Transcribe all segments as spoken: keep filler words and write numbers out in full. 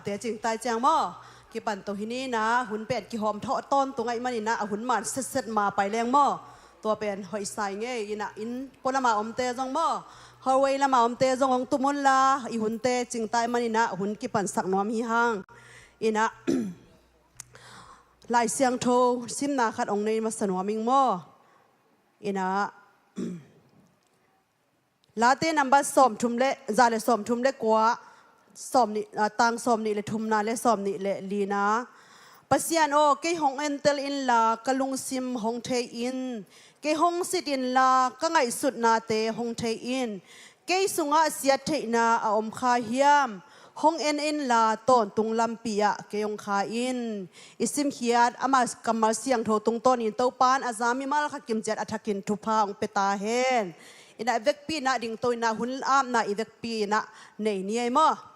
Te cingtai ciang maw, kipan to hi ni. Inah hun pen kihawm thawh tawntung ahih manin ah a hun man setset ma pai leng maw, tua pen hoih sa ing ei. Inah inn pualama omte zong maw, hallway lama omte zong hong tum unla, i hunte cingtai manin ah hun kipansak nuam hi hang. Inah Lai Siangtho simna khat hong nei masa nuam ing maw. Inah Late number sawmthum le, za le sawmthum le kua, sawmnih, ah, tang sawmnih le thumna le sawmnih le lina. Pasian aw, kei hong entel inla ka lungsim hong thei in. Kei hong sit inla ka ngaihsutnate hong thei in. Kei sungah siat theihna a om kha hiam? Hong en inla tawntung lampi ah kei hong kha in. I simkhiat ama kammal siangtho tungtawnin Topan a za mimal khat kimciat a thakin thupha hong pia ta hen. Inah i vekpi inah dingto inah hun apna i vekpi inah nei ni ei maw.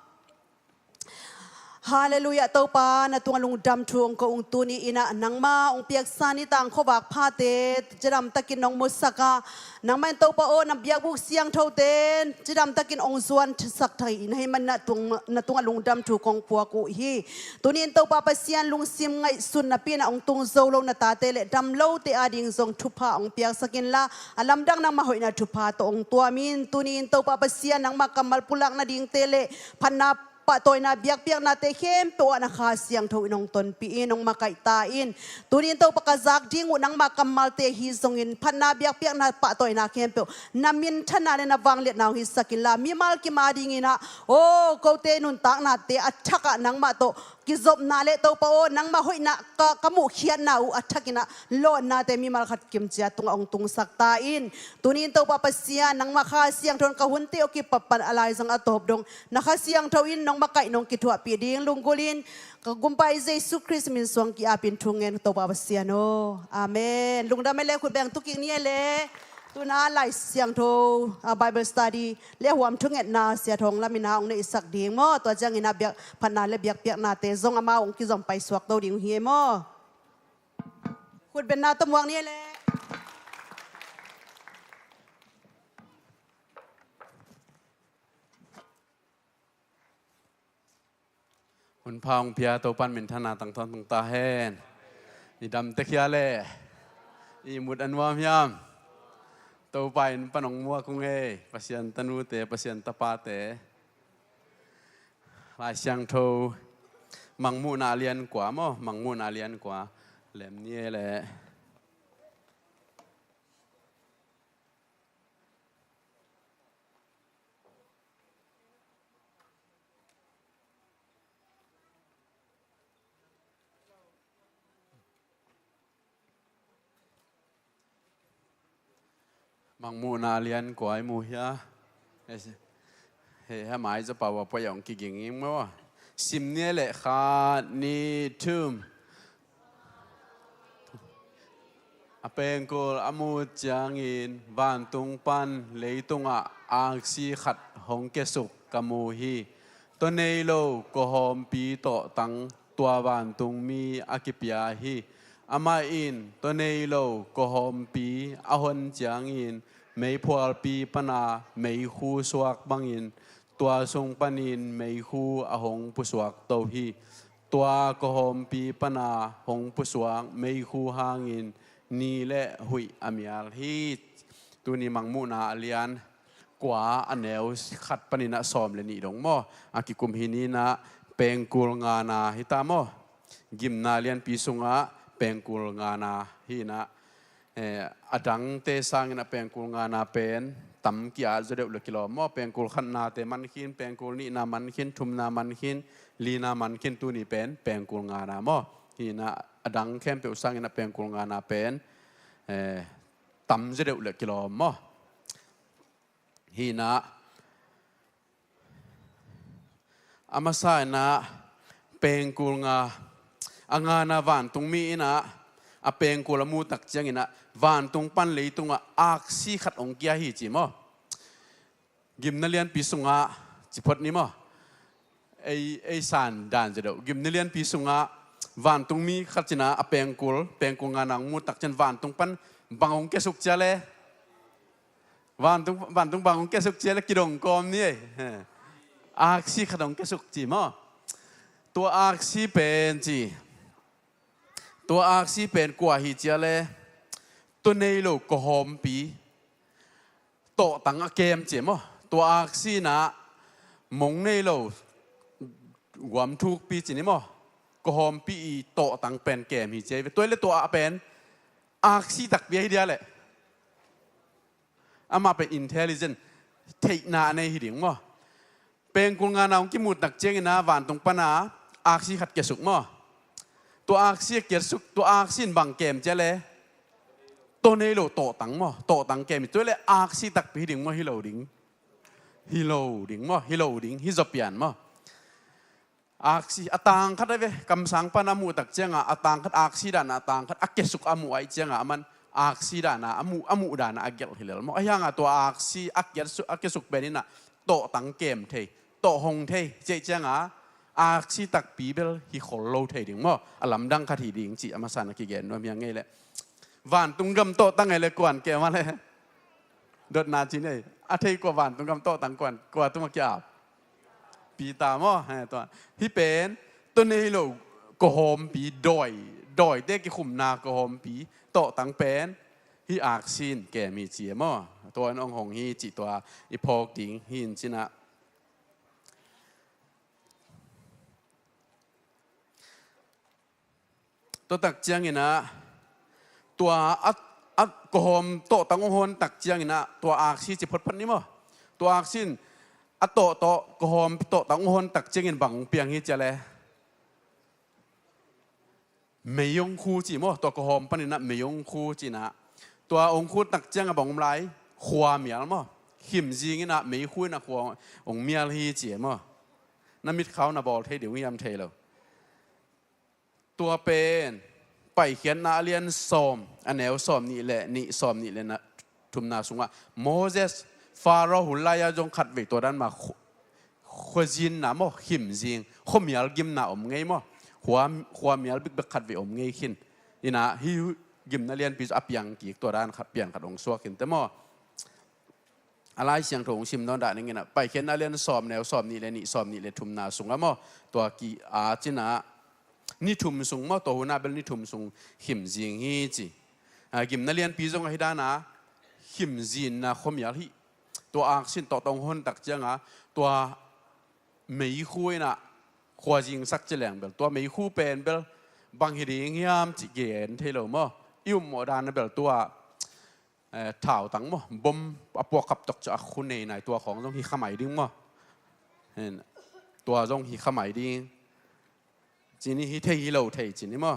Halleluiah, Topa na tungah lungdam thu hong ko ung. Tuni inah nangma hong piaksa nitang khuavak phate cidamtakin hong musak a, nangmah in Topa aw, na biakbuk siangthote cidamtakin hong zuansak thei na hih manin ah tung, na tungah lungdam thu kong puak uh hi. Tuni in Topa Pasian, lungsim ngaihsun napi inah hong tung zo lo na tate le dam lote ading zong thupha hong piaksak inla, a lamdang nangmah hoihna thupha tawh hong tuam in. Tuni in Topa Pasian, nangmah kammal pulak nadingte le phatna pahtawina biakpiaknate khempeuh ah na Kha Siangtho in hong tonpih in, hong makaih ta in. Tuni in Topa ka zak ding uh nangma kammalte hi zongin phatna biakpiakna pahtawina khempeuh na minthanna le na vangliatna hong hisak inla, mimal kim adingin ah aw, kote nuntaknate a thak ah nangmah tawh kizopna le Topa aw, nangmah hoihna ka, ka muhkhiatna uh a thakin ah lawnnate mimal khat kimciat tungah hong tungsak ta in. Tuni in Topa Pasian, nangmah Kha Siangtho in ka hunte aw kipatpan a laizang a tawp dong na Kha Siangtho in nong makaih nong kithuahpih ding lunggulh in, ka Gumpa i Jesu Khrist min suang ki-apin thu ngen Topa Pasian aw. Amen. Lungdam ei le, khut beng tukik ni ei le. Tuna Lai Siangtho, ah, Bible study le huam thungetna Sia Thawng Lam inah hong neihsak ding maw. Tua ciangin ah biak, phatna le biakpiaknate zong amau hong kizom paisuak to ding uh hi ei maw. Khut benna tawh muak ni ei le. Hun pha hong pia Topan minthanna tang thawn tung ta hen. I dam tek hia le? I mut a nuam hiam? Topa in pan hong muak ung ei, Pasian tanute, Pasian tapate. Lai Siangtho Mangmuhna a lian kua maw, Mangmuhna a lian kua lem ni ei le. Mangmuhna lian kua i mu hia? He, he, he mai za pa wa pa yong kiging ing maw. Sim ni ei le, khat, nih, thum. A pengkul a mut ciangin vantung pan leitungah aksi khat hong kiasuk ka mu hi. Tua nei lo kawhawmpi tawh tang tua vantungmi a kipia hi. Amah in tua nei lo kawhawmpi a hon ciangin meiphualpi pana meikhu suak bangin tua sung panin meikhu a hong pusuak to hi. Tua kawhawmpi pana hong pusuak meikhu hangin ni le huih a mial hi. Tuni Mangmuhna a lian kua a neu khat panin ah sawm le nih dong maw, a kikum hi ni. Inah pengkul ngana hi ta maw. Gimna lianpi sungah pengkul ngana hi. Inah Eh, a dangte sangin a pengkul ngana pen tam ki-at zaw deuh le kilawm maw. Pengkul khatnate man khin, pengkul nihna man khin, thumna man khin, lina man khin, tuni pen pengkul ngana maw. Hi inah a dang khempeuh sangin a pengkul ngana pen, eh, tam zaw deuh le kilawm maw. Hi inah a masa inah pengkul nga, a ngana vantungmi inah a pengkul a muhtak cianginah vantung pan leitungah aksi khat hong kia hi ci maw. Gimna lianpi sungah ci phot ni maw. Ei, ei san dan zaw deuh. Gimna lianpi sungah vantungmi khat cinah a pengkul, pengkul ngana hong muhtak ciang vantung pan bang hong kiasuk cia le? Vantung, vantung bang hong kiasuk cia le kidong kawm ni ei. Aksi khat hong kiasuk ci maw. Tua aksi pen ci. Tua aksi pen kua hi cia le, tua nei lo kawhawmpi tawhtang a kem ci maw? Tua aksi inah mong nei lo guam thukpi ci ni maw? Kawhawmpi i tawhtang pen kem hi cia hi ve. Tua le tua a pen aksi takpi ahi dia leh. Amah pen intelligent, theihna a nei hi ding maw? Pengkul ngana hong kimuh tak ciangin ah vantung pana aksi khat kiasuk maw? Tua aksi a kiasuk, tua aksi in bang kem cia le? Tua nei lo tawhtang maw? Tawhtang kem hi. Tua le aksi takpi hi ding maw? Hi lo ding. Hi lo ding maw? Hi lo ding. Hi zaw pian maw? Aksi, a tangkhat a ve, kamsang pana a muh tak cianga, a tangkhat aksi dana, a tangkhat a kiasuk a muh ahih cianga, aman aksi dana, a muh, a muh dana a gelh hi lel maw? Ahi hanga tua aksi a kiasuk, a kiasuk pen inah tawhtang kem thei, tawh hong thei, cih cianga aksi takpi bel hi khol lo thei ding maw? A lamdang khat hi ding cih a masa na kigen nuam hi a ngei leh. Vantung gam tawhtang ei le kuan kem a le. Dotna ci nei. A thei kua vantung gam tawhtang kuan, kua tuma kia ap? Peter maw? He, tua. Hih pen, tua nei lo kawhawmpi dawi, dawite kikhumna kawhawmpi tawhtang pen hih aksi in kem hi ci e maw? Tua in hong hong hi cih tua i phawk ding hi in cinah. Tua tak cianginah tua a, a kawhawm tawhtang hong hon tak cianginah tua aksi ci photphot ni maw? Tua aksi in a tawhtawh kawhawm tawhtang hong hon tak ciangin bang hong piang hi cia le? Mei hong khu ci maw? Tua kawhawm paninah mei hong khu cinah tua hong khu tak cianga bang hong lai? Khua mial maw? Khim zinginah mei khu inah khua hong mial hi ci e maw? Na mitkhau na bawl thei ding uh hiam thei lo. Tua pen Paikhiatna a lian sawm, a neu sawm nih le nih, sawm nih le na, thumna sungah Moses, Pharaoh hun lai-a zong khatvei tua dan mah khu-, khuazinna maw, khim zing, khuamial gimna om ngei maw? Khua, khuamial bikbek khatvei om ngei khin. Inah hih gimna lianpi zong a piang kik tua dan khat, piang khat hong suak khin te maw? A Lai Siangtho hong sim nawn dah ning inah, Paikhiatna lian sawm, neu sawm nih le nih, sawm nih le thumna sungah maw? Tua ki-a cinah ni thum sung maw? Tua hunah bel ni thum sung khim zing hi ci. A, gimna lianpi zong ahi dana khim zinna khuamial hi. Tua aksi in tawhtawh hong hon tak cianga tua meikhu inah khua zingsak ci leng bel tua meikhu pen bel bang hi ding hiam cih gen thei lo maw? I upmawh dana bel tua eh, thautang maw, bom a puak khap tawh ciah a khu nei nai, tua khawng zong hi kha mai ding maw? Hen, tua zong hi kha mai ding. Ci ni, hi thei hi lo thei ci ni maw?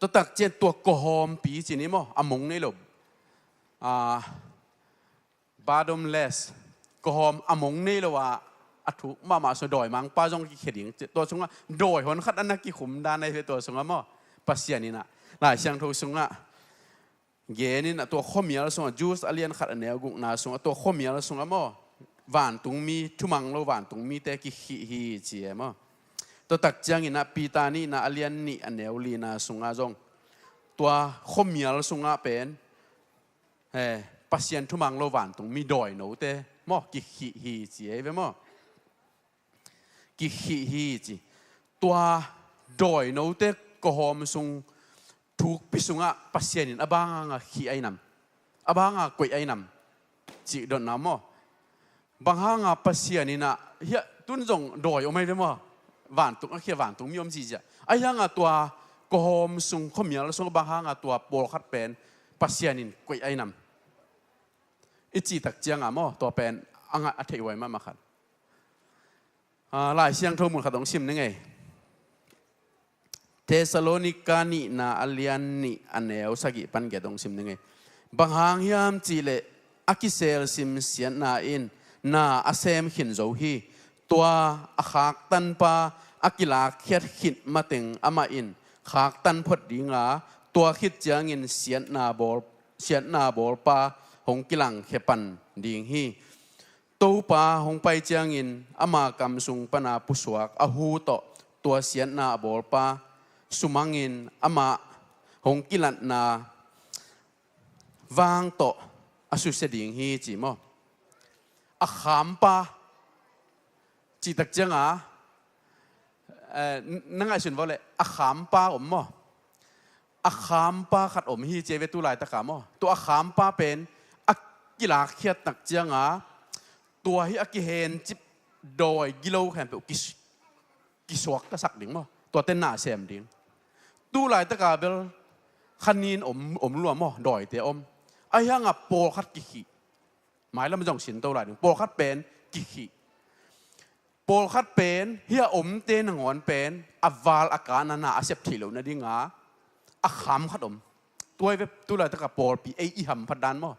Tua tak ciang tua kawhawmpi ci ni maw? A mong nei lo. Ah, bottomless, kawhawm a mong nei lo a, a thuk mahmah sung dawimangpa zong kikhia ding. Tua sungah dawi hon khat a na kikhum dan ahi ve tua sungah maw? Pasian inah, Lai Siangtho sungah gen inah tua khuamial sungah, Jews a lian khat a neu gukna sungah, tua khuamial sungah maw? Vantungmi, thumang lo vantungmite kikhih hi ci e maw? Tua tak cianginah Peter nihna a lian nih a neu lina sungah zong tua khuamial sungah pen he, Pasian thumang lo vantungmi dawinote maw, kikhih hi ci ei ve maw? Kikhih hi ci. Tua dawinote kawhawm sung thukpi sungah Pasian in a bang hanga khih ahi nam? A bang hanga koih ahi nam? Cih dotna maw? Bang hanga Pasian inah, hiah tun zong dawi om ahi ve maw? Vantung a khia vantungmi om zihziah. Ahi hanga tua kawhawm sung, khuamial sung bang hanga tua pawlkhat pen Pasian in koih ahi nam? I cih tak cianga maw, tua pen a ngah a theih huai mahmah khat. Ah, Lai Siangtho mun khat hong sim ning ei. Thessalonika nihna a lian nih a neu sagih pan giat hong sim ning ei. Bang hang hiam cihleh a kiselsim siatna in na a sem khin zo hi. Tua a khaktanpa a kilakkhiat khit mateng amah in khaktan phot dinga, tua khit ciangin siatna bawl, siatna bawlpa hong kilangkhia pan ding hi. Topa hong pai ciangin ama kam sung pana pusuak a hu tawh tua siatna a bawlpa sumangin amah hong kilatna vang tawh a susia ding hi ci maw? A khampa cihtak cianga Eh, n-, na ngaihsun vawleh a khampa om maw? A khampa khat om hi ci ve tu laitaka maw? Tua a khampa pen a kilakkhiat nak cianga tua hi a kihencip dawi gilo khempeuh kis-, kisuaktasak ding maw? Tuate na sem ding. Tu laitaka bel khanin om, om lua maw? Dawite om. Ahi hanga pawlkhat kikhih. Mailam zong sinto lai ding. Pawlkhat pen kikhih. Pawlkhat pen hia omte nangawn pen a val a kana na a sep theih loh nadinga a kham khat om. Tua hi ve tu laitaka pawlpi ei i hamphat dan maw?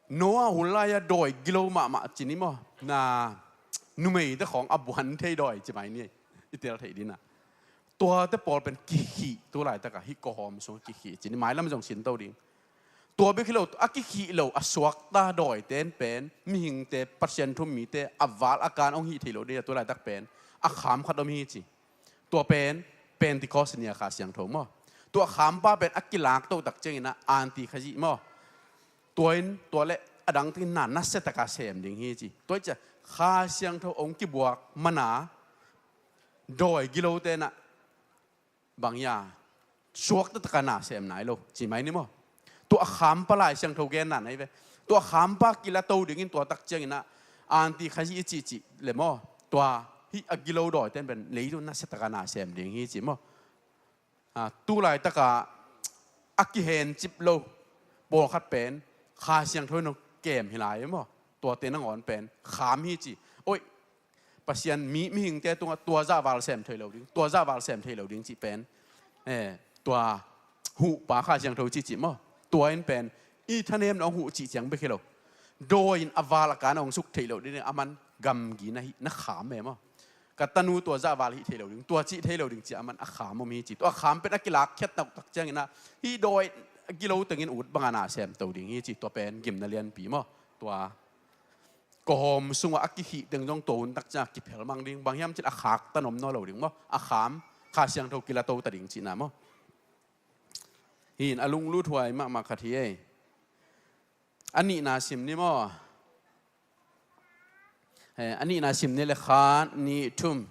Noah hun lai-a dawi gilo mahmah ci ni maw? Na numeite khawng a buan thei dawi ci mai ni. I tel theih dina. Tuate pawl pen kikhih tu laitaka hih kawhawm sung kikhih ci ni. Mailam zong sinto ding. Tua bek hi lo, a kikhih lo, a suakta dawiten pen mihingte, Pasian thu-um mite, a val a kan hong hih thei lo ding a tu laitak pen a kham khat om hi ci. Tua pen Pentecost ni-a Kha Siangtho maw? Tua khampa pen a kilak totak ciangin a anti Khazih maw? Tua in, tua le a dang takin na nasiataka sem ding hi ci. Tua hi cia Kha Siangtho hong kibuak mana dawi gilote na bang hia suaktataka na sem nai lo ci mai ni maw? Tua a khampa Lai Siangtho genna na hi ve. Tua a khampa kilato dingin tua tak ciangin a anti Khazih i cihcih le maw? Tua hih a gilo dawiten pen leitung nasiataka na sem ding hi ci maw? Ah, tu laitaka a kihencip lo pawlkhat pen Kha Siangtho in hong kem hi lai maw? Tuate nangawn pen kham hi ci. Oi, Pasian mi, mihingte tungah tua zahval sem thei lo ding, tua zahval sem thei lo ding cih pen, eh, tua huhpa Kha Siangtho cihcih maw? Tua in pen i thanemna hong huh cih ciang bek hi lo. Dawi in a val a kan hong suk theih loh ding a man gamgi na hih na kham e maw? Ka tanu tua zahval hih thei lo ding, tua cih thei lo ding ci a man a kham om hi ci. Tua a kham pen a kilakkhiat nautak ciangin a hih dawi a gilo tengin ut banga na semto ding hi ci. Tua pen gimna lianpi maw? Tua kawhawm sungah a kikhih teng zong tua hun tak ciang a kiphel mang ding. Bang hiam cin a khaktan om nawn lo ding maw? A kham Kha Siangtho kilato ta ding cihna maw? Hi in a lunglut huai mahmah khat hi ei. A nihna sim ni maw? Eh, a nihna sim ni le khat, nih, thum.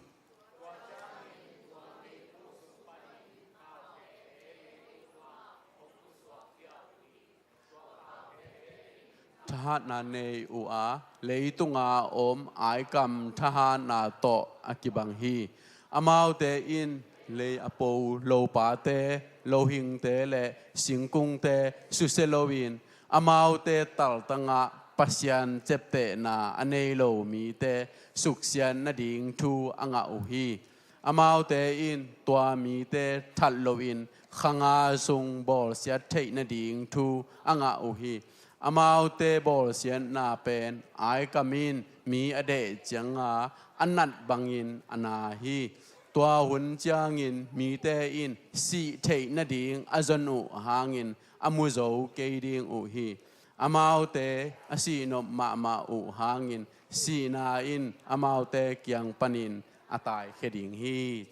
Thahatna nei uh a, leitunga om aikam thahatna tawh a kibang hi. Amaute in lei a po lopate, lohingte le singkungte susia loin, amaute taltangah Pasian ciaptehna a nei lo mite suksiat nading thu a ngah uh hi. Amaute in tua mite that loin kha nga sung bawlsiat theih nading thu a ngah uh hi. Amaute bawlsiatna pen aikam in mi a deh cianga a nat bangin a na hi. Tua hun ciangin mite in sih theih nading a zon uh hangin a mu zo kei ding uh hi. Amaute a sihnop mahmah uh hangin sihna in amaute kiang panin a taikhia ding hi.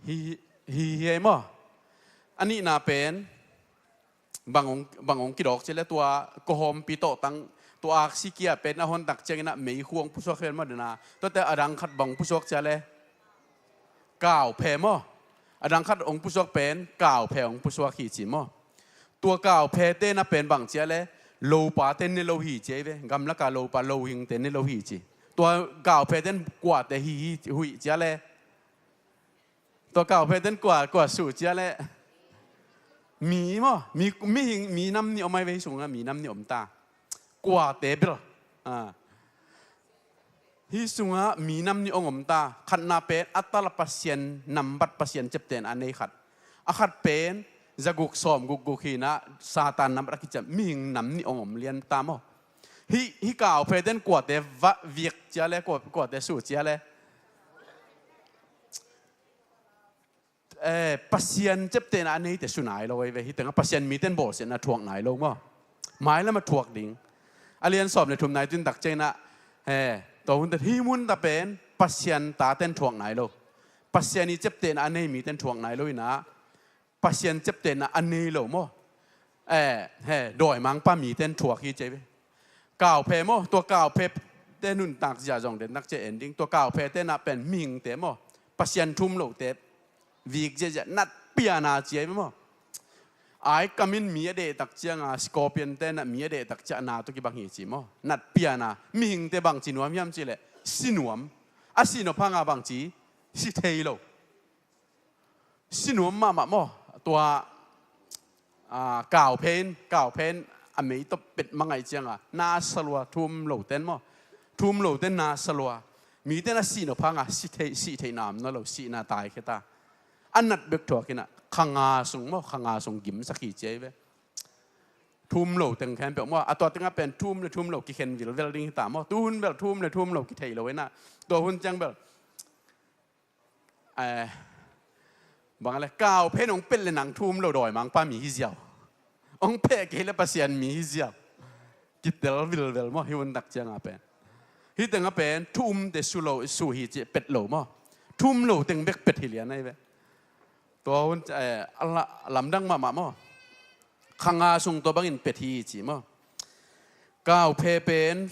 Hi, hi, hi ei maw? A nihna pen bang hong, bang hong kidawk ci le tua kawhawmpi tawhtang tua aksi kia pen a hontak ciangin a meikhu hong pusuak hi maw dena. Tuate a dang khat bang hong pusuak cia le kauphe maw? A dang khat hong pusuak pen kauphe hong pusuak hi ci maw? Tua kauphe te na pen bang cia le lopate ne lo hi ci ei ve. Gamlaka lopa lohingte ne lo hi ci. Tua kauphe ten kuate hi, hi, huih cia le. Tua kauphe ten kua, kua suh cia le. Mi maw? Mi, mi, mi nam nih om ai ve hi sungah mi nam nih om ta. Kuate bel. Ah. Hi sungah mi nam nih hong om ta. Khatna pen a tala Pasian nambat Pasian ciaptehna a nei khat. A khat pen zaguk sawm gukguk hinah Satan nambat a kiciam mihing nam nih hong om lian ta maw? Hi, hi kauphe ten kuate va, viak cia le, kua, kuate suh cia le. Eh, Pasian ciaptehna a neite suh nai lo ei ve. Hi tengah Pasian miten bawlsiatna thuak nai lo maw? Mailam a thuak ding. A lian sawm le thum nai tun tak ciangin ah, eh, tua hun ten hi mun ta pen Pasian taten thuak nai lo. Pasian i ciaptehna a nei miten thuak nai lo inah Pasian ciaptehna a nei lo maw? Eh, he, dawimangpa miten thuak hi ci ei ve. Kauphe maw? Tua kauphe te nuntak zia zong den nak cia en ding. Tua kauphe te na pen mihingte maw, Pasian thum lote vik ziazia nat piana cia maw. Ai kamin mi a dehtak cianga scorpion te na mi a dehtak cia na tua kibang hi ci maw. Nat piana mihingte bangci nuam hiam cileh si nuam. A si nop hanga bangci si thei lo. Si nuam mahmah maw. Tua kauphe in kauphe in a meitop pet mangai cianga na salua thum lo ten maw. Thum lo ten na salua. Mite na si nop hanga si thei, si thei nam na lo, sihna tai kheta. A nat bek thuak ina khanga sung maw, khanga sung gimsak hi ciai ve. Thum lo teng khempeuh maw, a tua tenga pen thum le thum lo kikhen vilvel ding hita maw. Tuhun bel thum le thum lo kithei lo ina. Tua hun ciang bel bang le kauphe nong pet le nang thum lo dawimangpa mi hi ziau. Ong peh kei le Pasian mi hi ziau. Kitel vilvel maw hi untak cianga pen. Hi tenga pen thum te su lo su hi ci pet lo maw. Thum lo teng bek pet hi lian ai ve. Tua hun lamdang mahmah maw. Khanga sung tua bangin pet hi ci maw. Kauphe pen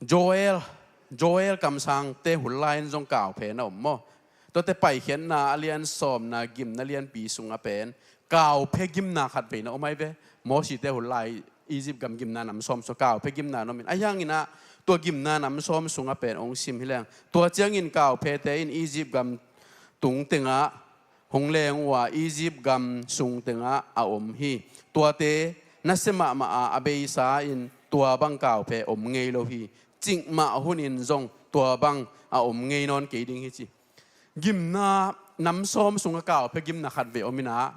Joel, Joel kamsangte hun lai-in zong kauphe na om maw. Tuate Paikhiatna a lian sawmna gimna lianpi sunga pen kauphe gimna khat vei na om ai ve. Mosite hun lai Egypt gam gimna nam sawm sung kauphe gimna na omin a hianginah tua gimna nam sawm sunga pen ong sim hi leng. Tua ciangin kauphete in Egypt gam tung tengah hong leng uh a Egypt gam sung tengah a om hi. Tuate nasia mahmah a a beisa in tua bang kauphe om ngei lo hi. Cikmah hunin zong tua bang a om ngei nawn kei ding hi ci. Gimna nam sawm sunga kauphe gimna khat vei om inah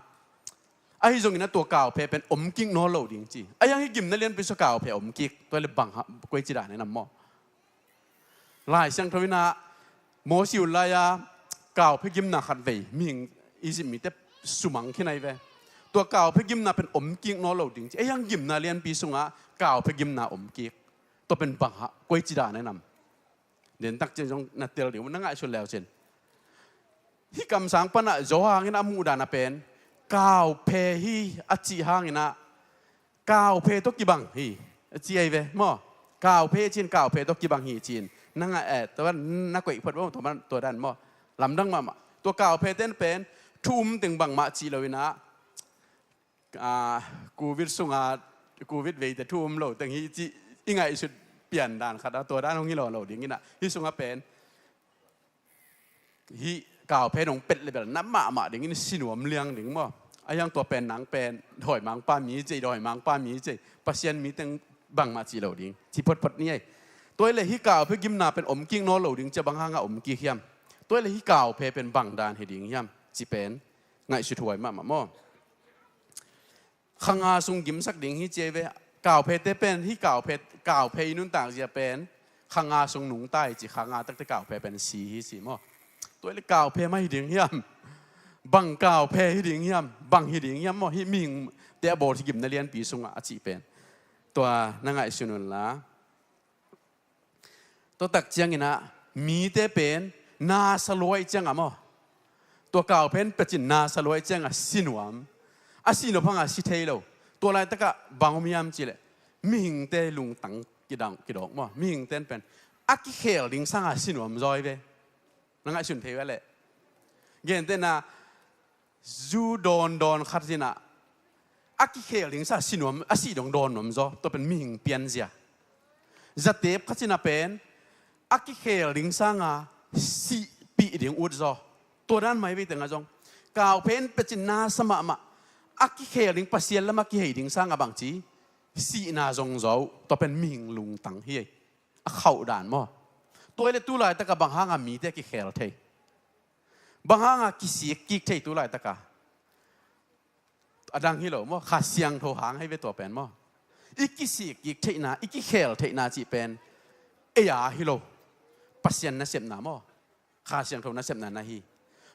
ahi zongin a tua kauphe pen om kik nawn lo ding ci. A hiang hi gimna lianpi sua kauphe om kik tua le bang koici dan inam maw. Lai Siangtho inah Mosi hun lai-a kauphe gimna khat vei mihing Egypt mite sumang khin ai ve. Tua kauphe gimna pen om kik nawn lo ding ci. Ei hang gimna lianpi sungah kauphe gimna om kik. Tua pen bang hah koici dan ai nam. Dentak cin zong na tel ding na ngaihsun leu cin. Hih kamsang panah zo hangin a muhdan a pen kauphe hi a cih hanginah kauphe tawh kibang hi a ci ai ve maw. Kauphe cin kauphe tawh kibang hi cin na ngah eh tua na koih phot maw tua dan maw. Lamdang mahmah tua kauphe ten pen thu um teng bangmah cih lo inah covid sunga covid veite thu um lo teng hi cih i ngaihsut pian dan khat a tua dan hong hi lo lo ding inah hi sunga pen hih kauphe nong pet le bel na mahmah dingin si nuam liang ding maw. A hiang tua pen nang pen dawimangpa mi cei dawimangpa mi cei Pasian mi teng bangmah cih lo ding ci photphot ni ei. Tua ile hih kauphe gimna pen om kik nawn lo ding cia bang hanga om kik hiam. Tua ile hih kauphe pen bang dan hi ding hiam ci pen ngaihsut huai mahmah maw. Khanga sung gimsak ding hi cia ve. Kauphete pen hih kauphe kauphe i nuntak zia pen khanga sung nungtai ci khanga takte kauphe pen si hi si maw. Tua ile kauphe mah hi ding hiam. Bang kauphe hi ding hiam bang hi ding hiam maw hih mihingte a bawl hi gimna lianpi sungah a cih pen. Tua na ngaihsun unla. Tua tak cianginah mite pen na saluai cianga maw. Tua kauphen pecin na saluai cianga si nuam. A si nuam hanga si thei lo. Tua laitakah bang om hiam cileh mihingte lungtang kidang kidawk maw. Mihingten pen a kikhel ding sanga si nuam zawi ve. Na ngaihsun thei ve leh. Gentena zu dawndawn khat zinah a kikhel ding sa si nuam a si dong dawn nuam zaw tua pen mihing pianzia. Zatep khat zinah pen a kikhel ding sanga sihpih ding ut zaw. Tua dan mai vei tengah zong kauphen pecin na sa mahmah a kikhel ding Pasian lama kihei ding sanga bangci sihna zong zaw uh tua pen mihing lungtang hi ei. A khauh dan maw. Tua ile tu laitaka bang hanga mite kikhel thei. Bang hanga kisik kik thei tu laitaka. A dang hi lo maw kha siangtho hang hei ve tua pen maw. I kisik kik theihna i kikhel theihna cih pen ei a hi lo. Pasian nasepna maw. Kha siangtho nasepna na hi.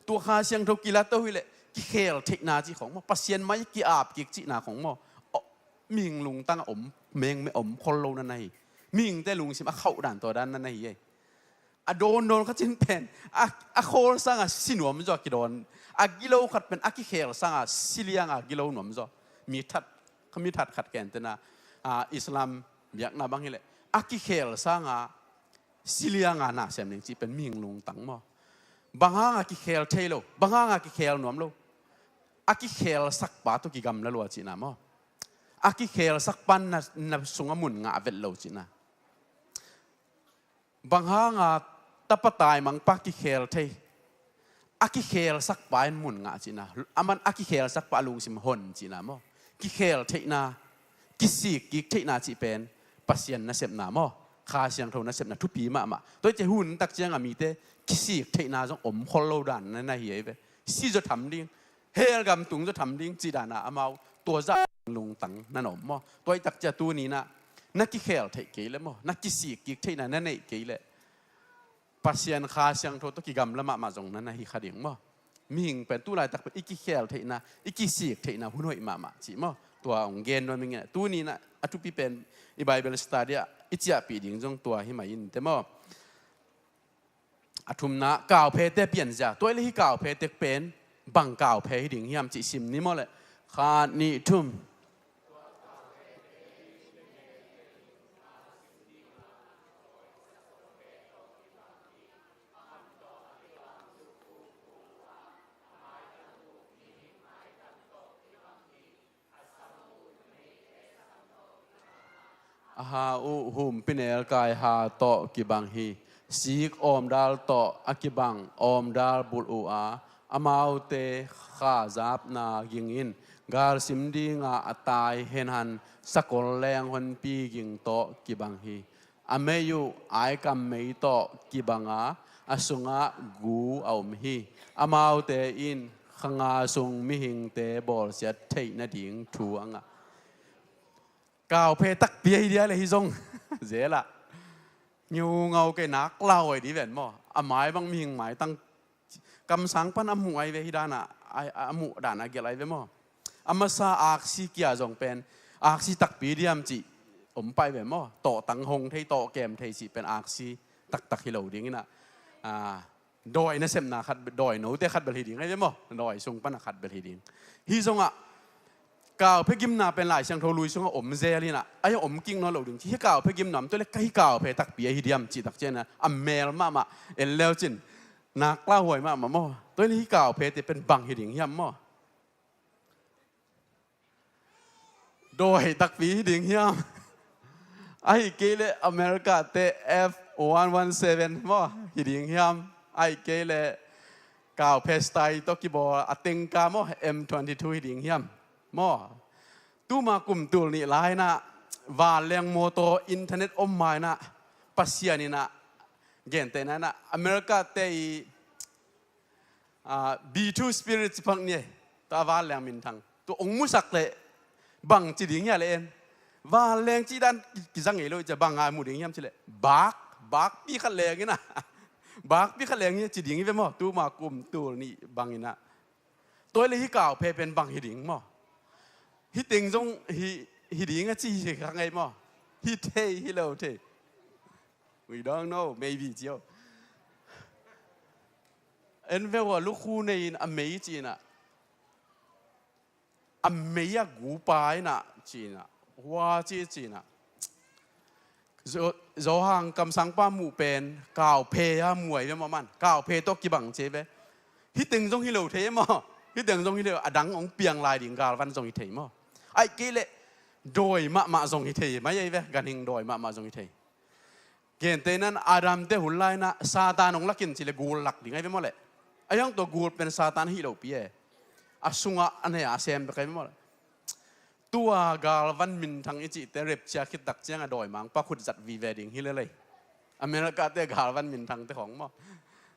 Tua kha siangtho kilat to hileh kikhel theihna cih khong maw Pasian mai ki-ap kik cihna khong maw. Mihing lungtang a om mengme om khol lo na na hi. Mihingte lungsim a khauh dan tua dan na na hi ei. A dawndawn kha cin pen a khawl sanga si nuam zaw a kidawn a gilo khat pen a kikhel sanga si lianga gilo nuam zaw. Mi that kha mi that khat kentena a, Islam biakna bang hileh a kikhel sanga silianga na sem ding cih pen mihing lungtang maw? Bang hanga kikhel thei lo, bang hanga kikhel nuam lo? A kikhelsakpa tawh kigamla lua cihna maw? A kikhelsakpa na, na sunga mun ngah vet lo cihna. Bang hanga tapa taimangpa kikhel thei? A kikhelsakpa in mun ngah cihna. Aman a kikhelsakpa a lungsim hon cihna maw? Kikhel theihna, kisik kik theihna cih pen Pasian nasepna maw? Kha Siangtho nasepna thupi mahmah. Tua hi ciah hun tak cianga mite kisik theihna zong om khol lo dan na, na hi ahi ve. Si zaw tham ding, hell gam tung zaw tham ding cih dana amau tua zah lungtang na na om maw? Tua hi tak ciah tuninah na kikhel theih kei leh maw, na kisik kik theihna na neih kei leh Pasian Kha Siangtho tawh kigamla mahmah zong na na hi kha ding maw? Mihing pen tu laitak pen i kikhel theihna, i kisik theihna hun hoih mahmah cih maw? Tua hong gen nuam ing e. Tuninah a thupi pen i Bible study ah i ciahpih ding zong tua hi mai in te maw? A thumna, kauphete pianzia. Tua hi leh hih kauphe tek pen bang kauphe hi ding hiam cih sim ni maw leh? Khat, nih, thum. A ha uh humpinelkai ha tawh kibang hi. Sik awmdal tawh a kibang awmdal bulh uh a, amaute khazapna ging in galsim dinga a tai henhan sakol leng honpi ging tawh kibang hi. A mei uh aikam mei tawh kibang a, a sungah gu a om hi. Amaute in khanga sung mihingte bawlsiat theih nading thu a ngah. Kauphei takpi ahi dia le hi zong. Zela. Ngiu ngau kei nak lau ai di ven maw. A mai bang mihing maitang kamsang pan a muh ai ve hi dana. A, a muh dana gel ai ve maw. A masa aksi kia zong pen. Aksi takpi diam ci. Om pai ve maw. Tawh tang hong thei tawh kem thei ci pen aksi taktak hi lo ding ina. A, dawi nasepna khat, dawi note khat bel hi ding, ai ve maw? Dawi sung pana khat bel hi ding. Hi zongah, kauphei gimna pen Lai Siangtho lui sungah om zel ina, ai om king nawn lo ding. Hi kauphei gimna om, tua le ka hi kauphei takpi ahi diam, cih tak ciana, a mel mahmah, en leu cin, nak lauhuai mahmah maw? Tua le hi kauphei te pen bang hi ding hiam maw? Dawi takpi hi ding hiam? Ahi kei le America te F one one seven maw hi ding hiam? Ahi kei le kauphei style tawh kibawl a tengka maw M twenty-two hi ding hiam? Maw? Tuma kum tul nih laina vanleng mawtaw internet om maina Pasian ina gentehna ina America te i, a, B two spirit cipang ni e. Tua vanleng minthang. Tua ong musak le bang ci ding hia le en. Vanleng ci dan ki, kizang ngei lo i cia bang a mu ding hiam ci le. Bak, bakpi khat leng ina. Bakpi khat leng hia ci ding hi ve maw. Tuma kum tul nih bang ina. Tua le hi kauphei pen bang hi ding maw. Hi teng zong hi, hi ding a ci hi kha ngei maw. Hi thei, hi lo thei. We don't know, maybe cio. En veu a lukhu nei in a mei ci ina. A mei a gupa ina ci ina. Hua ci ci ina. Zo-, Zohang kamsangpa muh pen kauphei a muai ve maw man. Kauphei tawh kibang ci ve. Hi teng zong hi lo thei maw. Hi teng zong hi lo a dang ong piang lai ding galvan zong hi thei maw. Ai kei le dawi mahmah zong hi thei. Mai ai ve. Ganhing dawi mahmah zong hi thei. Gentehna in Adam te hun laina Satan hong lakin ci le gul lak ding ai ve maw le. A hiang tua gul pen Satan hi lo pi e. A sungah a nei a sem bek ai ve maw le. Tua galvan minthang i cihte repcia khit tak cianga dawimangpa khut zat vive ding hi lelei. America te galvan minthang te khong maw.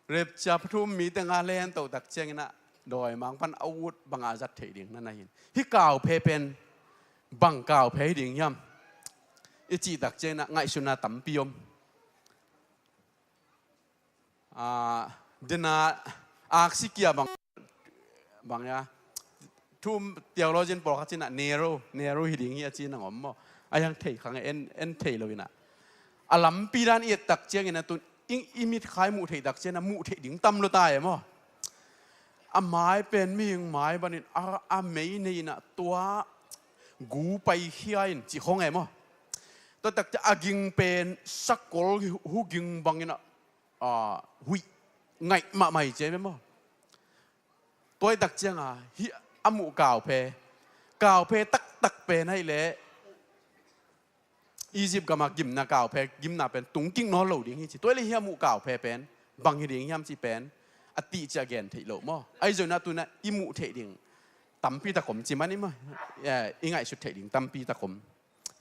Repcia pathum mite nga len to tak ciangina dawimangpan a ut banga zat theih ding na na hin. Hi kauphei pen bang kauphei ding hiam? I cih tak ciangina ngaihsutna tampi om. A, dena aksi kia bang, bang ya. Thum theologian pawlkhat cina Nero, Nero hi ding hi a ci nang om maw. A yang thei khang en, en thei lo ina. A lampi dan i et tak ciangina tun ing i mit khai muh thei tak ciangina muh thei ding tam lo ta e maw. A mai pen mihing mai banin a, a mei nei ina tua gu paikhia in cih khong e maw. Tua tak ciang a ging pen sakol hu ging bangin a, a, huih ngaih mahmah hi ci e maw. Tua i tak cianga hih a muh kauphe, kauphe taktak pen ahih leh Egypt gama gimna kauphe, gimna pen tungkik nawn lo ding hi ci. Tua i leh hih a muh kauphe pen bang hi ding hiam cih pen a tih ciah gen theih loh maw. Ahi zongin a tuna i muh theih ding tampi tak om ci man i maw. Eh, i ngaihsut theih ding tampi tak om.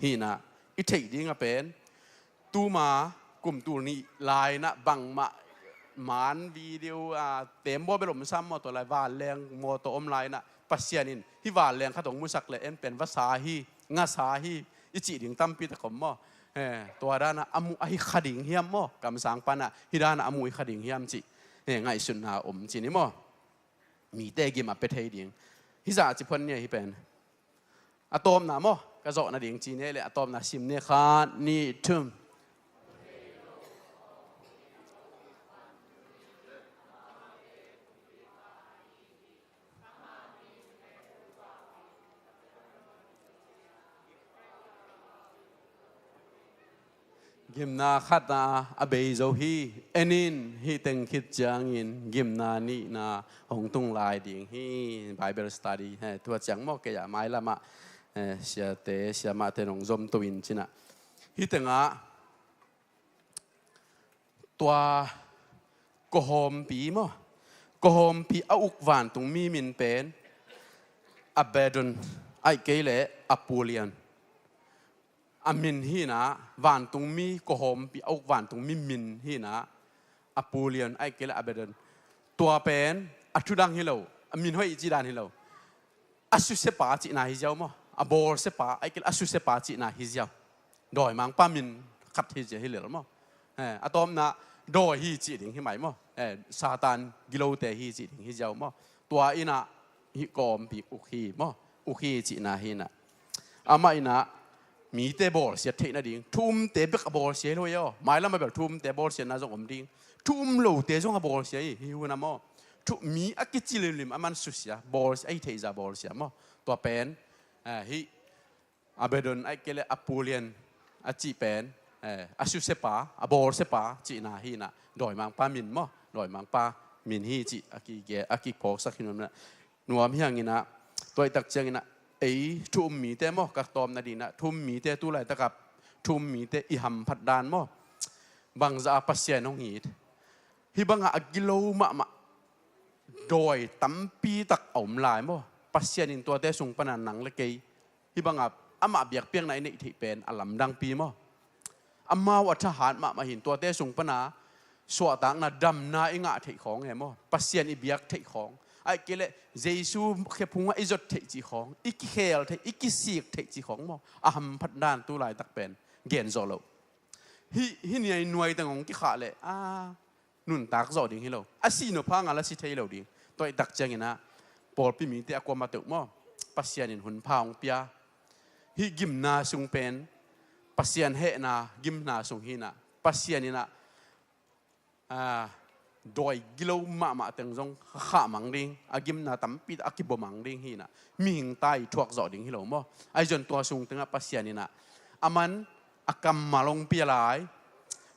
Hi inah i theih ding a pen tuma kum tul nih lai inah bangmah man video a tembaw bel om sam maw, tua lai vanleng mawtaw om lai inah Pasian in hih vanleng khat hong musak leh en pen vasa hi, ngasa hi i cih ding tampi tak om maw. Eh, tua dana a muh ahi kha ding hiam maw, kamsang pana hih dana a muh ahi kha ding hiam cih, eh, ngaihsutna om ci ni maw. Mite gim a pia thei ding. Hih zah a ci phuan ni a hih pen. A tawpna maw, ka zawh nading ci ne leh a tawpna sim ne, khat, nih, thum. Gimna khatna a bei zo hi. En in, hih teng khit ciangin gimna nihna hong tung lai ding hi. Bible study, he, tua ciang maw, kei a mailamah, he, siate siamahte nong zomto in cinah. Hih tengah tua kawhawmpi maw, kawhawmpi a uk vantungmi min pen Abaddon, ahih kei leh Apollyon. A min hi inah, vantungmi kawhawmpi a uk vantungmi min hi inah, Apollyon, ahih kei leh Abaddon. Tua pen a thudang hi lo, a min hoih i cih dan hi lo. A susiapa cihna hi ziau maw. A bawlsiapa, ahih kei leh a susiapa cihna hi ziau. Dawimangpa min khat hi zia hi lel maw. Eh, a tawpna dawi hi cih ding hi mai maw. Eh, Satan gilote hi cih ding hi ziau maw. Tua inah hih kawhawmpi uk hi maw. Uk hi cihna hi inah. Amah inah mite bawlsiat theih nading thu umte bek a bawlsia hi lo hi aw. Mailam a bel thu umte bawlsiatna zong om ding. Thu um lote zong a bawlsia hi, hih hun a maw. Thu mi a kici limlim a man susia, bawlsia, ahi theih zah bawlsia maw. Tua pen, eh, hih Abaddon ahih kei leh Apollyon a cih pen, eh, a susiapa, a bawlsiapa cihna hi inah, dawimangpa min maw, dawimangpa min hi cih a kige, a kiphawksak hi nuam inah. Nuam hi hang inah, tua i tak ciang inah, ei thu um mite maw, ka tawpna ding inah, thu um mite tu laitakah, thu um mite i hamphat dan maw. Bangzah a Pasian hong it. Hih bangah a gilo mahmah dawi tampi tak a om lai maw. Pasian in tuate sung pana nang le kei hih bangah amah biakpiakna i neih theih pen a lamdangpi maw. Amau a thahat mahmah hi in tuate sung pana suahtakna damna i ngah theih khawng e maw. Pasian i biak theih khawng. Ahih kei leh Jesu khephungah i zot theih cih khawng. I kikhel theih, i kisik theih cih khawng maw. A hamphat dan tu laitak pen gen zawh loh. Hih, hih ni a i nuai teng hong kikhah leh, a, nuntak zawh ding hi lo. A sih nop hanga la si thei lo ding. Tua i tak ciang inah, pawlpi mite a kuamah teuh maw, Pasian in hun pha hong pia. Hih gimna sung pen, Pasian hehna gimna sung hi inah, Pasian inah, a, dawi gilo mahmah teng zong khahmang ding, a gimna tampi a kibomang ding hi inah, mihing ta i thuak zawh ding hi lo maw. Ahi zongin tua sung tengah Pasian inah, a man a kammal hong pia lai.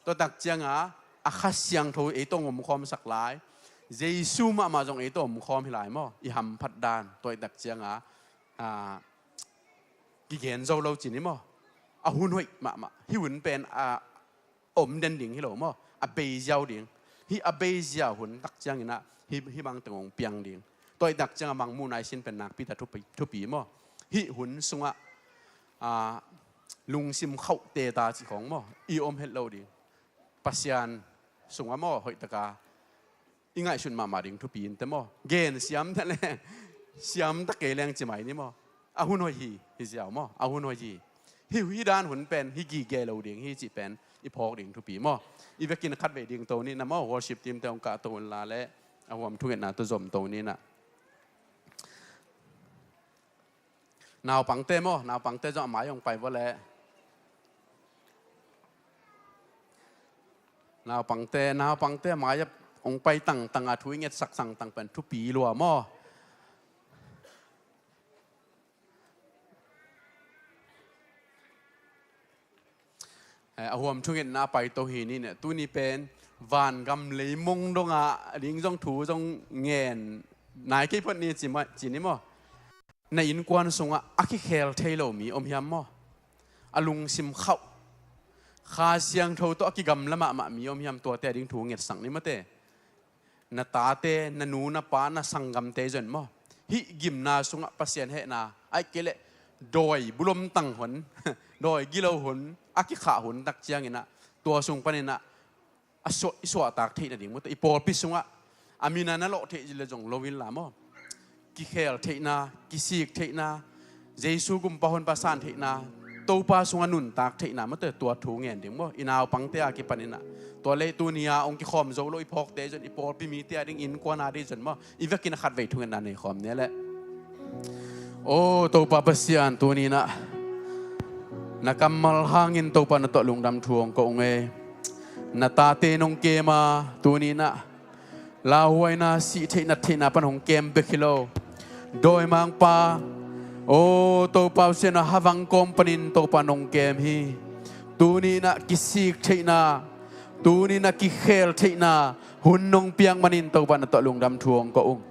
Tua tak cianga a Kha Siangtho ei tawh hong omkhawmsak lai. Jesu mahmah zong ei tawh omkhawm hi lai maw. I hamphat dan tua i tak cianga, a, kigen zo lo ci ni maw. A hun hoih mahmah. Hih hun pen a om den ding hi lo maw. A bei ziau ding. Hih a bei ziau hun tak ciang inah hih, hih bang teng hong piang ding. Tua i tak cianga mangmuhna i sin pen nakpi ta thupi, thupi maw. Hih hun sungah, a, lungsim khauhte ta cih khawng maw, i om het lo ding. Pasian sungah maw, hoihtaka i ngaihsun mahmah ding thupi inteh maw. Gen siam ta leng, siam ta kei leng ci mai ni maw. A hun hoih hi, hi ziau maw. A hun hoih hi. Hih, hih dan hun pen, hih gige lo ding, hih cih pen i phawk ding thupi maw. I vekin khatvei dingto ni na maw, worship team te hong kahto unla leh, a huam thungetna tawh zomto ni na. Naupangte maw, naupangte zong a mai hong pai vua leh. Naupangte, naupangte a mai-ah hong pai tangtang a thu i ngetsak tangtang pen thupi lua maw. Eh, a huam thungetna a paito hi ni. Tuni pen vangam leimong dongah a ding zong thu zong ngen nai kei phot ni ci maw, ci ni maw? Na innkuan sungah a kikhel thei lo mi om hiam maw? A lungsim khauh, Kha Siangtho tawh a kigamla mahmah mi om hiam? Tuate a ding thu ngetsak ni maw te. Na tate, na nu, na pa, na sanggamte zong maw, hih gimna sungah Pasian hehna, ahih kei leh dawi bulomtang hun, dawi gilo hun, a kikhah hun tak cianginah tua sung paninah a suah, i suahtak theih nading maw te, i pawlpi sungah a mina na lawh theih le zong lo inla maw, kikhel theihna, kisik theihna, Jesu gumpa honpa san theihna, Topa sungah nuntak theihna maw te, tua thu ngen ding maw? I naupangte a kipaninah, tua leh tuni-a hong kikhawm zo lo i phawkte zong, i pawlpi mite a ding, innkuan a ding zong maw, i vekin a khatvei thungetna nei khawm ni leh. O Topa Pasian, tuninah na kammal hangin Topa na tawh lungdam thu hong ko ung e. Na tate nong kem a, tuninah lauhuaina, sih theih nat theihna pan hong kem bek hi lo, dawimangpa, o Topa Pasian, a havang kawm panin Topa nong kem hi. Tuninah kisik theihna, tuninah kikhel theihna hun nong piak manin Topa na tawh lungdam thu hong ko ung.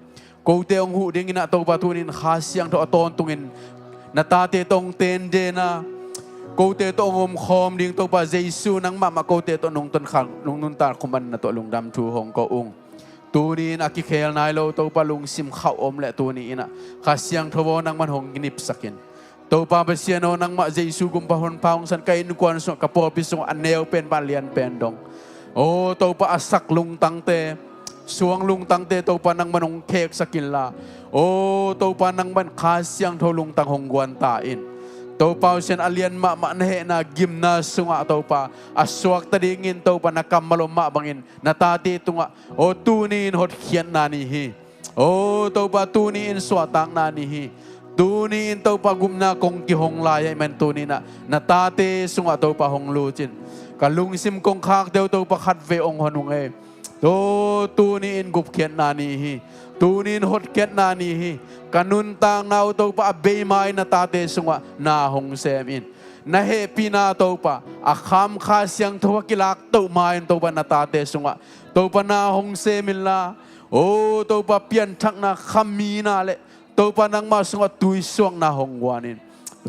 Kote hong huh dinginah Topa tunin Kha Siangtho a tawntungin na tate tawh hong tenden a, kote tawh hong omkhawm ding Topa Jesu, nangmah mah kote tawh nong tonkhak, nong nuntak khum manin na tawh lungdam thu hong ko ung. Tuni in a kikhel nai lo Topa lungsim khauh om leh tuni inah Kha Siangtho aw, nangman hong nipsak in. Topa Pasian aw, nangmah Jesu gumpa honpa hong san ka innkuan sungah, ka pawlpi sungah a neu pen pan lian pen dong, o Topa, a sak lungtangte, suang lungtangte Topa nangman hong kheksak inla, o Topa, nangman Kha Siangtho lungtang hong guan ta in. Topa Pasian, a lian mahmah na hehna gimna sungah Topa a suakta dingin Topa na kammal om mah bangin na tate tungah, o tuni in hotkhiatna ni hi. O Topa, tuni in suahtakna ni hi. Tuni in Topa gupna kong kihong lai ahih man tuni inah na tate sungah Topa hong lut in. Ka lungsim kongkhakte uh Topa khatvei hong hon ung e. To tuni in gupkhiatna ni hi. Tuni in hotkhiatna ni hi. Ka nuntakna uh Topa a bei ma-in na tate sungah na hong sem in. Na hehpihna Topa a kham Kha Siangtho a kilak toh ma-in Topa na tate sungah Topa na hong sem inla, o Topa, pianthakna, khamina le Topa nangmah sungah tuisuakna hong guan in.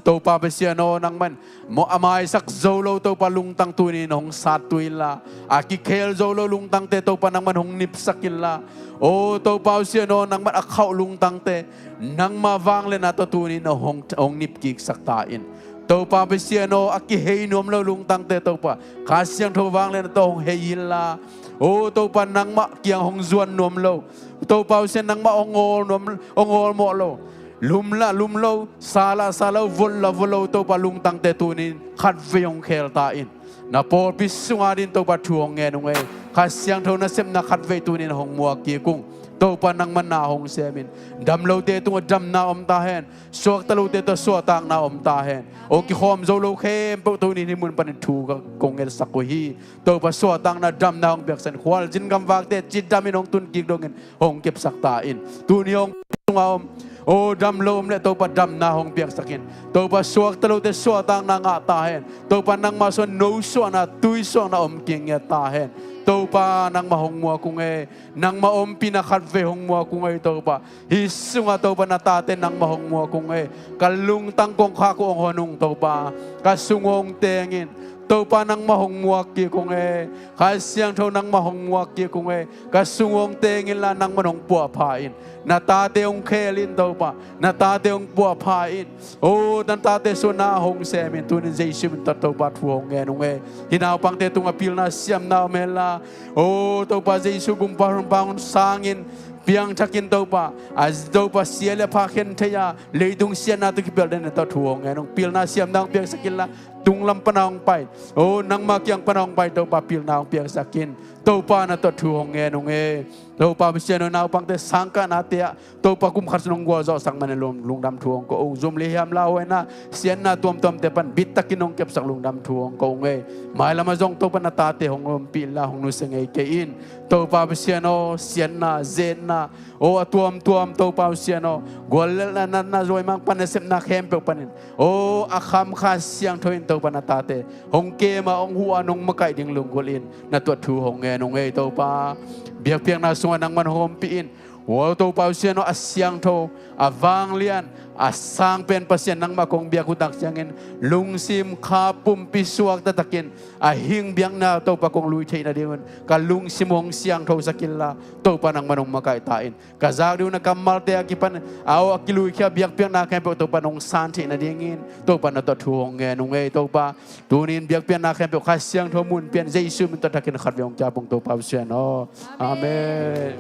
Topa Pasian aw, nangman maw a maisak zo lo Topa lungtang tuni in hong sat tu inla, a kikhel zo lo lungtangte Topa nangman hong nipsak inla, o Topa Pasian aw, nangman a khauh lungtangte nangmah vangliatna tawh tuni in hong, hong nipkiksak ta in. Topa Pasian aw, a kihei nuam lo lungtangte Topa Kha Siangtho vangliatna tawh hong hei inla, o Topa, nangmah kiang hong zuan nuam lo, Topa Pasian, nangmah hong awl nuam, hong awlmawh lo, lum lah lum lo, sa lah sa lo, vot lah vot lo Topa lungtangte tuni in khatvei hong khel ta in. Na pawlpi sungah din Topa thu hong ngen ung e. Kha Siangtho nasepna khatvei tuni in hong muak kik ung. Topa nangman na hong sem in. Dam lote tungah damna om ta hen. Suakta lote tungah suahtakna om ta hen. O kikhawm zo lo khempeuh tuni in hih mun panin thu ka kong ngetsak uh hi. Topa suahtakna damna hong piaksak in. Khualzin gamvakte cidam in hong tun kik dongin hong kepsak ta in. Tuni hong sungah om, o dam lo om leh Topa damna hong piaksak in. Topa suakta lote suahtakna ngah ta hen. Topa nangmah sungah nosuahna, tuisuakna om kik ngiat ta hen. Topa nangmah hong muak ung e. Nangmah ompihna khatvei hong muak ung e Topa. Hih sungah Topa na tate nangmah hong muak ung e. Ka lungtang kongkhak uh hong hon ung Topa. Ka sung uh hong teng in. Topa nangmah hong muak kik ung e. Kha Siangtho nangmah hong muak kik ung e. Ka sung uh hong teng inla nangmah hong puahpha in. Na tate hong khel in Topa. Na tate hong puahpha in. O na tate sungah na hong sem in. Tunin Jesu min tawh Topa thu hong ngen ung e. Hih naupangte tungah pilna siamna om henla, o Topa Jesu gumpa honpa hong sangin, piangthakin Topa, a Topa sia le pha khen thei a, leitung siatna tawh kipelh den na tawh thu hong ngen ung. Pilna siamna hong piaksak inla, tunglam pana hong pai, o nangmah kiang pana hong pai Topa pilna hong piaksak in. Topa na tawh thu hong ngen ung e. Topa Pasian aw, naupangte sangkahnate ah Topa kum khat sung hong gualzawhsak manin lungdam thu hong ko ung. Zum le hiam lauhuaina, siatna tuamtuamte pan bittakin hong kepsak lungdam thu hong ko ung e. Mailam ah zong Topa na tate hong ompih inla hong nusia ngei kei in. Topa Pasian aw, siatna, zetna, o a tuamtuam Topa Pasian aw, guallelhna, natna, zuaimang pan, nasepna khempeuh panin, o a kham Kha Siangtho in Topa na tate hong kem a, hong huh a, nong makaih ding lunggulh in na tuat thu hong ngen ung ei Topa. Biakpiakna sungah nangman hong ompih in. Aw Topa Pasian aw, a siangtho, a vanglian, a sangpen Pasian nangmah kong biak uh tak ciangin lungsim kha pumpi suak taktakin a hing biakna Topa kong lui theih nadingun ka lungsim hong siangthosak inla, Topa nangman hong makaih ta in. Ka zak ding uh na kammalte a kipan a aw a kiluikhia biakpiakna khempeuh Topa nong san theih nadingin Topa na tuat thu hong ngen ung ei Topa. Tunin biakpiakna khempeuh Kha Siangtho mun pian Jesu min tawh takin khatvei hong kiap ung Topa Pasian aw. Amen.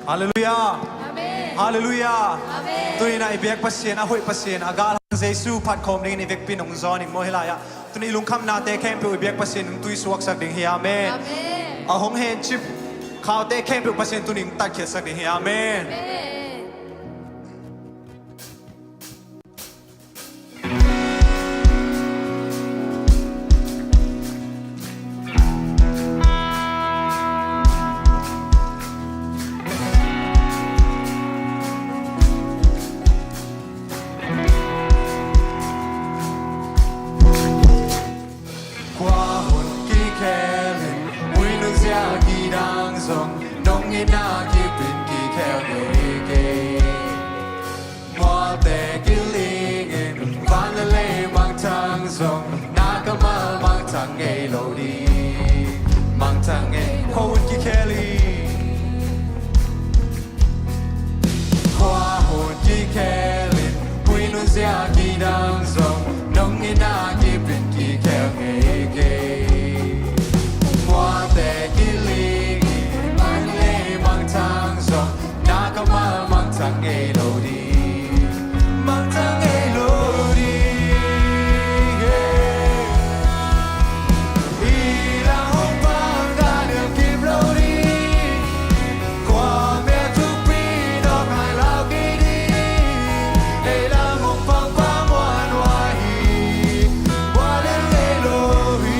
Halleluiah. Halleluiah. Tunin a i biak Pasian, a hoih Pasian, a galhang Jesu phat khawm dingin i vekpi in hong zawn ing maw hih lai-ah. Tunin i lungkhamnate khempeuh i biak Pasian in hong tuisuaksak ding hi. Amen. A hong hencip khaute khempeuh Pasian tunin hong tatkhiatsak ding hi. Amen. Khua hun kikhelin, ui nunzia kidang zong, nong itna kipin kikhel ngei kei. Mualte kilingin, van le lei mangthang zong, na kammal mangthang ngei lo ding. Mangthang ngei, khua hun kikhelin. Khua hun kikhelin, ui nunzia kidang zong, nong itna kipin kikhel ngei kei. Mualte kilingin, van le lei mangthang zong, na kammal mangthang ngei lo ding. Mangthang ngei lo ding. Ei lam hong pang ta liam kip lo ding. Khua mya thukpi dawk ngai lau kei ding. Ei lam hong pang pa muan uh ahi. Bua liam ngei lo hi.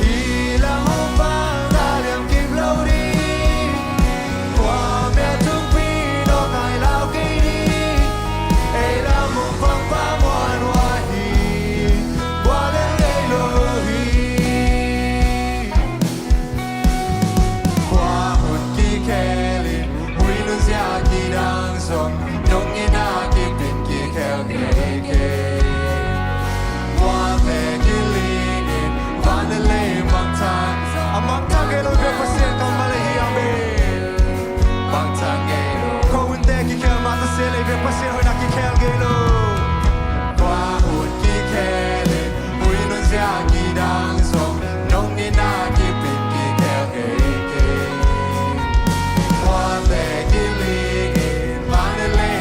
Ei lam hong pang ta liam kip lo ding. Khua mya thukpi dawk ngai lau kei ding. Ei lam hong pang pa muan uh ahi. Bua liam ngei lo hi. Khua hun kikhelin, ui nunzia kidang zong, nong itna kipin kikhel ngei kei. Mualte kilingin, van le lei mangthang. A mangthang ngei lo i biak Pasian kammal ahi, amen. Mangthang ngei lo. Khua hunte kikhel mah ta se leh i biak Pasian hoihna kikhel ngei lo. Khua hun kikhelin, ui nunzia kidang zong, nong itna kipin kikhel ngei kei. Mualte kilingin, van le lei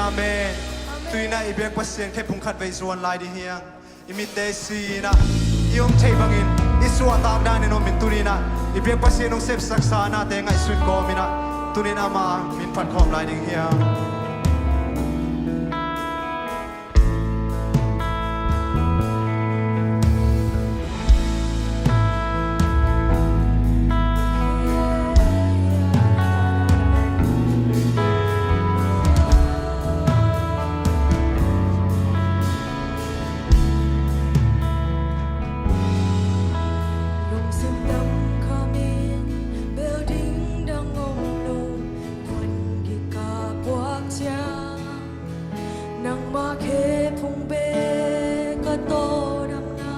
Amen. Tuinah i biak Pasian khe phung khat vei zuan lai ding hiang. I mitte sinah i om thei bangin i suahtak danin om in tuninah i biak Pasian hong sepsaksa nate ngaihsun kawminah tunin ama min phat khawm lai ding hiang. Lungsim dang khamin building dang om lo, van kikap puak ciang nangmah khe phung bek ka tawdamna,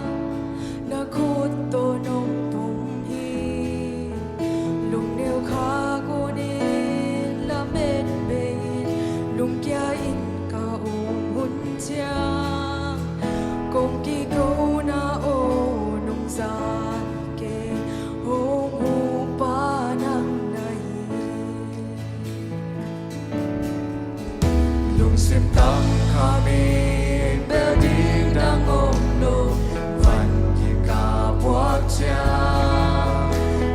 na khut tawh nong pung hi. Lungneu khak unin lamet bei-in lungkia in ka um hun ciang kong kikona aw nong zat kei hong hupa nang na hi. Lungsim tang khamin building dang om lo, van kikap puak ciang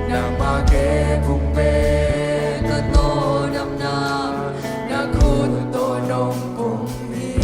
nangmah khe phung bek ka tawdamna, na khut tawh nong pung hi.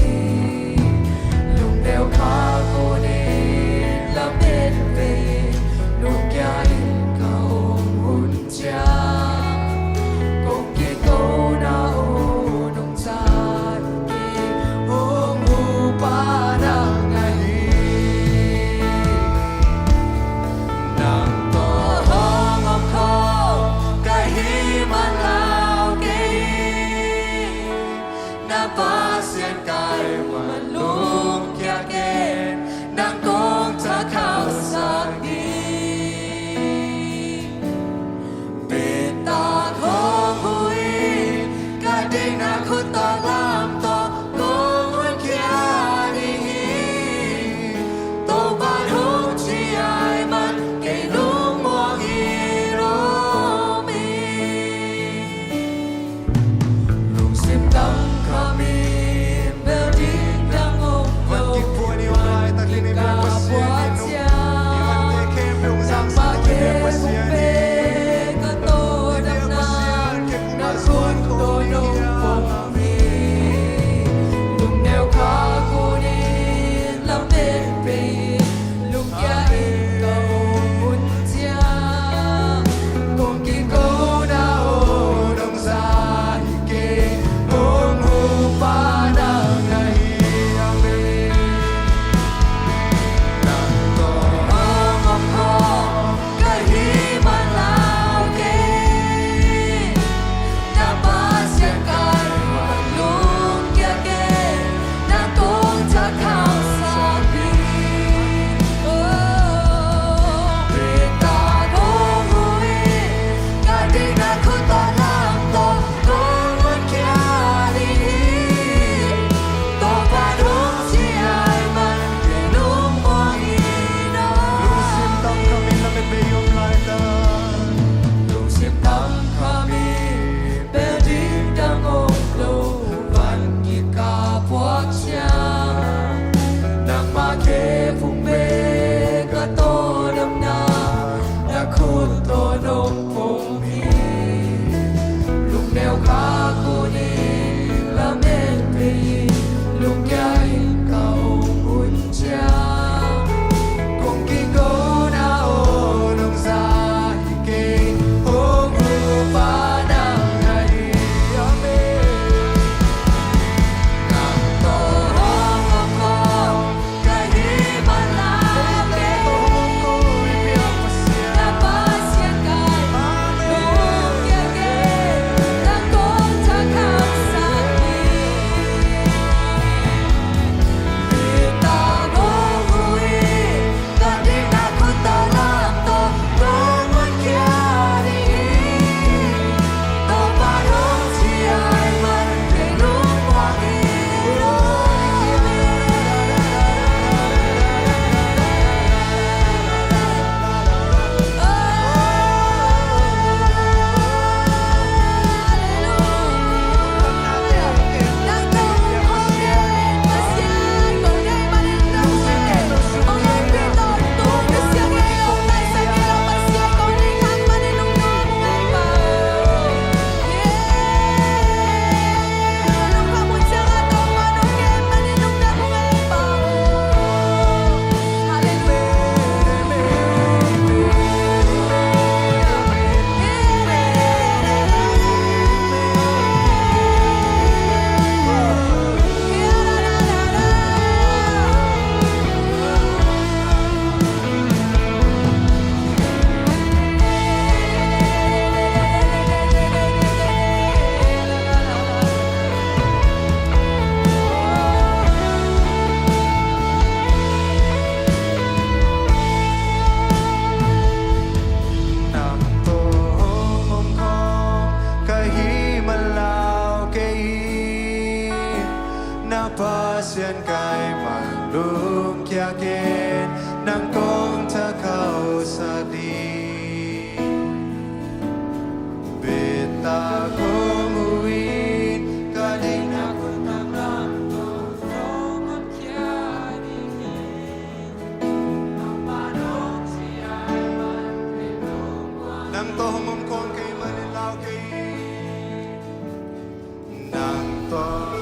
Keimah lungkiakin nang kong thakhausak ding. Bitak hong uh in ka ding na kun tang lam tawh hong honkhia ding hi. Nang tawh hong om khawm kei manin lau kei in. Nang tawh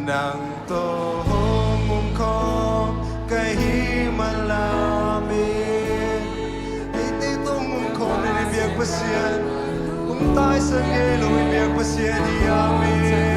Nang tawh hong om khawm ka hih malam in. Eite tawh hong om khawm na i biak Pasian, hong taisan ngei lo i biak Pasian hi. Amen.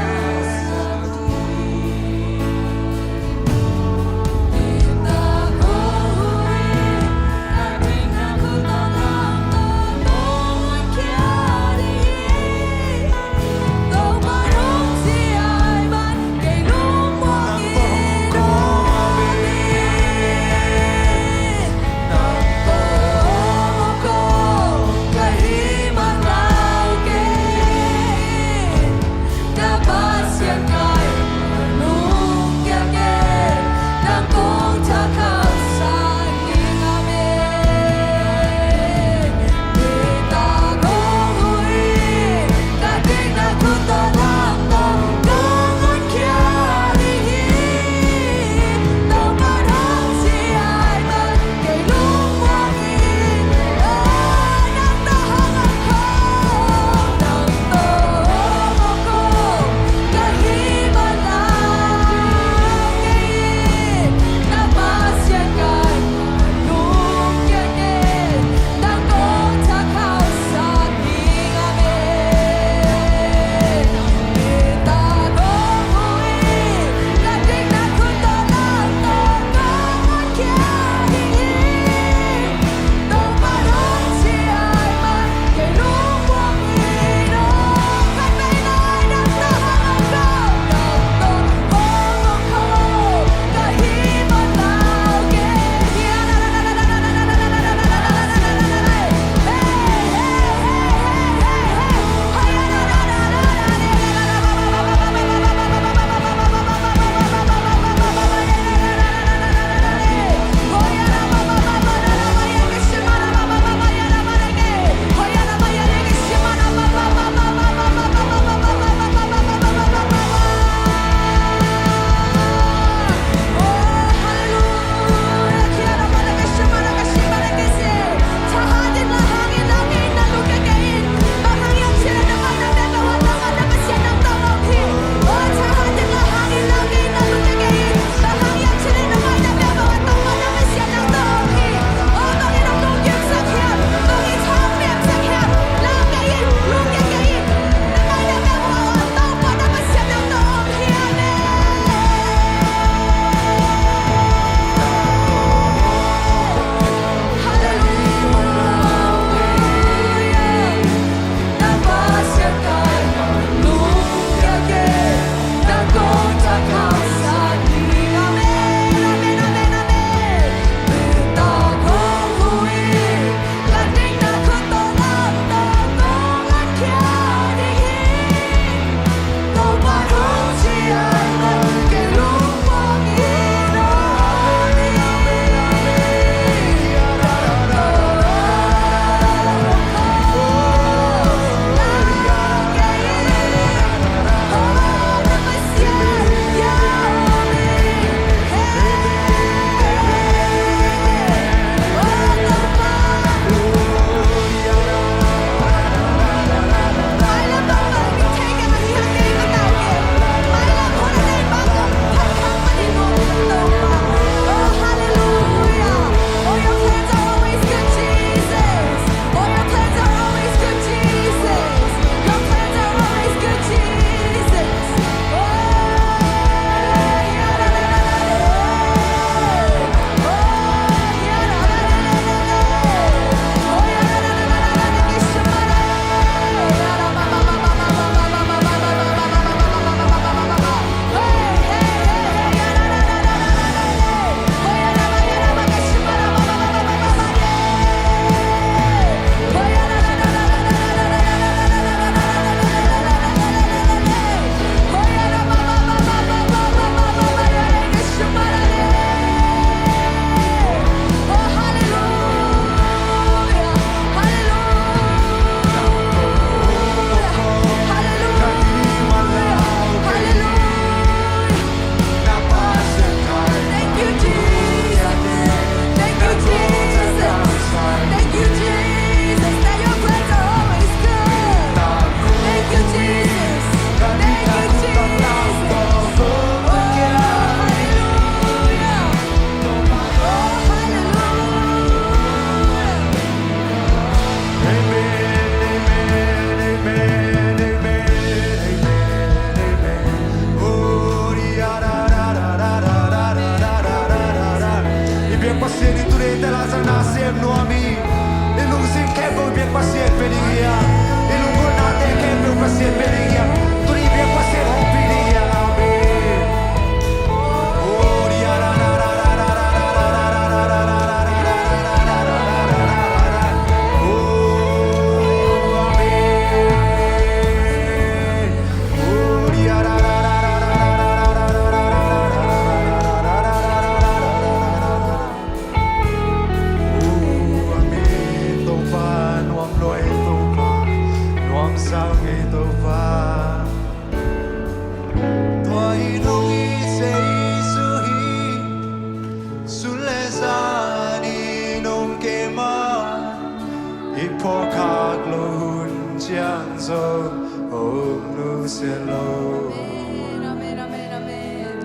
Amen, amen, amen, amen.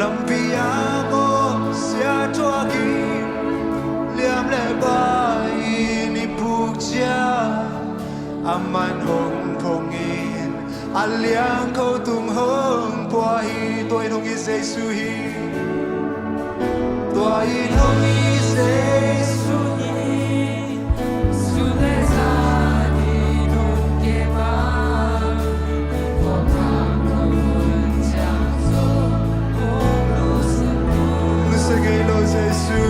Lampi ah mawhsia thuakin, liam le vai in i puk ciang, aman hong phong in, a liang kho tung hong pua hi. Tua in hong it Jesu hi. Tua in hong it Jesu hi. Nusia ngei lo Jesu.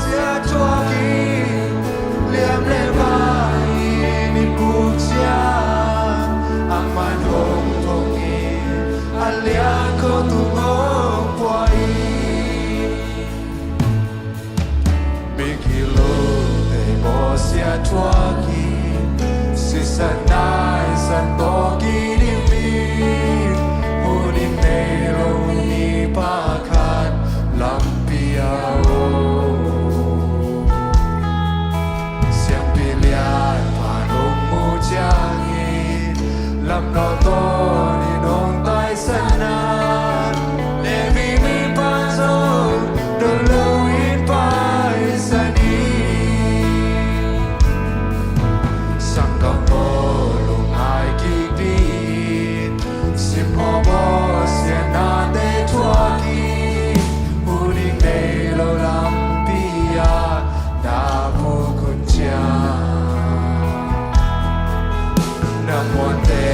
Sia thuak in, liam le vai in i puk ciang, aman hong phong in, a liang kho tung hong pua hi. Migilo te bawsia thuak in, sisan naisan tawh kidim in, hun in nei lo mipa khat lampi ah om. Siampi lian pan hong mu ciangin, lam nawtawn in hong taisan a, Levi mipa zong don lo in paisan hi. Sanggam aw, lungngai kik dih in, simmawh bawsia nate thuak in, hun in nei lo lampi ah na puk hun ciang, na muante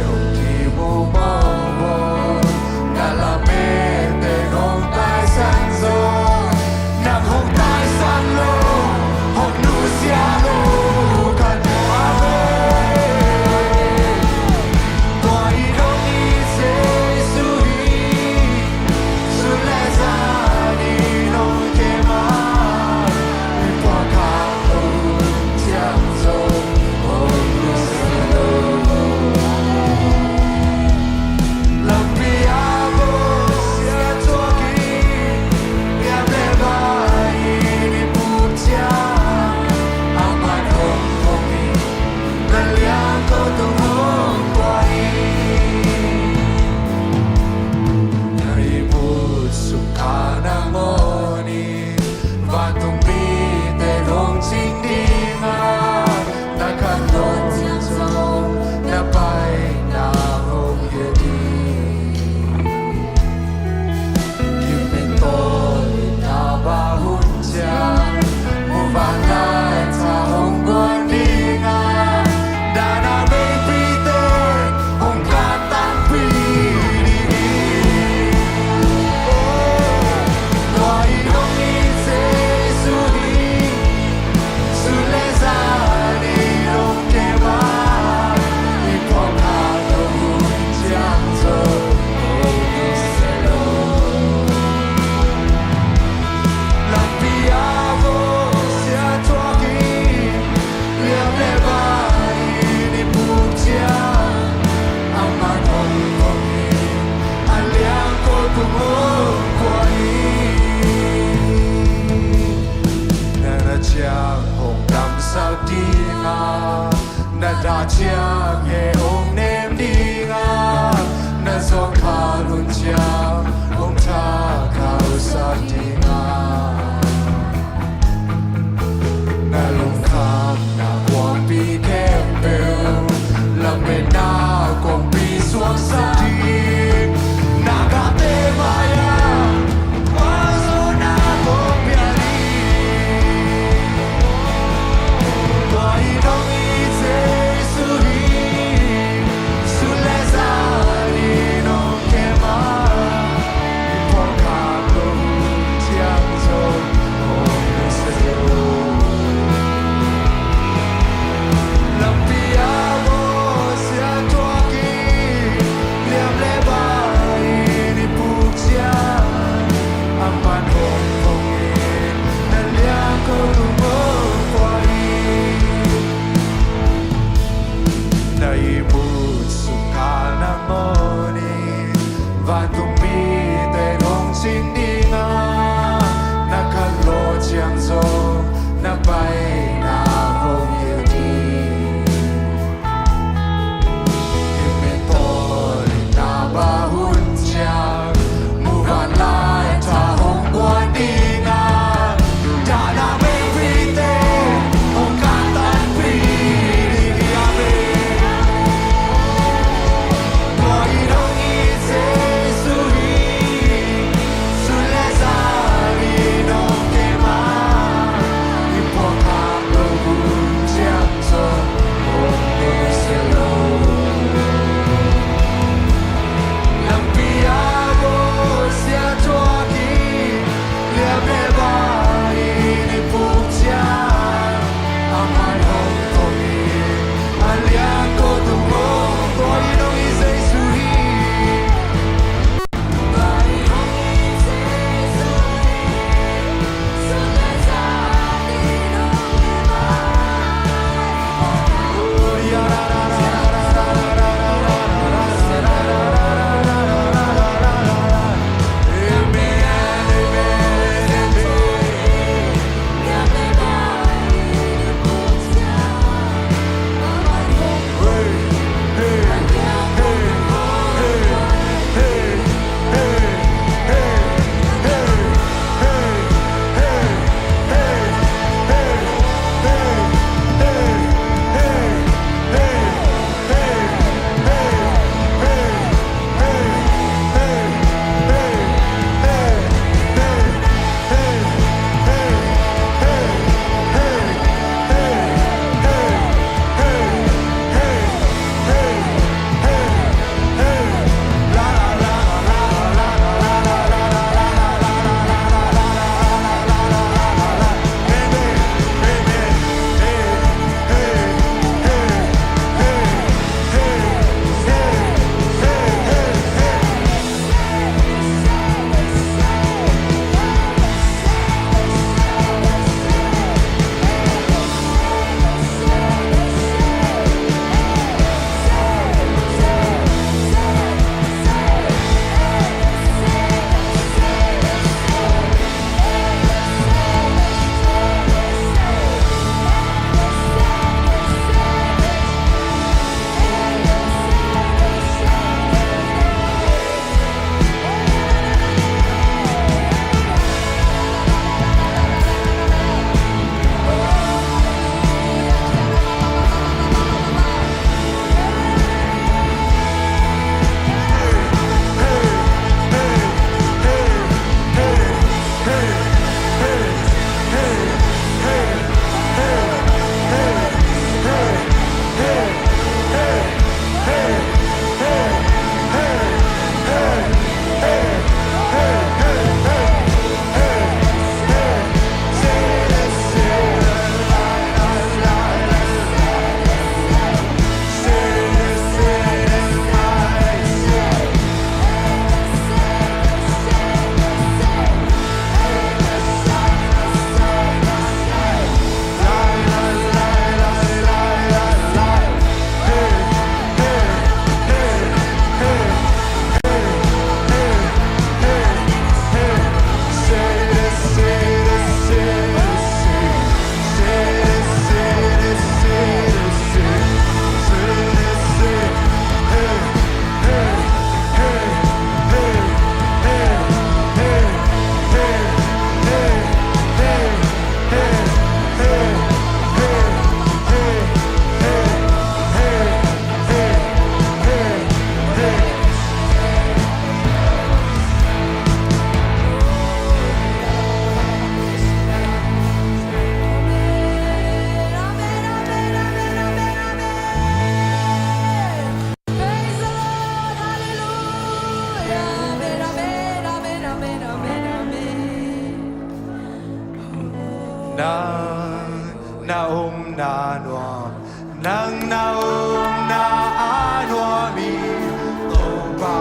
hong kimu mawkmawk, na lametten hong taisan zong, nang hong taisan lo, hong nusia lo khat. Amen. Tua in hong it Jesu hi. Sun le zan in hong kem a, mi pawlkhat hong ciang zong hong nusia lo. Lampi ah bawsia thuak in, liam le vai in i puk ciang, aman hong phong in, na liang kho tung hong pua hi. Na ihmut sung ah na ngawn in, vantung mite hong cing ding a, na khanlawh ciang zong na paina hong hilh ding. Gimmitpawlna vak hun ciang, muvanlai tha hong guan ding a, na na veipite hong kah tangpi ding hi. Tua in hong it Jesu hi. Sun le zan in hong kem a, i pawlkhat hong hun ciang zong hong nusia lo. Lampi ah bawsia thuak in, liam le vai in i puk ciang, aman hong phong in, a liang kho tung hong pua hi. Na na ciang hong damsak ding a, na dah ciang he hong nem ding a, na zawngkhal hun ciang hong thakhauhsak ding a, na lungkhamna kuampi khempeuh, lametna kongpi suaksak ding, na gahte mai-ah, na nuam, nang na omna a nuam i Topa.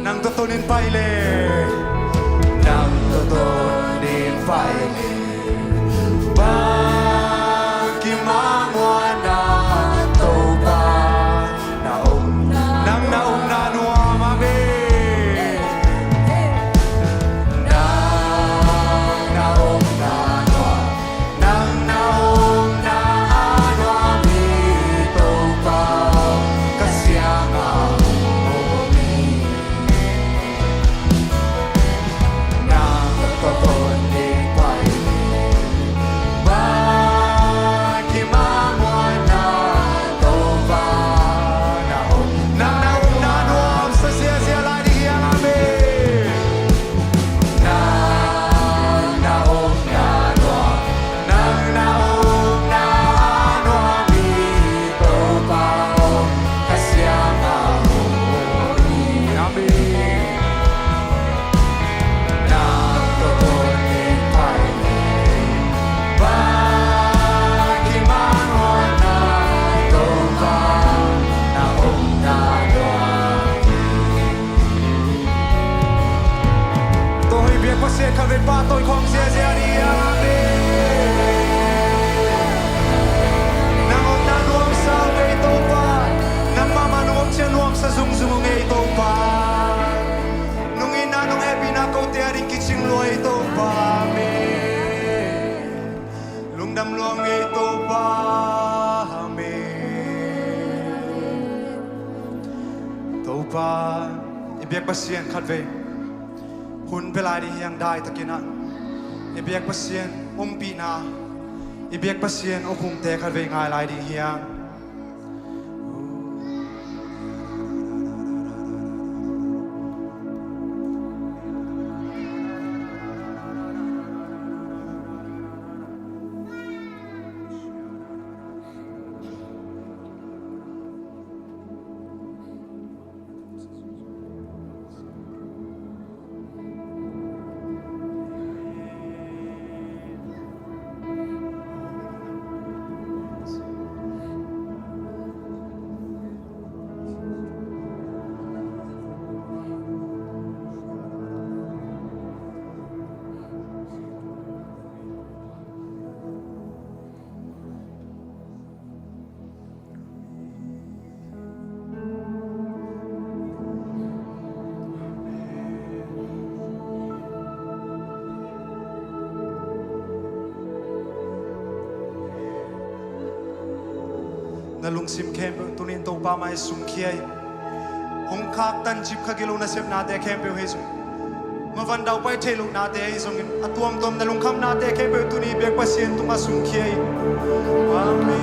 Nang tawh ton in pai le, nang tawh ton in pai le, bang kimangmuan na Topa. Na om, nang na omna nuam, amen. Nang na omna nuam, nang na omna a nuam i Topa, Kha Siangtho om hi. Tua hih biak Pasian khat vei pahtawi khawm ziahziah ni. Amen. Nang omna nuamsa ung ei Topa. Nang mahmah nong om ciang nuamsa zungzung ung ei Topa. Nong itna nong hehpihna kote a ding kicing lua ei Topa. Amen. Lungdam lua ung ei Topa. Amen. Topa, i biak Pasian khat vei hun pia lai ding hi hang, daitakin ah i biak Pasian ompihna, i biak Pasian awphumte khat vei ngai lai ding hi hang. Na lungsim khempeuh tuni-in Topa mai sungkhia in. Hong khaktan cip kha gilo nasepnate khempeuh hi zong, mavan daupai theih lohnate hi zongin, a tuamtuam na lungkhamnate khempeuh tuni biak Pasian tungah sungkhia in. Amen.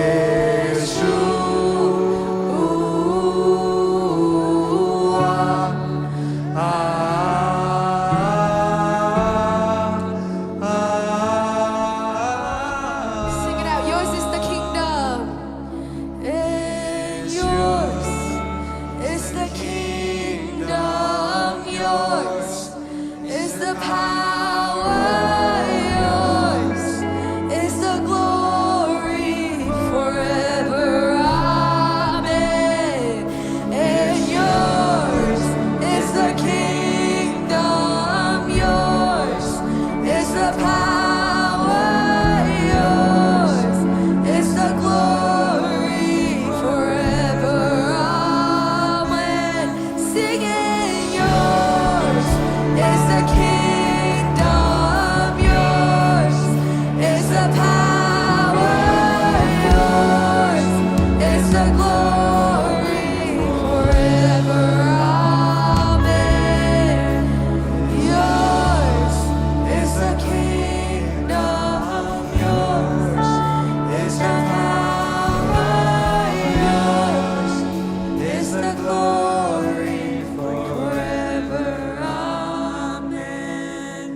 Yeshua. Sing it out. Yours is the kingdom. And yours is the kingdom. Yours is the power, yours is the glory forever. Amen. And yours is the kingdom, yours is the power, yours is the glory forever. Amen. Singing, yours is the kingdom, yours is the power, yours is the glory forever. Amen. Yours is the kingdom, yours is the power, yours is the glory forever. Amen.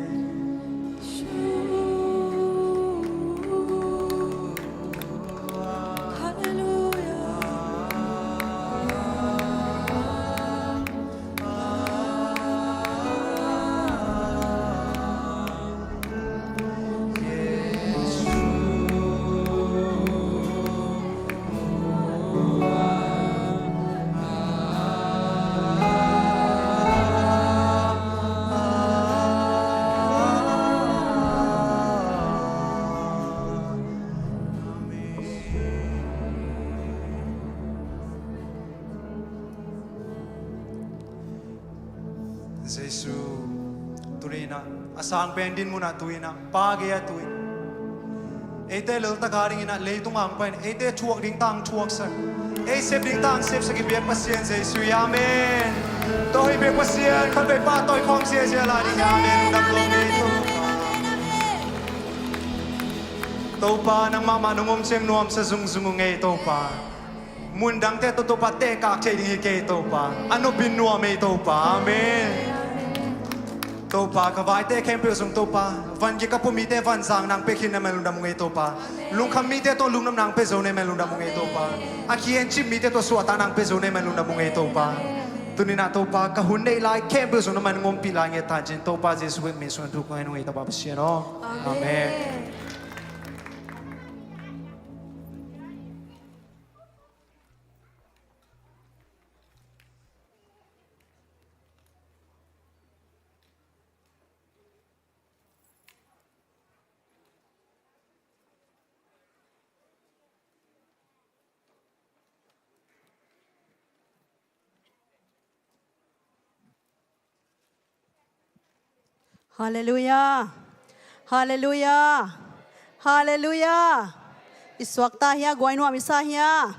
Hallelujah. Jesu, tuni-in ah a sang pen din munah tu-in ah Pa gei-ah tu-in eite leltak a dingin ah leitung ah hong pai-in eite thuak ding tang thuaksak, ei sep ding tang sepsak i biak Pasian Jesu hi. Amen. Tua hi biak Pasian khatvei pahtawi khawm ziazia lai ding hi. Amen. Lungdam lua ngei Topa. Topa, nangmah mah nong om ciang nuamsa zungzung uh ngei Topa. Mundangte tawh Topa tehkak thei ding hi kei Topa. A nopin nuam ei Topa. Amen. Topa, ka vaite khempeuh zong Topa, van gik a pua mite vanzang nang pia khin na man lungdam uh ngei Topa. Lungkham mite tawh lungdam nang pia zo na man lungdam uh ngei Topa. A kikhencip mite tawh suahtak nang pia zo na man lungdam uh ngei Topa. Tuni-in ah Topa, ka hun neih lai khempeuh zong na man ngompih lai nget ta cin Topa Jesu min suang thu kong hen uh ngei Topa Pasian aw. Amen. Halleluiah. Halleluiah. Halleluiah. I suakta hia, guai nuam i sa hia?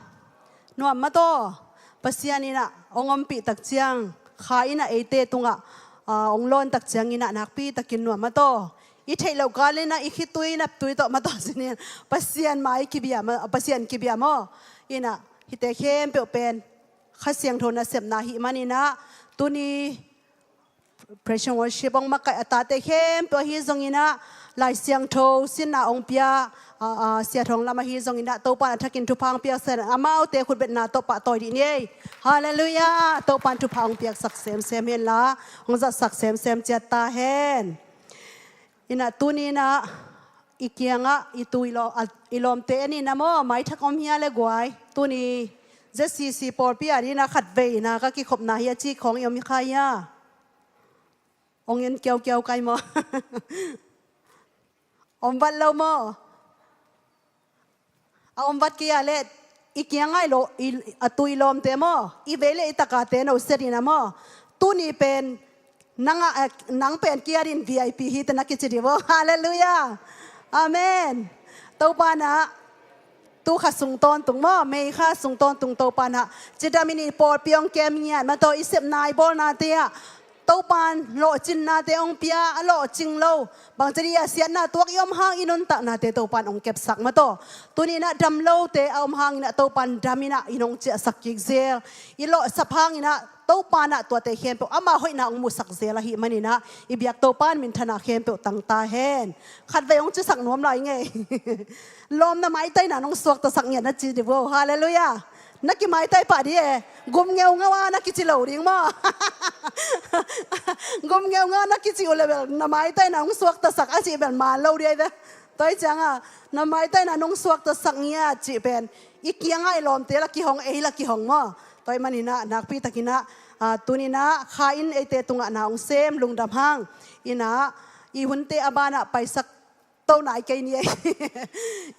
Nuam mataw. Pasian in ah hong ompih tak ciang, Kha in ah eite tungah, ah, hong lawn tak ciangin ah nakpi takin nuam mataw. I theih loh kalin ah i khitui naptui tawh mataw sinin Pasian mai kibia ma, Pasian kibia maw? In ah hihte khempeuh pen Kha Siangtho nasepna ahih manin ah tuni praise and worship hong makaih a tate khempeuh ahi zongin ah, Lai Siangtho sinna hong pia, a, a, Sia Thawng Lam ahi zongin ah, Topa'n a thakin thupha hong piaksak, amaute khutbetna tawh pahtawi dih ni ei. Halleluiah. Topa'n thupha hong piaksak semsem henla, hong zatsak semsem ciat ta hen. In ah tuni-in ah i kiangah i tu i law-, a, i lawmte en in ah maw, maithak om hia le guai? Tuni Z C C pawlpi ah dingin ah khatveina ka kikhopna hi a ci khawng i om hi kha hia? Hong en kiaukiau kai maw? Om vat lo maw? A om vat kei a leh i kiangah i lo, i, a tu i lawmte maw, i vei le i takate no siat in ah maw, tuni pen nang a, eh, nang pen kiat in V I P hi te na kici dih maw. Halleluiah. Amen. Topa'n ah tu kha sung tawntung maw, May kha sung tawntung Topa'n ah cidam in i pawlpi hong kem ngiat mataw, i sepna i bawlnate ah Topan lawhcinnate hong pia, a lawhcing lo, bangci dih a siatna tuak i om hang i nuntaknate Topan hong kepsak mataw. Tuni-in ah dam lote a om hangin ah Topan dam in ah in hong ciahsak kik zel. I lawhsap hangin ah Topan ah tuate khempeuh ama hoihna hong musak zel ahih manin ah i biak Topan minthanna khempeuh tang ta hen. Khatvei hong cisak nuam lai ngei. Lawm, na maitaina nong suaktasak ngiat na ci dih vo. Halleluiah. Na kimaitai pah dih e. Gum ngeungau a na kici lo ding maw? Gum ngeungau a na kici uh le bel na maitaina nong suaktasak a cih bel man lo dih ai ve. Tua hi ciangah na maitaina nong suaktasak ngiat cih pen i kiangah i lawmte la kihong, ei la kihong maw? Tua ahih manin ah nakpi takin ah, ah, tuni-in ah Kha in eite tungah na hong sem, lungdam hang. In ah i hunte a banah paisak to nai kei ni ei.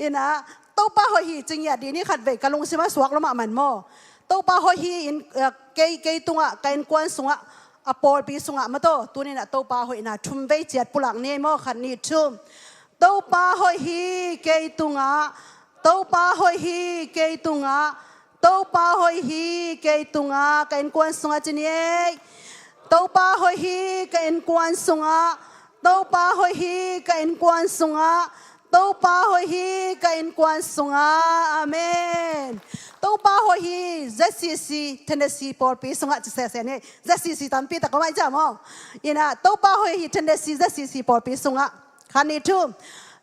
In ah Topa hoih hi ci ngiat dih ni, khatvei ka lungsim ah suak lua mahmah maw. Topa hoih hi in, ah, kei, kei tungah, ka innkuan sungah, a pawlpi sungah mataw, tuni-in ah Topa hoihna thum vei ciat pulak ni ei maw, khat, nih, thum. Topa hoih hi kei tungah, Topa hoih hi kei tungah, Topa hoih hi kei tungah, ka innkuan sungah ci ni ei. Topa hoih hi ka innkuan sungah, Topa hoih hi ka innkuan sungah, Topa hoih hi ka innkuan sungah. Amen. Topa hoih hi Z C C Tennessee pawlpi sungah ci sese ni ei. Z C C tampi tak om ai cia maw. In ah Topa hoih hi Tennessee Z C C pawlpi sungah. Khat, nih, thum.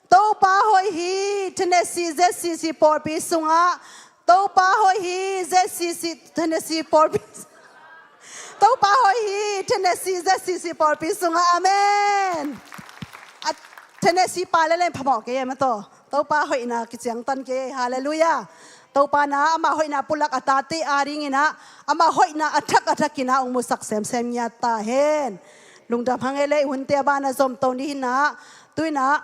Topa hoih hi Tennessee Z C C pawlpi sungah. Topa hoih hi Z C C Tennessee pawlpi. Topa hoih hi Tennessee Z C C pawlpi sungah. Amen. A Tennessee pa le leng phamawh kei e mataw. Topa hoihna kiciangtan kei. Halleluiah. Topa in ah ama hoihna pulak a tate adingin ah ama hoihna a thak a thakin ah hong musak semsem ngiat ta hen. Lungdam hang ei le, i hunte a banah zom to ni hi in ah. Tu-in ah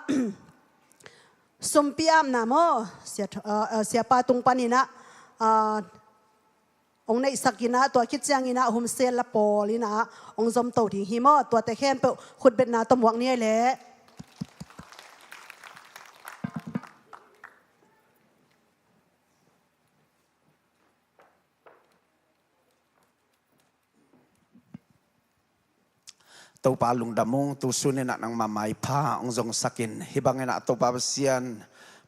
sumpi apna maw, sia, ah, ah, siapa tung panin ah, ah, hong neihsak in ah, tua khit ciangin ah home cell la pawl in ah hong zom to ding hi maw. Tuate khempeuh khutbetna tawh muak ni ei le. Topa lungdam ung, tu sun in ah nangma maipha hong zongsak in, hih bangin ah Topa Pasian,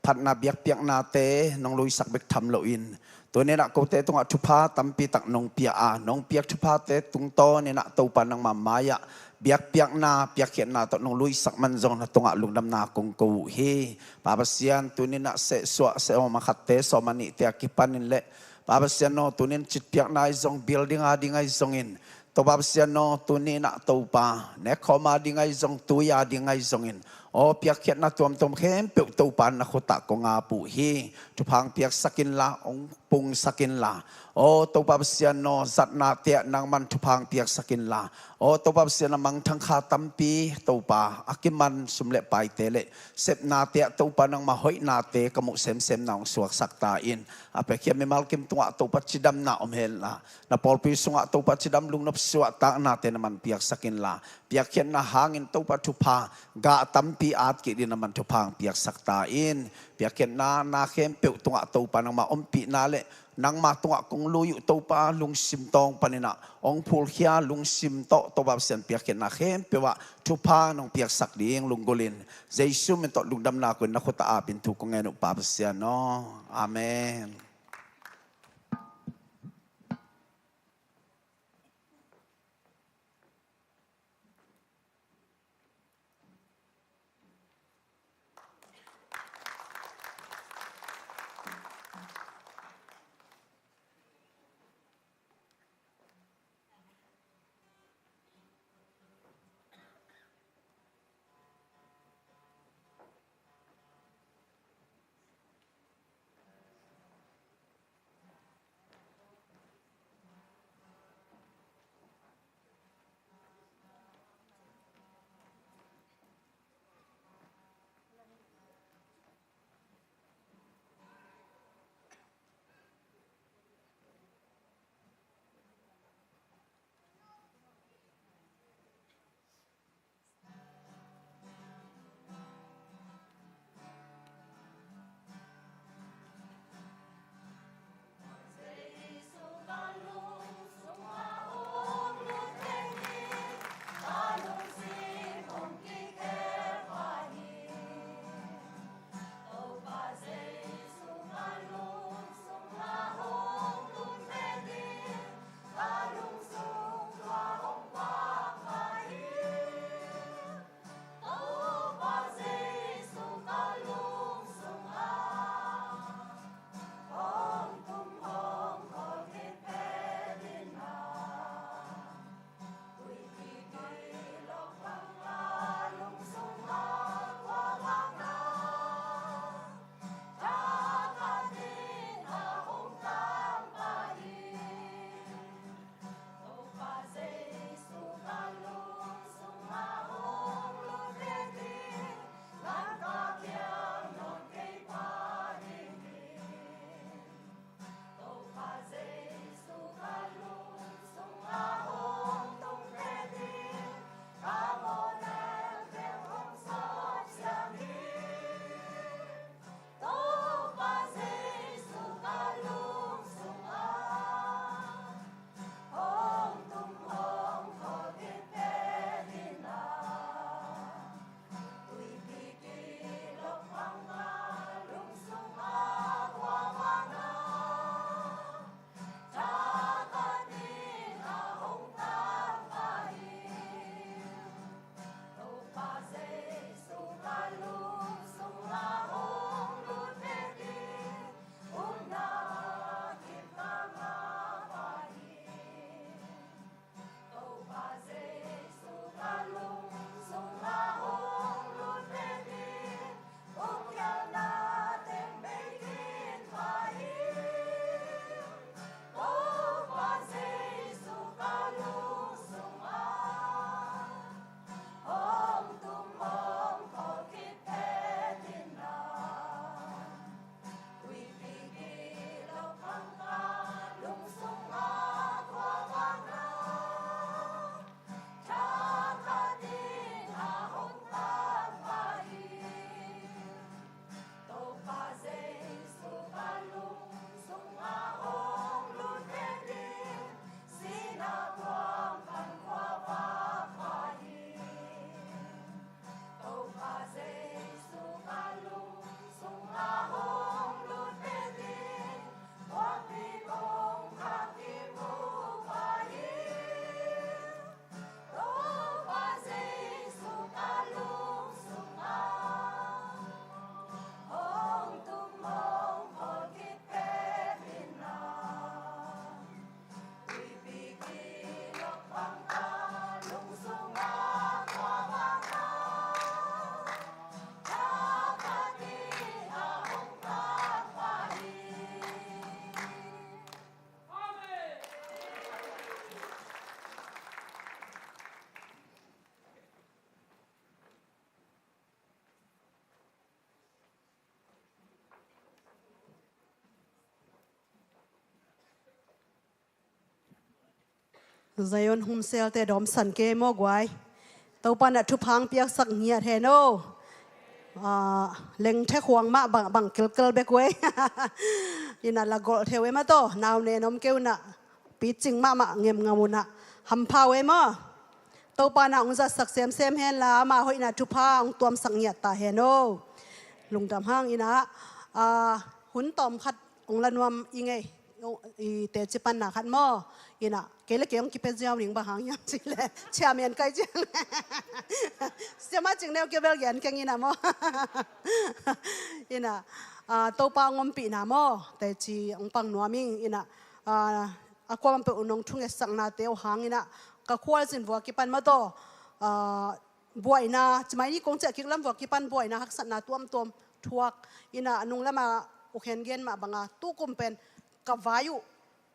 phatna biakpiaknate nong luisak bek tham loin, tuni in ah kote tungah thupha tampi tak nong pia a, nong piak thuphate tungtawn in ah Topa nangma mai-ah biakpiakna, piakkhiatna tawh nong luisak man zong na tungah lungdamna kong ko uh hi. Pa Pasian, tuni in ah sehsuah, sehawm a khatte, sawm a nihte a kipanin le, Pa Pasian aw, tuni in citpiakna ahi zong, building ading ahi zongin, Topa Pasian aw, tuni in ah Topa, nekkhawm ading ahi zong, tui ading ahi zongin, aw, piakkhiatna tuamtuam khempeuh Topa na khutah kong ap uh hi. Thupha hong piaksak inla, hong pungsak inla, aw Topa Pasian aw, zatnate ah nangman thupha hong piaksak inla, aw Topa Pasian, a mangthang kha tampi Topa, a kiman sum le paite le sepnate ah Topa nangma hoihnate ka muh semsemna hong suaksak ta in. A piakhia mimal kim tungah Topa cidamna om henla, na pawlpi sungah Topa cidam, lungnop, suahtaknate na man piaksak inla, piakkhiatna hangin Topa thupha, gah tampi at kik ding na man thupha hong piaksak ta in. Piakkhiatna na khempeuh tungah Topa nangma ompihna le nangma tungah kong lui uh Topa, lungsim tawng panin ah hong phulkhia, lungsim tawh Topa Pasian piakkhiatna khempeuh ah thupha nong piaksak ding lunggulhin, Jesu min tawh lungdamna ko in na khutah apin thu kong ngen uh Pa Pasian aw. Amen. Zion Home Cell te dawmsan kei maw guai. Topa in ah thupha hong piaksak ngiat hen aw. Ah, lengthe khuang mah bang, bang kilkel bek uh ei. In ah la golh thei uh ei maw taw, nau nen om kei un ah, picing mahmah ngemngam un ah, hampha uh ei maw. Topa in ah hong zatsak semsem hen la, ama hoihna thupha hong tuamsak ngiat ta hen aw. Lungdam hang. In ah, ah, hun tawm khat hong la nuam ing ei. I teci panna khat maw. In ah kei le kei hong kipia ziau ning, bang hang hiam cih leh, chairman kai ciang, siamah Cing Neu Kio bel gen keng in ah maw. In ah, ah, Topa hong ompihna maw, teci hong pang nuam ing. In ah, ah, a kuamah peuh nong thungetsaknate uh hang in ah, ka khualzin vua kipan maw taw, ah, buaina, ci mai ni, kong ciah kik lam vua kipan buaina haksatna tuamtuam thuak. In ah a nung lam ah U Khen gen mah bang a, tu kum pen ka vai uh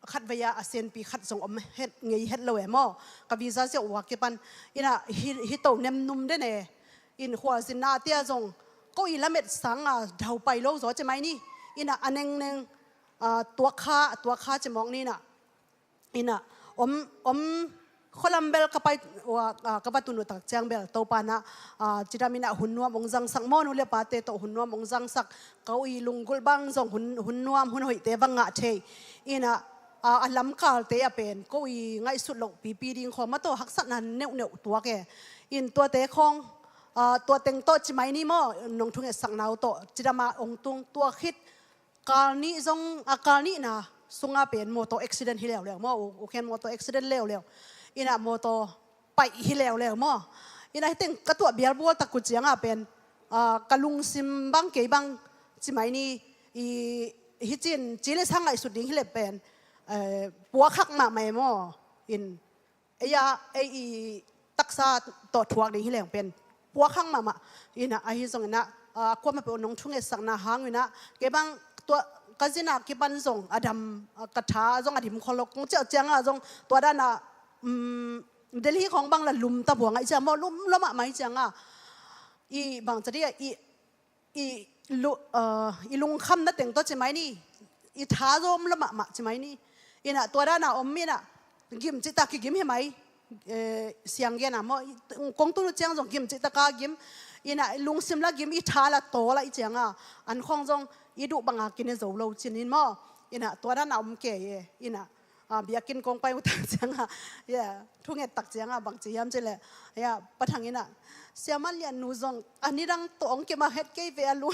khatvei a, a senpi khat zong om het, ngei het lo ei maw. Ka visa ziau vua kipan. In ah hi, hi to nemnum den e. In khualzinna te ah zong ko i lamet sang a dau pai lo zaw, ci mai ni. In ah a nengneng, ah, tuak kha, tuak kha ci mawk ni. In ah, in ah, om, om, khualam bel ka pai, ah, ka va tun uh tak ciang bel Topa in ah, ah, cidam in ah hun nuam hong zangsak maw, nu le pate tawh hun nuam hong zangsak. Ko i lunggulh bang zong hun, hun nuam, hun hoihte va ngah thei. In ah, ah, a lamkalte ah pen ko i ngaihsut loh pipi ding khawng maw taw, haksatna neuhneuh tuak e. In tuate khawng, ah, tua teng tawh ci mai ni maw, nong thungetsakna uh tawh cidam a hong tung, tua khit kal nih zong, a kal nihna sungah pen motor accident hi leuleu maw, U, U Khen motor accident leuleu. In ah motor paih hi leuleu maw. In ah hi teng ka tuah bialbual tak uh ciang ah pen, ah, ka lungsim bang, kei bang, ci mai ni, i, hi cin, ci le sa ngaihsut ding hi leh pen, eh, puakhak mahmah ei maw. In ei a, ei i taksa tawh thuak ding hi leng pen puakhak mahmah. In ah ahi zong in ah, ah, kuamah peuh nong thungetsakna hang in ah, kei bang tua ka zin a kipan zong a dam, ah, ka tha zong a dim khol lo. Kong ciah ciang ah zong tua dan ah, um, Delhi khawng bang la lum ta buang a, i ciang maw, lum lua mahmah i ciang ah, i bang ci dih ah, i i lu-, ah, i lungkhamna teng tawh ci mai ni, i tha zong om lua mahmah ci mai ni. In ah tua dan a om in ah, gim cih ta kigim hi mai, eh, siang gen a maw, i, kong tun uh ciang zong gim cih ta ka gim. In ah lungsim la gim, i tha la tawl a i ciang ah, an khawng zong i duh bang a kine zo lo cin in maw. In ah tua dan a om kei e. In ah, ah, biakinn kong pai uh tak ciang ah, ya, thunget tak ciang ah bang ci hiam cih leh, ya, Pa Thang in ah, Siamah Lian nu zong a nidang tawh hong kimah het kei ve a, lu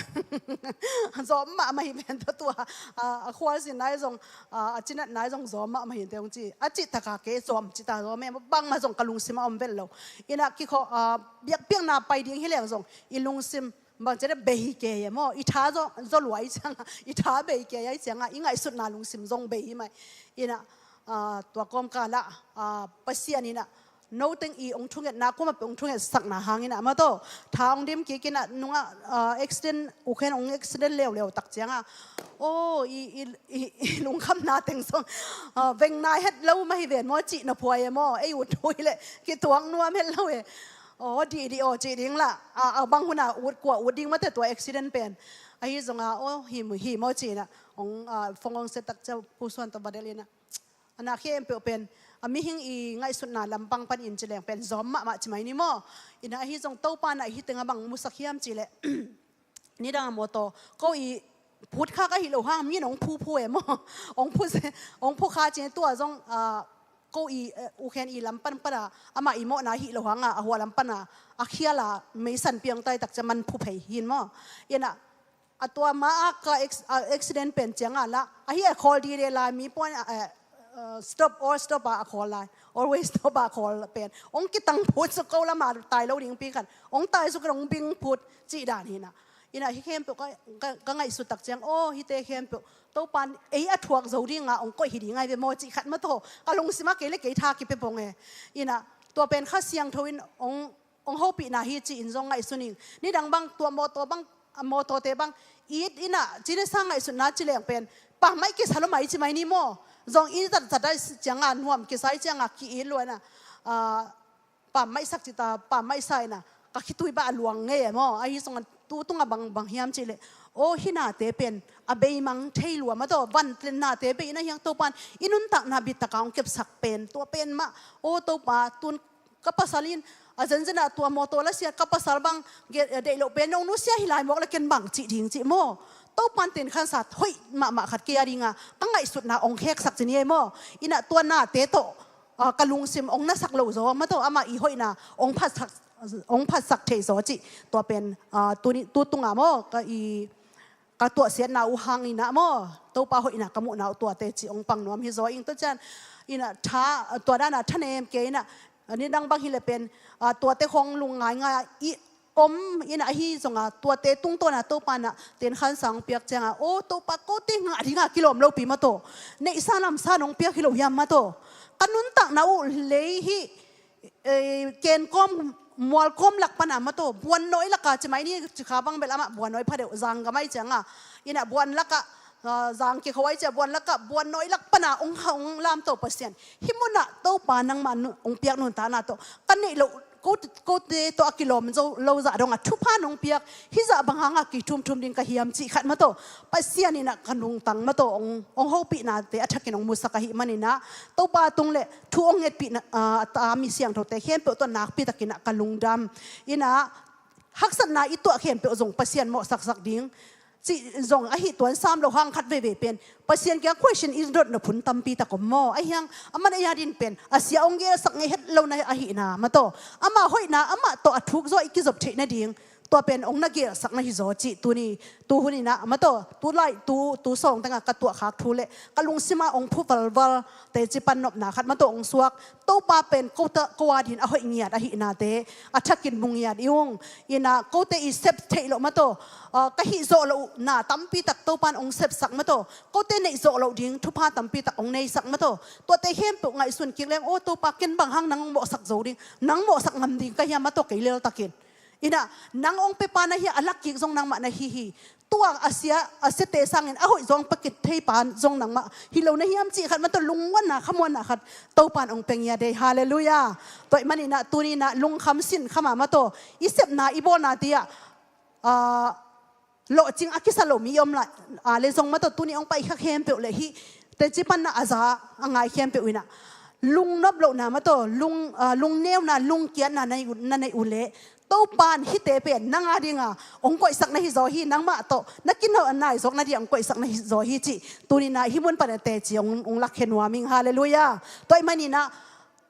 zawm mahmah hi ven, tua tua, ah, a khualzin nai zong, ah, a cinat nai zong zawm mahmah hi te hong ci. A cih tak a kei zawm cih ta zawm e, bangmah zong ka lungsim ah om vet lo. In ah kikhawh, ah, biakpiakna pai ding hi leng zong i lungsim bang ci dih ah, bei kei e maw, i tha zaw, zaw lua i ciang ah, i tha bei kei a i ciang ah, i ngaihsutna lungsim zong bei hi mai. In ah, ah, tua kawmkal ah, ah, Pasian in ah, no teng i hong thungetna, kuamah peuh hong thungetsakna hang in ah maw taw, tha hong dim kik in ah, nung ah, ah, accident, U Khen hong accident leuleu tak ciang ah, aw, i, i, i, i lungkhamna teng zong, ah, veng nai het lo mah hi ven maw, cih na phuai e maw, ei ut uh hi leh kituak nuam het lo e. Aw, dih dih aw, cih ding lah. A, a bang hun a ut, kua ut ding maw te tua accident pen. Ahi zong a, aw, hi, hi maw ci in ah, hong, ah, phone hong set tak ciang Pu Suan tawh va delh in ah, a na khempeuh pen, a mihing i ngaihsutna lampang pan in ci leng pen zawm mahmah ci mai ni maw. In ah ahi zong Topa in ah hi teng a bang musak hiam cih leh, nidang a mawtaw ko i phut kha ka hih loh hang, mi in hong phu phu e maw. Hong phu se, hong phu kha cin, tua zong, ah, ko i, eh, U Khen i lam pan pan a, amah i mawhna hih loh hang a, a hua lam pan a, a khial a meisan piang tai tak ciang man phu phei hi in maw. In ah, a tua ma a ka ex-, a accident pen ciang a lah, a hi a khawl dide lai, mi puan, eh, eh, stop, all stop a khawl lai, always stop a khawl pen. Hong kitang phut suk ko lam a tai lo ding pi khat. Hong tai suk in hong bing phut cih dan hi in ah. In ah hi khempeuh ka, ka, ka ngaihsut tak ciang, aw, hite khempeuh Topa in ei a thuak zo ding a hong koih hi ding ahi ve maw cih khat maw taw, ka lungsim ah kei le kei tha kipia pong e. In ah tua pen Kha Siangtho in hong, hong hopihna hi ci in zong ngaihsun ing. Nidang bang tua mawtaw bang, a mawtawte bang it in ah, ci le sa ngaihsutna ci leng pen pammaih kisa lua mai ci mai ni maw. Zong i zat zat a ciang a, nuam kisa i ciang a ki-it lua in ah, ah, pammaih sak cih ta, pammaih sa in ah, ka khitui bah a luang ngei e maw. Ahi zong a tu tung a bang, bang hiam cih leh, Aw, hih nate pen a beimang thei lua mah tawh, van nate bei na hiang Topan i nuntakna bitak a hong kepsak pen, tua pen mah, aw Topa, tun ka pasal in a zenzen ah tua mawtaw la sia, ka pasal bang ge-, deih loh pen hong nusia hi lai mawk le ken bang cih ding cih maw. Topan ten khansat hoih mahmah khat kei a ding a, ka ngaihsutna hong kheksak ci ni ei maw. Inah tua nate tawh, ah, ka lungsim hong nasak lo zaw mah tawh, amah i hoihna hong phatsak, hong phatsak thei zaw cih. Tua pen, ah, tu ni, tu tunga maw, ka i, ka tuahsiatna uh hang inah maw, Topa hoihna ka muhna uh tuate cih hong pang nuam hi zaw ing. Tua ciang inah tha, tua dana thanem kei inah, nidang bang hi le pen, ah, tuate khong lungngaingai i om inah, ahi zonga tuate tungtawna Topa nah ten khansang piak cianga, aw Topa, kote ngah dinga kilawm lopi mah tawh, neihsa lamsa nong piak hi lo hiam mah tawh. Ka nuntakna uh lei hih, eh, ken kawm, mual kawm lak pana mah tawh, buannawi laka ci mai ni, ci kha bang bel amah buannawi phadeuh, zang gamai cianga, inah buan lakah, ah, zang kikho ai cia buan lakah, buannawi lak pana hong, hong lamto Pasian. Hih munah Topa nangmah nu-, hong piak nuntakna tawh ka neih loh, ko, kote tawh a kilawm zo lo zah dongah thupha nong piak, hih zah bang hanga kithumthum ding ka hiam cih khat mah tawh, Pasian inah ka nungtang mah tawh hong, hong hopihnate a thakin hong musak ahih maninah, Topa tung le thu hong ngetpihna, ah, a ta mi siangthote khempeuh tawh nakpitakinah ka lungdam. Inah haksatna i tuah khempeuh zong Pasian mawhsaksak ding cih zong ahi tuan sam lo hang khat veivei pen, Pasian kiang question i dotna phun tampi tak om maw. Ahi hang aman ei a din pen a sia hong gelsak ngei het lo na ahihna mah tawh, amah hoihna amah tawh a thuk zaw i kizop theih nading tua pen hong na gelsak na hi zaw cih tuni, tu hun inah mah tawh, tu lai, tu, tu sawng tengah ka tuahkhak thu le ka lungsima hong phu valval teci pan nopna khat mah tawh hong suak. Topa pen ko ta, ko a din a hoih ngiat ahihnate a thakin mu ngiat i ung. Inah kote i sep theih loh mah tawh, ah, ka hih zawh lohna tampi tak Topan hong sepsak mah tawh, kote neih zawh loh ding thupha tampi tak hong neisak mah tawh, tuate khempeuh ngaihsun kik leng, aw Topa, ken bang hang nang mawhsak zo ding, nang mawhsak ngam ding ka hiam mah tawh kei leltakin. Inah nang hong pepa na hi a, a lak kik zong nangmah na hi hi. Tua a sia, a siate sangin a hoih zong pakit theipa zong nangmah hi lo na hiam cih khat mah tawh lungmuanna khamuanna khat Topan hong pia ngiat ei. Halleluiah. Tua ahih maninah tuninah lungkham sinkham a mah tawh i sepna i bawlna tiah, ah, lawhcing a kisa lo mi i om lai, ah, le zong mah tawh tuni hong paikha khempeuh le hih teci panna a za a ngai khempeuh inah lungnop lohna mah tawh, lung, ah, lungneuna, lungkiatna na neih uh, na neih uh leh Topan hihte pen nang a dinga hong koihsak na hi zaw hi, nangmah tawh na kinawh a nai zawk na dingah hong koihsak na hi zaw hi cih tuninah hih mun pana teci hong, hong lakkhe nuam ing. Halleluiah. Tua ahih maninah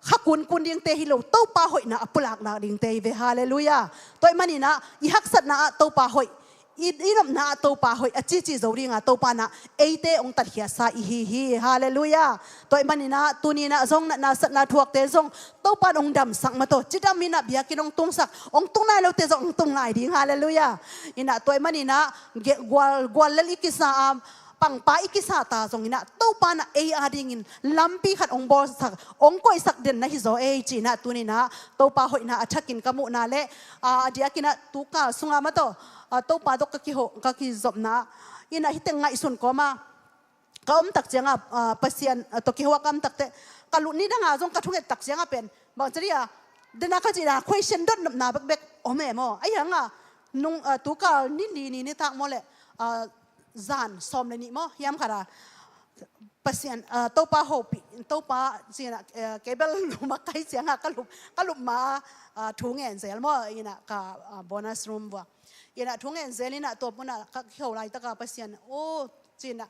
kha kunkun dingte hi lo, Topa hoihna a pulaknak dingte hi ve. Halleluiah. Tua ahih maninah i haksatna ah Topa hoih, i, i nopna ah Topa hoih a cici zo dinga Topa nah eite hong tatkhiatsa i hi hi. Halleluiah. Tua ahih maninah tuninah zong natna satna thuakte zong Topan hong damsak mah tawh, cidam inah biakinn hong tungsak, hong tung nai lote zong hong tung lai ding. Halleluiah. Inah tua ahih maninah ge-, gual, gual lel i kisa a, pangpa i kisa ta zong inah Topa nah ei a dingin lampi khat hong bawlsak, hong koihsak den na hi zaw ei ci inah tuninah Topa hoihna a thakin ka muhna le, ah, a diakinah tukal sunga mah tawh, ah, Topa dawk ka kiho, ka kizopna inah hih teng ngaihsun kawma ka om tak cianga, ah, Pasian, ah, tawh kiho a ka om tak teh, ka lut ni danga zong ka thunget tak cianga pen bang ci dia, dena ka cihna question dot nopna bekbek om e maw. Ahi hanga nung, ah, tukal ni li ni nitak maw le, ah, zan sawm le nih maw hiam khat a Pasian, ah, Topa hopih, Topa ci inah, eh, kei bel lum a kai cianga ka lup, ka lup ma, ah, thu ngen zel maw inah ka, ah, bonus room vua. Inah thu ngen zel inah tua munah ka kiho laitaka Pasian, aw ci inah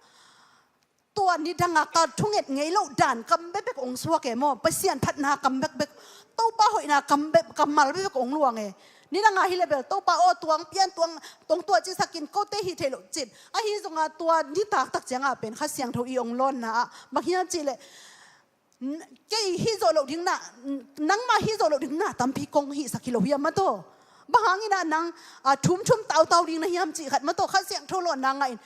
tua nidanga ka thunget ngei loh dan kam bekbek hong suak e maw. Pasian phatna kam bekbek, Topa hoihna kam bek, kammal bekbek hong luang e. Nidanga hi le bel Topa aw tuang pian tuang, tuang tua cisakin kote hih theih loh cin. Ahi zonga tua nitak tak cianga pen Kha Siangtho i hong lawnna ah bang hiam cih leh, n-, kei hih zawh loh ding na, n-, nangmah hih zawh loh ding na tampi kong hihsak hi lo hiam mah tawh. Bang hangin ah nang, ah, thumthum tautau ding na hiam cih khat mah tawh, Kha Siangtho lawnna ngahin.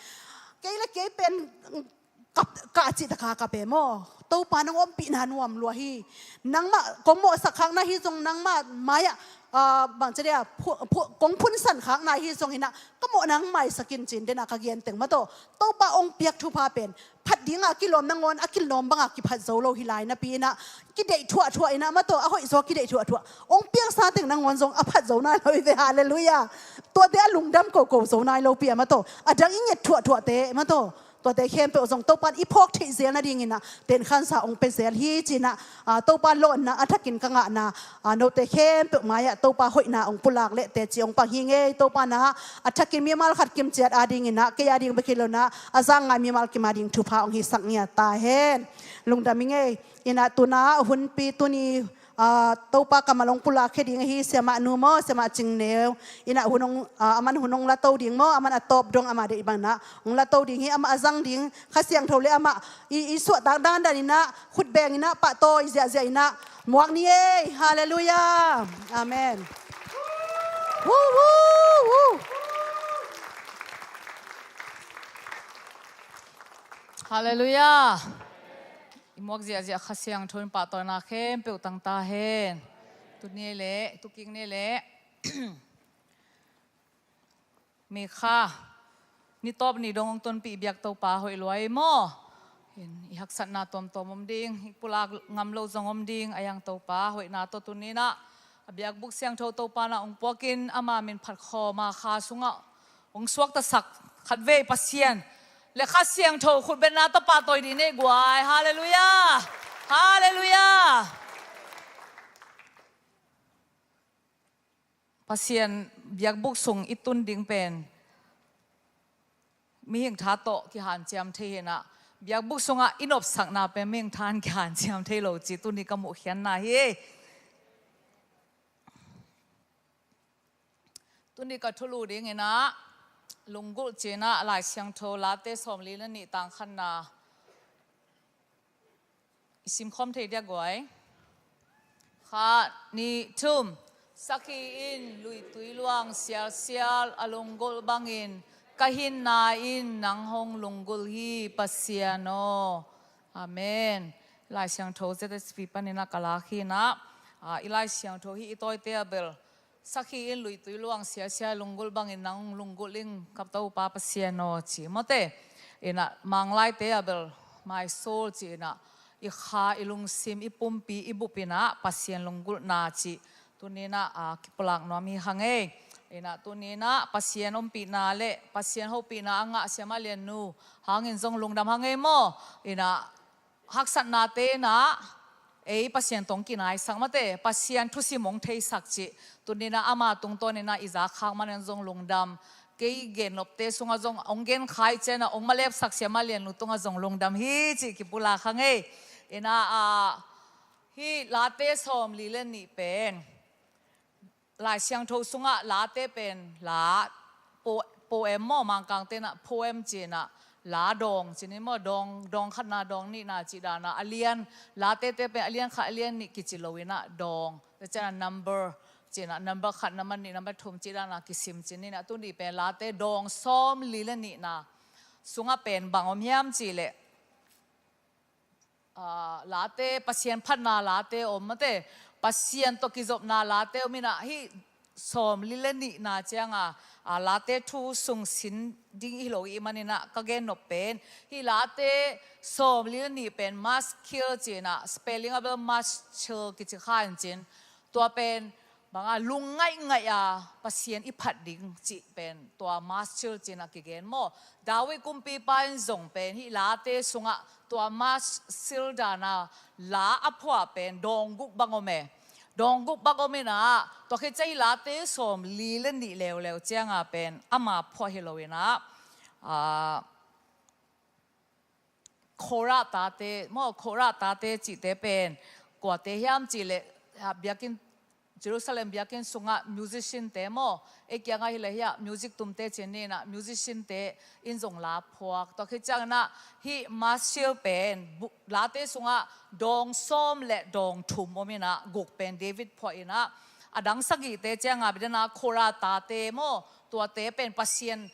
Kei le kei pen, mm, kap, kah cih taka kap e maw. Topa nang ompihna nuam lua hi. Nangmah kong mawhsak khakna hi zong, nangmah mai-ah, ah, bang ci dia, phu-, phu-, kong phunsan khakna hi zong inah, ka mawhna hong maisak in ci-in denah ka genteng maw taw. Topa hong piak thupha pen phat dingah kilawm nangawn a kilawm bangah kiphat zo lo hi lai napi inah, kideih thuahthuah inah maw taw, a hoih zaw kideih thuahthuah. Hong piaksa teng nangawn zong a phat zo nai lo hi ve, halleluiah. Tuate a lungdam koko zo nai lo pi a maw taw. A dang i nget thuahthuahte maw taw. Tuate khempeuh zong Topa in i phawk theih zel nadingin ah tenkhansa hong pia zel hi ci-in ah, ah, Topa lawnna a thakin ka ngahna, ah, note khempeuh mai-ah Topa hoihna hong pulak leh teci hong pang hi ing ei. Topa na a thakin mimal khat kim ciat adingin ah, kei ading bek hi lo-in ah, a zang ngai mimal kim ading thupha hong hisak ngiat ta hen. Lungdam ing ei. Inah tu-in ah hunpi tuni, ah, Topa kammal hong pulakkhia ding ahi Siamah nu maw, Siamah Cing Neu. Inah hun hong, ah, aman hun hong lato ding maw, aman a tawp dong amah deih bangin ah hong lato ding hi. Amah a zang ding Kha Siangtho le amah i, i suahtak dandan inah, khutbeng inah, pahtawi ziahziah inah muak ni ei. Halleluiah. Amen. Woo, woo, woo. Halleluiah. I muak ziahziah Kha Siangtho in pahtawina khempeuh tang ta hen. Tuni le, tukik ni le, May kha ni tawp ni dong hong tonpih i biak Topa hoih lua ei maw. In, i haksatna tuamtuam om ding, i pulak ngam lo zong om ding, a yang Topa hoihna tawh tuni inah a biakbuk siangtho Topa na hong puakin ama min phat khawm a kha sungah hong suaktasak khatvei Pasian le Kha Siangtho khutbetna tawh pahtawi dih ni ei guai. Halleluiah. Halleluiah. Pasian biakbuk sung i tun ding pen mihing tha tawh kihanciam thei hi inah, biakbuk sungah i nopsakna pen mihing tha in kihanciam thei lo cih tuni ka muhkhiatna hi. Tuni ka thulu ding inah lunggulh ci-in ah Lai Siangtho Late sawmli le nih tang khatna i simkhawm thei dia guai. Khat, nih, thum. Sakhi in luitui luang sialsial a lunggulh bangin ka hinna in nang hong lunggulh hi Pasian aw. Amen. Lai Siangtho Z S P panin ah ka lak hi inah, ah, i Lai Siangtho hih i tawite a bel, sakhi in luitui luang siasia lunggulh bangin nang lunggulh ing ka Topa Pasian aw ci maw te. Inah Manglaite a bel, my soul ci inah, i kha, i lungsim, i pumpi, i bup inah Pasian lunggulhna cih tuni inah, ah, kipulak nuam hi hang ei. Inah tuni inah Pasian ompihna le Pasian hopihna a ngah Siamah Lian nu hangin zong lungdam hang ei maw. Inah haksatnate inah ei Pasian tawh hong kinaisak maw te, Pasian thusim hong theisak cih tuni inah ama tungtawn inah i zak khak manin zong lungdam. Kei gennopte sungah zong hong genkhaih ciangin ah hong malepsak Siamah Lian nu tungah zong lungdam hi cih kipulak hang ei. Inah, ah, hih Late sawmli le nih pen Lai Siangtho sungah Late pen la, po-, poem maw, Mangkangte inah poem ci inah, la dawng ci ni maw, dawng, dawng khatna, dawng nihna cih dan ah a lian, Latete pen a lian khat a lian nih kici lo inah dawng, tua ciangin ah number ci inah, number khat, number nih, number thum cih dan ah kisim ci ni inah, tuni pen Late dawng sawmli le nihna sungah pen bang om hiam cih leh, ah, Late, Pasian phatna Late om maw te, Pasian tawh kizopna Late om inah, hih sawmli le nihna ciangah, ah, Late thu sung sin ding hi lo i hih manin ah ka gennop pen, hih Late sawmli le nih pen maschil ci inah, spelling a bel maschil kici kha in cin, tua pen bang a, lungngaih ngaih a Pasian i phat ding cih pen tua maschil ci inah kigen maw. David kumpipa in zong pen hih Late sungah tua maschil dan a la a phuah pen dawng guk bang om e. Dawng guk bang om inah, tua khit ciang hih Late sawmli le nih leuleu ciangah pen ama phuah hi lo inah, ah, Korah tate maw, Korah tate cihte pen kuate hiam cih leh, ah, biakinn, Jerusalem biakinn sungah musician-te maw, ei kiangah hi leh hiah music tumte ci ni inah, musician-te in zong la phuak. Tua khit ciangin ah hih maschil pen bu-, Late sungah dawng sawm le dawng thum om inah, guk pen David phuah inah, a dang sagihte ciangah bidana Korah tate maw, tuate pen Pasian,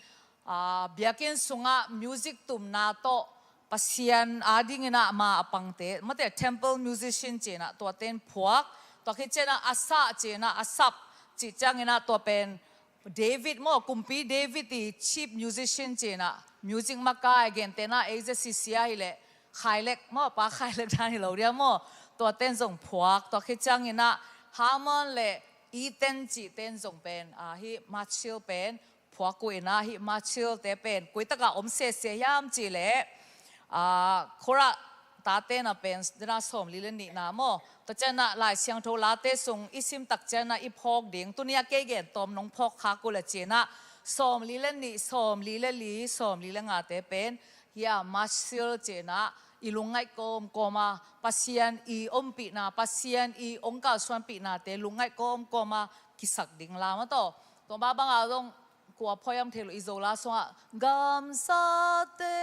ah, biakinn sungah music tumna tawh Pasian adingin ah ma a pangte, mate, temple musician ci-in ah tuate in phuak, tua khit ciangin ah Asaph ci-in ah, Asaph cih ciangin ah tua pen David maw, kumpi David i chief musician ci-in ah, music makai, gentehna ei zia sisia hileh Khailek maw, pa Khailek dan hi lo dia maw, tuate in zong phuak, tua khit ciangin ah Heman le Ethan cihte in zong pen, ah, hih Machir pen phuak uh in ah, hih Machir te pen koi takah om sese hiam cih leh, ah, Korah tate in ah pen, dena sawmli le nihna maw. Tua ciangin ah Lai Siangtho Late sung i sim tak ciangin ah i phawk ding, tuni a kei gen tawm nong phawk khak uh le ci-in ah, sawmli le nih, sawmli le li, sawmli le ngate pen, hih a Machir ci-in ah i lungngaih kawmkawm a, Pasian i ompihna, Pasian i ong kalsuanpihnate lungngaih kawmkawm a kisak ding la maw taw. Tua mah bangah zong kua phuak hiam thei lo, i Zo la sungah gamsate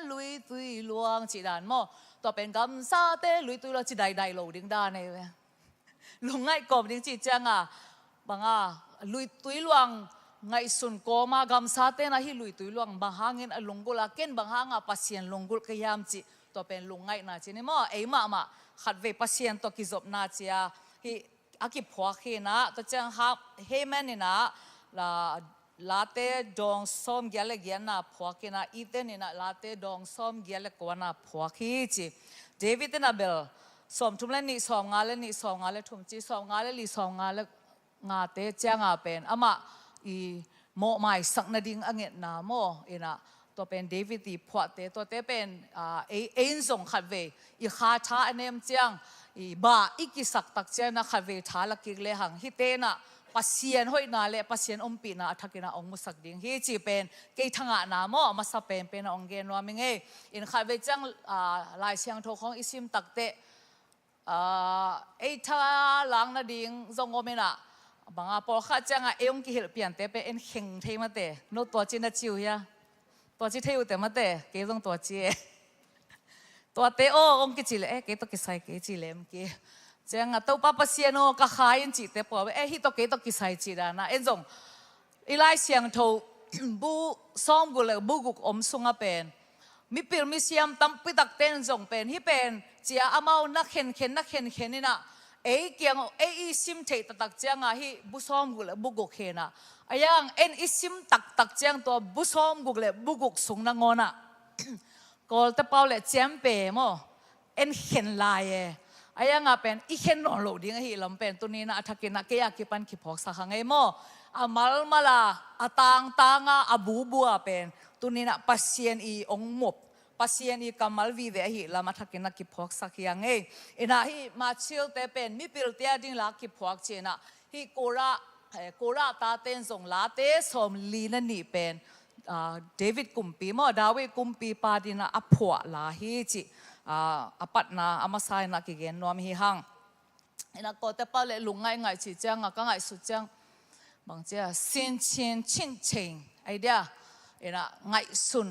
luitui luang cih dan maw. Tua pen gamsate luitui luang ci daidai lo ding dan ei ve. Lungngaih kawm ding cih ciangin ah, bang a, luitui luang ngaihsun kawm a, gamsate in ah hih luitui luang bang hangin a lunggulh a, ken bang hangin Pasian lunggulh ka hiam cih, tua pen lungngaihna ci ni maw. Ei mahmah khatvei Pasian tawh kizopna ci a, hih a kiphuak hi in ah, tua ciang ha, Heman in ah, la, Late dawng sawmgiat le giatna phuak in ah, Ethan in ah Late dawng sawmgiat le kuana phuak hi ci. David in ah bel sawmthum le nih, sawmnga le nih, sawmnga le thum ci, sawmnga le li, sawmnga le ngate ciangin pen amah i mawhmaisak nading a ngetna maw, in ah tua pen David i phuahte, tuate pen, ah, ei, ei in zong khatvei i kha tha a nem ciang, i bah i kisak tak ciangin ah khatvei tha la kik lehang, hihte in ah Pasian hoihna le Pasian ompihna a thakin ah ong musak ding hi cih pen kei thangahna maw, a masa penpen a ong gen nuam ing ei. In khatvei ciang, ah, Lai Siangtho khawng i sim tak teh, ah, ei tha lak nading zong om in ah, bang a, pawlkhat ciangin ah ei ong kihilh piante pen en kheng thei mate. No tua ci na ci uh hia? Tua ci thei uh teh mate, kei zong tua ci e. Tuate aw ong kici leh, eh, kei tawh kisai kei ci lem ki. Ciangin ah Topa Pasian aw ka kha in cihte pua, eh, hih tawh kei tawh kisai cih dan a, en zong i Lai Siangtho bu sawmguk le bu guk om sungah pen mipil misiam tampi takte in zong pen, hih pen ci a, amau na khenkhen, na khenkhen in ah, ei kiang, ei i sim theih taktak ciangin ah hih bu sawmguk le bu guk khen ah, a yang en i sim taktak ciang tua bu sawmguk le bu guk sung nangawn ah Kawlte pau le ciampe maw, en khen lai e. A yang a pen i khen nawn loh ding ahih lam pen tuni in ah a thakin ah kei a kipan kiphawksak hang ei maw. A malmal a, a tangtang a, a bubu a pen tuni in ah Pasian i ong mop, Pasian i kammal vive ahih lam a thakin ah kiphawksak hi hang ei. In ah hih Machilte pen mipilte a ding la kiphuak ci-in ah, hih Korah, eh, Korah tate in zong Late sawmli le nih pen, ah, David kumpi maw, David kumpipa ding in ah a phuah la hi cih, ah, a patna a masa in ah kigen nuam hi hang. In ah kawlte pau le lungngaih ngaih cih ciangin ah ka ngaihsut ciang bang ci a, sinchin chin cheng, ai dia, in ah ngaihsun.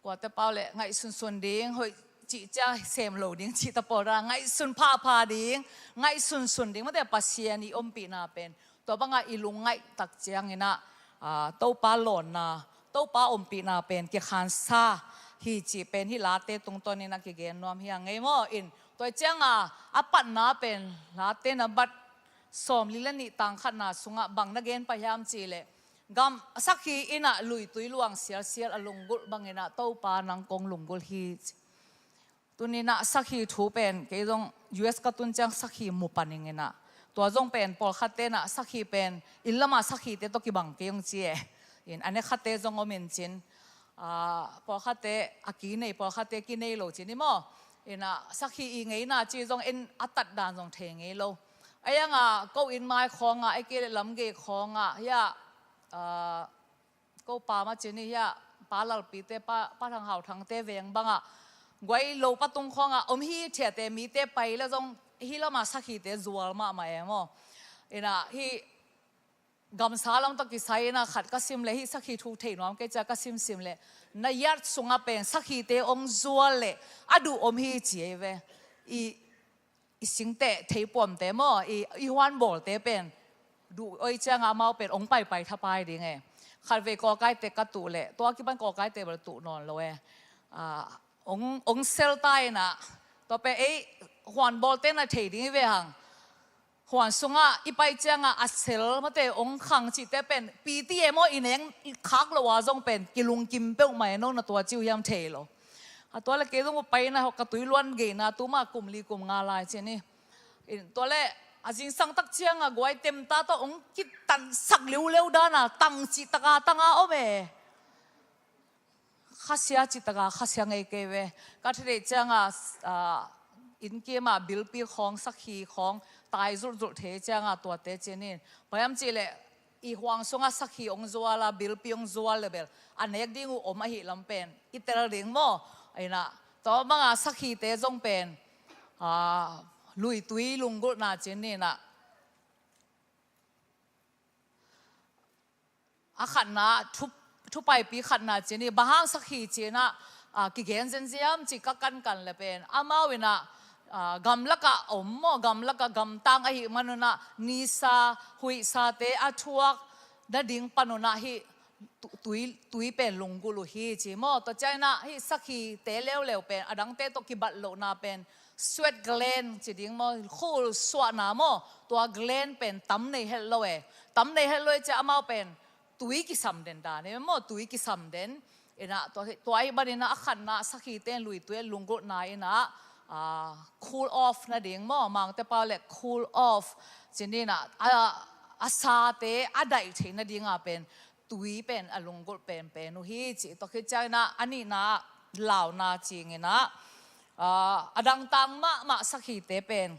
Kawlte pau le ngaihsunsun ding, hoih cih ciang sem lo ding cih ta pawl ra, ngaihsun phapha ding, ngaihsunsun ding, mate, Pasian i ompihna pen tua bangah i lungngaih tak ciangin ah, ah, Topa lawnna, Topa ompihna pen kikhansa hi cih pen hih Late tungtawnin ah kigen nuam hi hang ei maw. In tua ciangin ah a patna pen Late na bat sawmli le nih tang khatna sungah bang na gen pah hiam cih leh, gam sakhi in ah luitui luang sialsial a lunggulh bangin ah Topa nang kong lunggulh hi ci. Tuni in ah sakhi thu pen kei zong U S ka tun ciang sakhi mu pan ing in ah, tua zong pen pawlkhatte in ah sakhi pen inn lamah sakhite tawh kibang kei ung ci e. In a ne khatte zong om in cin, ah, pawlkhatte a ki nei, pawlkhatte ki nei lo cin i maw. In ah sakhi i ngeina ci zong en a tat dan zong thei ngei lo. A yang a ko inn mai khawng ah, ei kei le lamgei khawng ah, hia, ah, ko pa ma cin i hia, Pa Lalpite, Pa, Pa Thang Hau Thangte veng bangah guai lo patung khawng ah om hi thiate mite pai le zong hih lamah sakhite zual mahmah e maw. In ah hih gamsa lam tawh kisai in ah khat ka sim le, hih sakhi thu thei nuam kei cia ka simsim le, na yard sungah pen sakhite om zual le a duh om hi ci ei ve. I i singteh theipuamte maw, i, i huanbawlte pen duh oi ciangin amau pen ong paipai thapai ding e. Khatvei kawkaite ka tuh leh, tua kipan kawkaite bel tuh nawn lo e. Ah, Ong, ong sel ta inah, tua pen ei huan bawlte na thei ding i ve hang. Huan sungah i pai ciangah a sel mate ong khang cihte pen P T M aw i neng khak lo a zong pen kilungkim peuhmah e, no na tua ci uh hiam thei lo. A tua le kei zong uh pai inah ka tui luan geina tuma kum li kum nga lai ci ni. Tua le a zingsang tak ciangah guai temta tawh ong kitansak liuleu dana tang cih taka tanga om e. Khasia cih taka khasia ngei kei ve. Ka theih cianga, ah, inn kima bilpi khawng, sakhi khawng tai zulhzulh thei cianga tuate cinin. Bang hiam cihleh i huang sunga sakhi ong zuala, bilpi ong zual le bel a nek ding uh om ahi lam pen i tel ding maw? Aina tua banga sakhite zong pen, ah, luitui lunggulhna cinin ah, a khatna, thu, thupaipi khatna cinin, bang hang sakhi cinin ah, ah, kigen zenziam ci ka kankan le pen. Amau inah, ah, gamlakah om maw, gamlakah gamtang ahi manunah, nisa, huihsate a thuak nading panunah hih tu-, tui, tui pen lunggulh uh hi ci maw. Tua cianginah hih sakhite leuleu pen, adangte tawh kibat lohna pen, sweat gland ci ding maw, khul suahna maw, tua gland pen tam nei het lo e. Tam nei het lo e cia amau pen tui kisam den dan e maw, tui kisam den. Inah tua, tua ahi baninah a khatna sakhite luitui lunggulhna inah, ah, cool off nading maw, mangte pau le cool off cininah, a, a sate a daih theih nadinga pen tui pen a lunggulh penpen uh hi ci. Tua khit cianginah a nihna launa cinginah, ah, a dangtang mahmah sakhite pen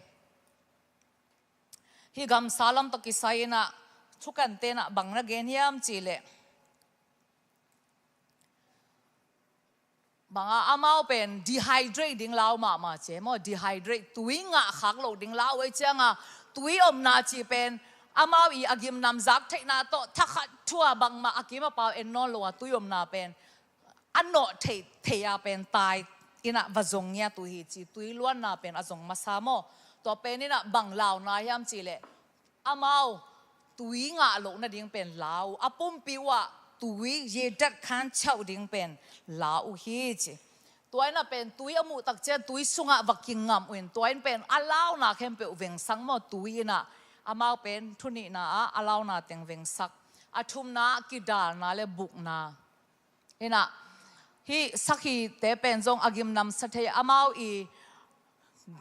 hih gamsa lam tawh kisai inah thukan tenah bang na gen hiam cihleh, banga amau pen dehydrate ding lau mahmah ci e maw, dehydrate, tui ngah khak loh ding lau ei cianga tui omna ci pen amau i a gimnam zak theihna tawh thakhat thua bangmah a kim a pau en nawn lo a tui omna pen a nawh theih, theih a pen tai inah va zong ngiat uh hi ci, tui luanna pen a zong masa maw? Tua pen inah bang launa hiam cihleh, amau tui ngah loh nading pen lau, a pumpi uhah tui yedat khan chauh ding pen lau uh hi ci. Tua inah pen tui a muh tak cian tui sungah va kingamh uh in, tua in pen a launa khempeuh vengsak maw, tui inah amau pen thunihna ah a launa teng vengsak. A thumna ah kidalna le bukna. Inah hih sakhite pen zong a gimnamsa thei, amau i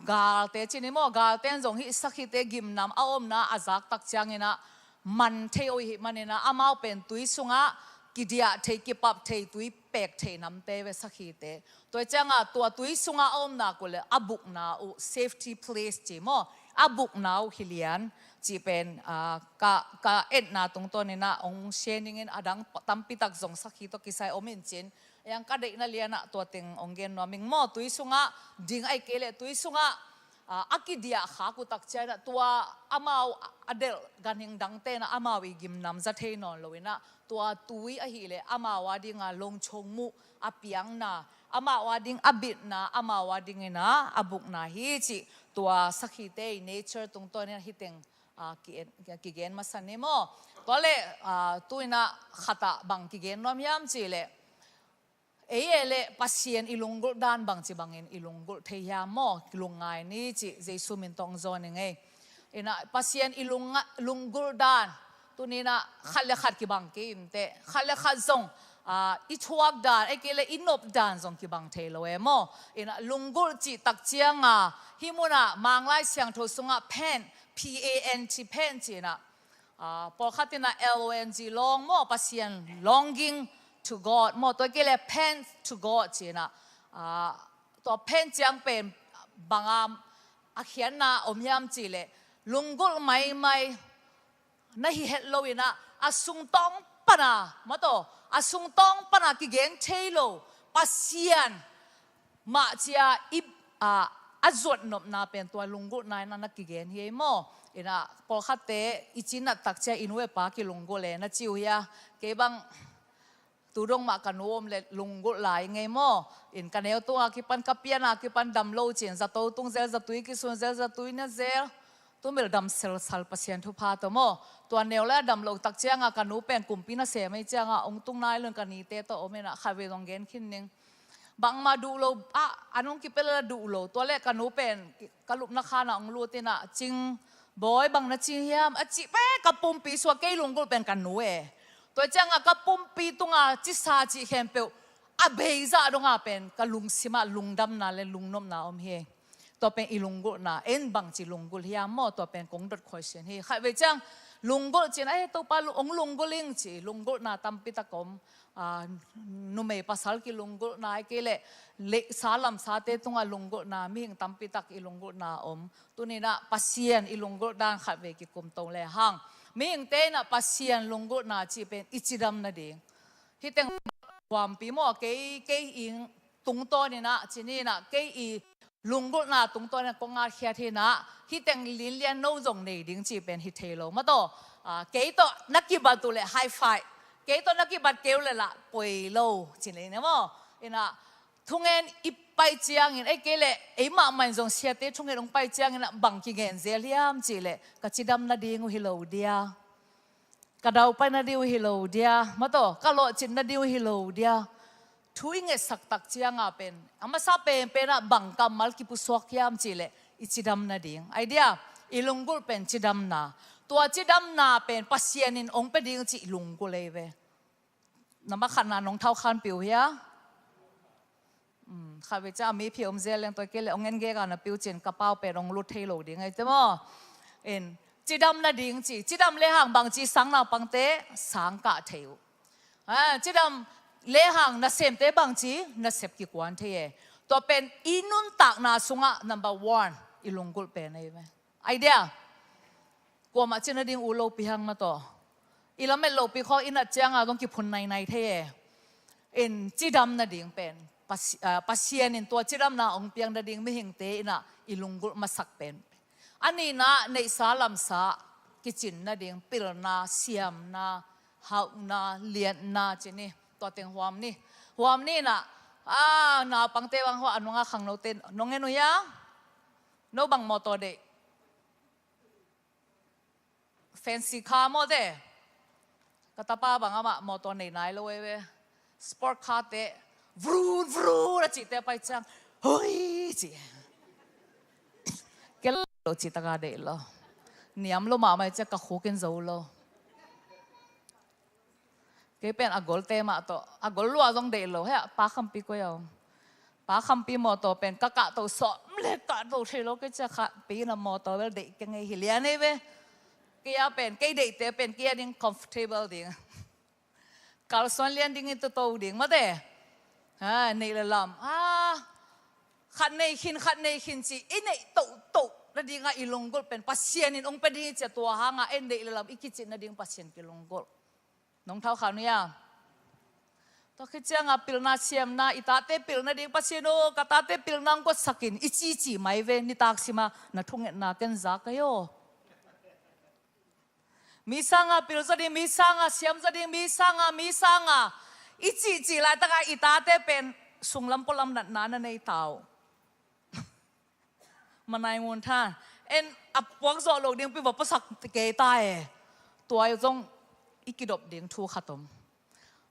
galte cinin maw, galte in zong hih sakhite gimnam a omna a zak tak cianginah man thei uh ahi maninah amau pen tui sungah kidiah thei, kipap thei, tui pek thei namte ve sakhite. Tua cianga tua tui sungah a omna uh le a bukna uh, safety place ci maw, a bukna uh hi lian cih pen, ah, ka, ka etna tungtawninah ong share ningin, a dang tampitak zong sakhi tawh kisai om in cin, a yang ka deihna lianah tua teng ong gen nuam ing maw? Tui sungah ding ahi kei leh tui sungah, ah, a kidiah khak uh tak cianah tua amau a delh ganhing dangte inah amau i gimnam za thei nawn lo inah tua tui ahileh amau a dinga longchong muh a piangna, amau a ding a bitna, amau a dinginah a bukna hi cih tua sakhite i nature tungtawninah hih teng, ah, ki-, kigen masa ni maw? Tua le, ah, tu inah khatah bang kigen nuam hiam cihleh, ei e le Pasian i lunggulh dan bangci bangin i lunggulh thei hiam maw? Lungngai ni cih Jesu min tawh ong zawn ing ei. Inah Pasian i lung, lunggulh dan tuninah khat le khat kibang kei inteh, khat le khat zong, ah, i thuak dan, ei kei le i nop dan zong kibang thei lo e maw? Inah lunggulh cih tak cianga hih munah Manglai Siangtho sungah pant, P A N T, pant cinah, ah, pawlkhat inah L O N G, long maw, Pasian, longing to God maw, tua kei le pant to God cinah, ah, tua pant ciang pen banga a khiatna om hiam cihleh, lunggulh maimai na hi het lo inah a sungtawng pana, maw taw, a sungtawng pana kigen thei lo Pasian mah cia i, a, a zuat nopna pen tua lunggulhna inah na kigen hi ei maw? Inah pawlkhatte i cinat tak cia i nu i pa kilunggulh e na ci uh hia? Kei bang tu dong mah ka nu om le lunggulh lai ngei maw? In ka neu tunga kipan, ka piana kipan dam lo cin zato tung zel, zatui kisun zel, zatui ne zel. Tumil dam selsal Pasian thupha tawh maw? Tua neu le a dam lo tak cianga ka nu pen kumpi nasem ei cianga ong tung nai lo in ka nite tawh om inah khatvei zong gen khin ning. Bangmah duh lo, ah, an hong kipia leh duh lo. Tua leh ka nu pen ka lupna khan ah hong lut in ah, "Cing, bawi, bang na cing hiam?" a cih pen ka pumpi suak, kei lunggulh pen ka nu e. Tua ciangah ka pumpi tungah cisa cih khempeuh a beizah dongah pen ka lungsimah lungdamna leh lungnopna om hi. Tua pen i lunggulhna, en bangci lunggulh hiam maw, tua pen kong dot khuaisian hi. Khatvei ciang lunggulh ci-in, "Ai, Topa, lu-, hong lunggulh ing," ci, lunggulhna tampi tak om. Ah, numei pasal kilunggulhna, ahih kei leh leihsa lamsate tungah lunggulhna, mihing tampi tak i lunggulhna om. Tuni-in ah Pasian i lunggulh dan khatvei kikum to lehang, mihingte in ah Pasian lunggulhna cih pen i cidam nading. Hih teng huampi maw, kei, kei i tungtawn in ah, ci-in ah, kei i lunggulhna tungtawn in ah kong ngatkhiat hi in ah, hih teng linlian no zong nei ding cih pen hi thei lo. Maw taw, ah, kei tawh na kibat uh leh high five, kei tawh na kibat kei uh leh lah poi lo, ci-in lei ne maw. In ah, thungen i pai ciangin, ahih kei leh ei mahmah in zong siate thungen hong pai ciangin ah bang kigen zel hiam cih leh, ka cidam nading uh hi lo dia, ka daupai nading uh hi lo dia, maw taw, ka lawhcin nading uh hi lo dia. Thu i ngetsak tak ciangah pen, a masa penpen ah bang kammal kipusuak hiam cih leh, i cidam nading. Ai dia, i lunggulh pen cidamna. Tua cidamna pen Pasian in hong pia ding cih lunggulh ei ve. Nambat khatna nong thaukhanpih uh hia? Um, khatvei ciang a mi phi om zel leng, tua kei leh hong en gega na peuh cin, ka pau pen hong lut thei lo ding ahi te maw. In, cidam nading ci, cidam lehang bangci sang naupangte, sang kah thei uh. Ah, cidam lehang nasemte bangci, nasep kikuan thei e. Tua pen i nuntakna sungah number one, i lunggulh pen ahi ve. Ai dia, kuamah cih nading ut lopi hang, maw taw. I lamet lopi khawng i nat ciangah zong kiphun nainai thei e. In, cidam nading pen Pasi-, ah, Pasian in tua cidamna hong piak nading mihingte in ah i lunggulh masak pen. A nihna, neihsa lamsa kicin nading, pilna, siamna, hauhna, liatna ci ni. Tua teng huam ni. Huam ni in ah, ah, naupangte bang hua, a nungah khangnote, nong en uh hia? No bang mawtaw deih? Fancy car maw te. Ka tapa bang amah mawtaw nei nai lo ei ve. Sport car te, vrun, vrun a cihte pai ciang, "Hoi," ci. Kei lo cih taka deih lo. Niam lo mahmah ciang ka khuk in zo lo. Kei pen a golte mah tawh, a gol lua zong deih lo, heh, Pa Khampi koi a om. Pa Khampi mawtaw pen ka kahto sawm le kahto thei lo, kei ciah Khampi in a mawtaw bel deih kei ngei hi lian ei ve. Kei a pen, kei deihte pen kei a ding comfortable ding. Kalsuan lian ding in toto ding mate. Ha, neih le lam. Ah, khat nei khin, khat nei khin ci, i neih tohtoh nadingah i lunggulh pen Pasian in hong pia ding i ciah, tua hangah ei neih le lam i kicin nading Pasian kilunggulh. Nong thau kha nuia. Tua khit cianga pilna siamna, i tate pilna ding Pasian aw, ka tate pilna hong guatsak in, i cici mai ve, nitak sima na thungetna ken za ka hi aw. Mi sanga pil zaw ding, mi sanga siam zaw ding, mi sanga, mi sanga i cihcih laitaka i tate pen sunglam pualam natna na nei ta uh. Manai ngun tha. En a puak zawh lo ding pi va puasak kei ta e. Tua zong i kidop ding thu khat om.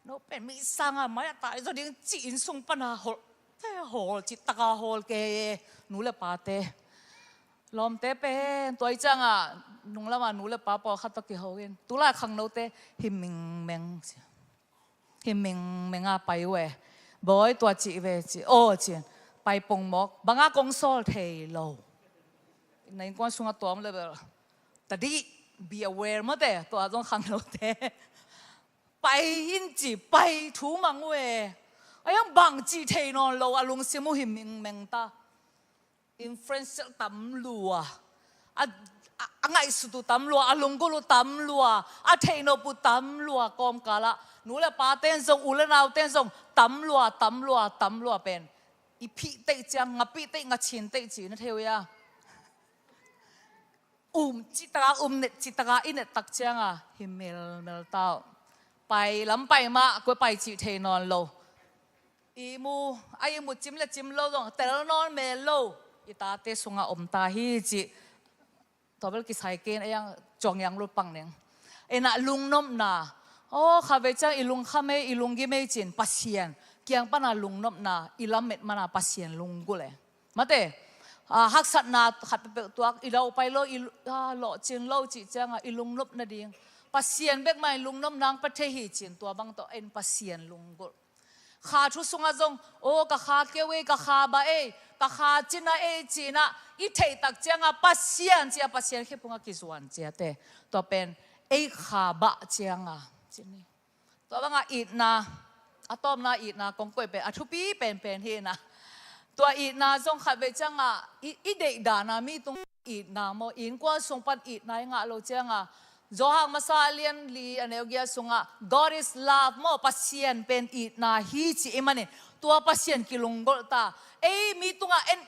No pen mi sanga mai a tai zaw ding ci inn sung pana hawl. Te hawl, cih taka hawl kei e. Nu le pate. Lawmte pen tua i cianga nunglama nu le pa pawlkhat tawh kiho in. Tulai khangnote hi mingmeng ci. Hi mingmeng a pai uh e. Bawi tua cih ve ci. Aw ci. Pai pongmawk. Banga kong sawl thei lo. Na innkuan sunga tuam le bel. Tadi, be aware mawte. Tua zong khangnote. Pai in ci. Pai thu mang uh e. A yang bang cih thei nawn lo. A lungsim uh hi mingmeng ta. Influencer tam lua. A, a, a ngaihsut uh tam lua, a lunggulh uh tam lua, a theihnop uh tam lua, kawmkalah nu le paten zong, u le nauten zong tam lua, tam lua, tam lua pen. I phih teih ciang, nga pih teih, nga chin teih ci na thei uh ia. Um cih taka, um net cih taka, i net tak cianga hi melmel ta uh. Pai lam pai mah, kua pai cih thei nawn lo. I mu, a i mu cim le cim lo zong, tel nawn mel lo. I tate sunga om ta hi cih. Tua bel kisai ken, a yang cuang yang lut pang neng. Ena lungnopna. Aw, kha ve ciang i lungkham ei, i lunggim ei cin, Pasian. kiang pana lungnopna i lamet mana Pasian lunggulh e. Mate, ah, haksatna khat peuhpeuh tuak, i daupai lo, i lu-, ah, lawhcin lo cih cianga i lungnop nading, Pasian bek mah in lungnop nang pia thei hi ci-in tua bang tawh en Pasian lunggulh. Kha thu sungah zong, "Aw, ka kha keu ei, ka kha bah ei, ka kha cina ei," ci-inah i theih tak cianga Pasian cia, Pasian khephungah kizuan ciate. Tua pen ei kha bah cianga cini. Tua banga itna, a tawpna itna kong koih pen a thupi penpen hi inah. Tua itna zong khatvei cianga i, i deih dana mi tung itna maw, innkuan sung pan itna i ngah lo cianga, Johan masa a lian li a neu giat sungah, "God is love," maw, Pasian pen itna hi ci i manin, tua Pasian kilunggulh ta. Ei mi tungah en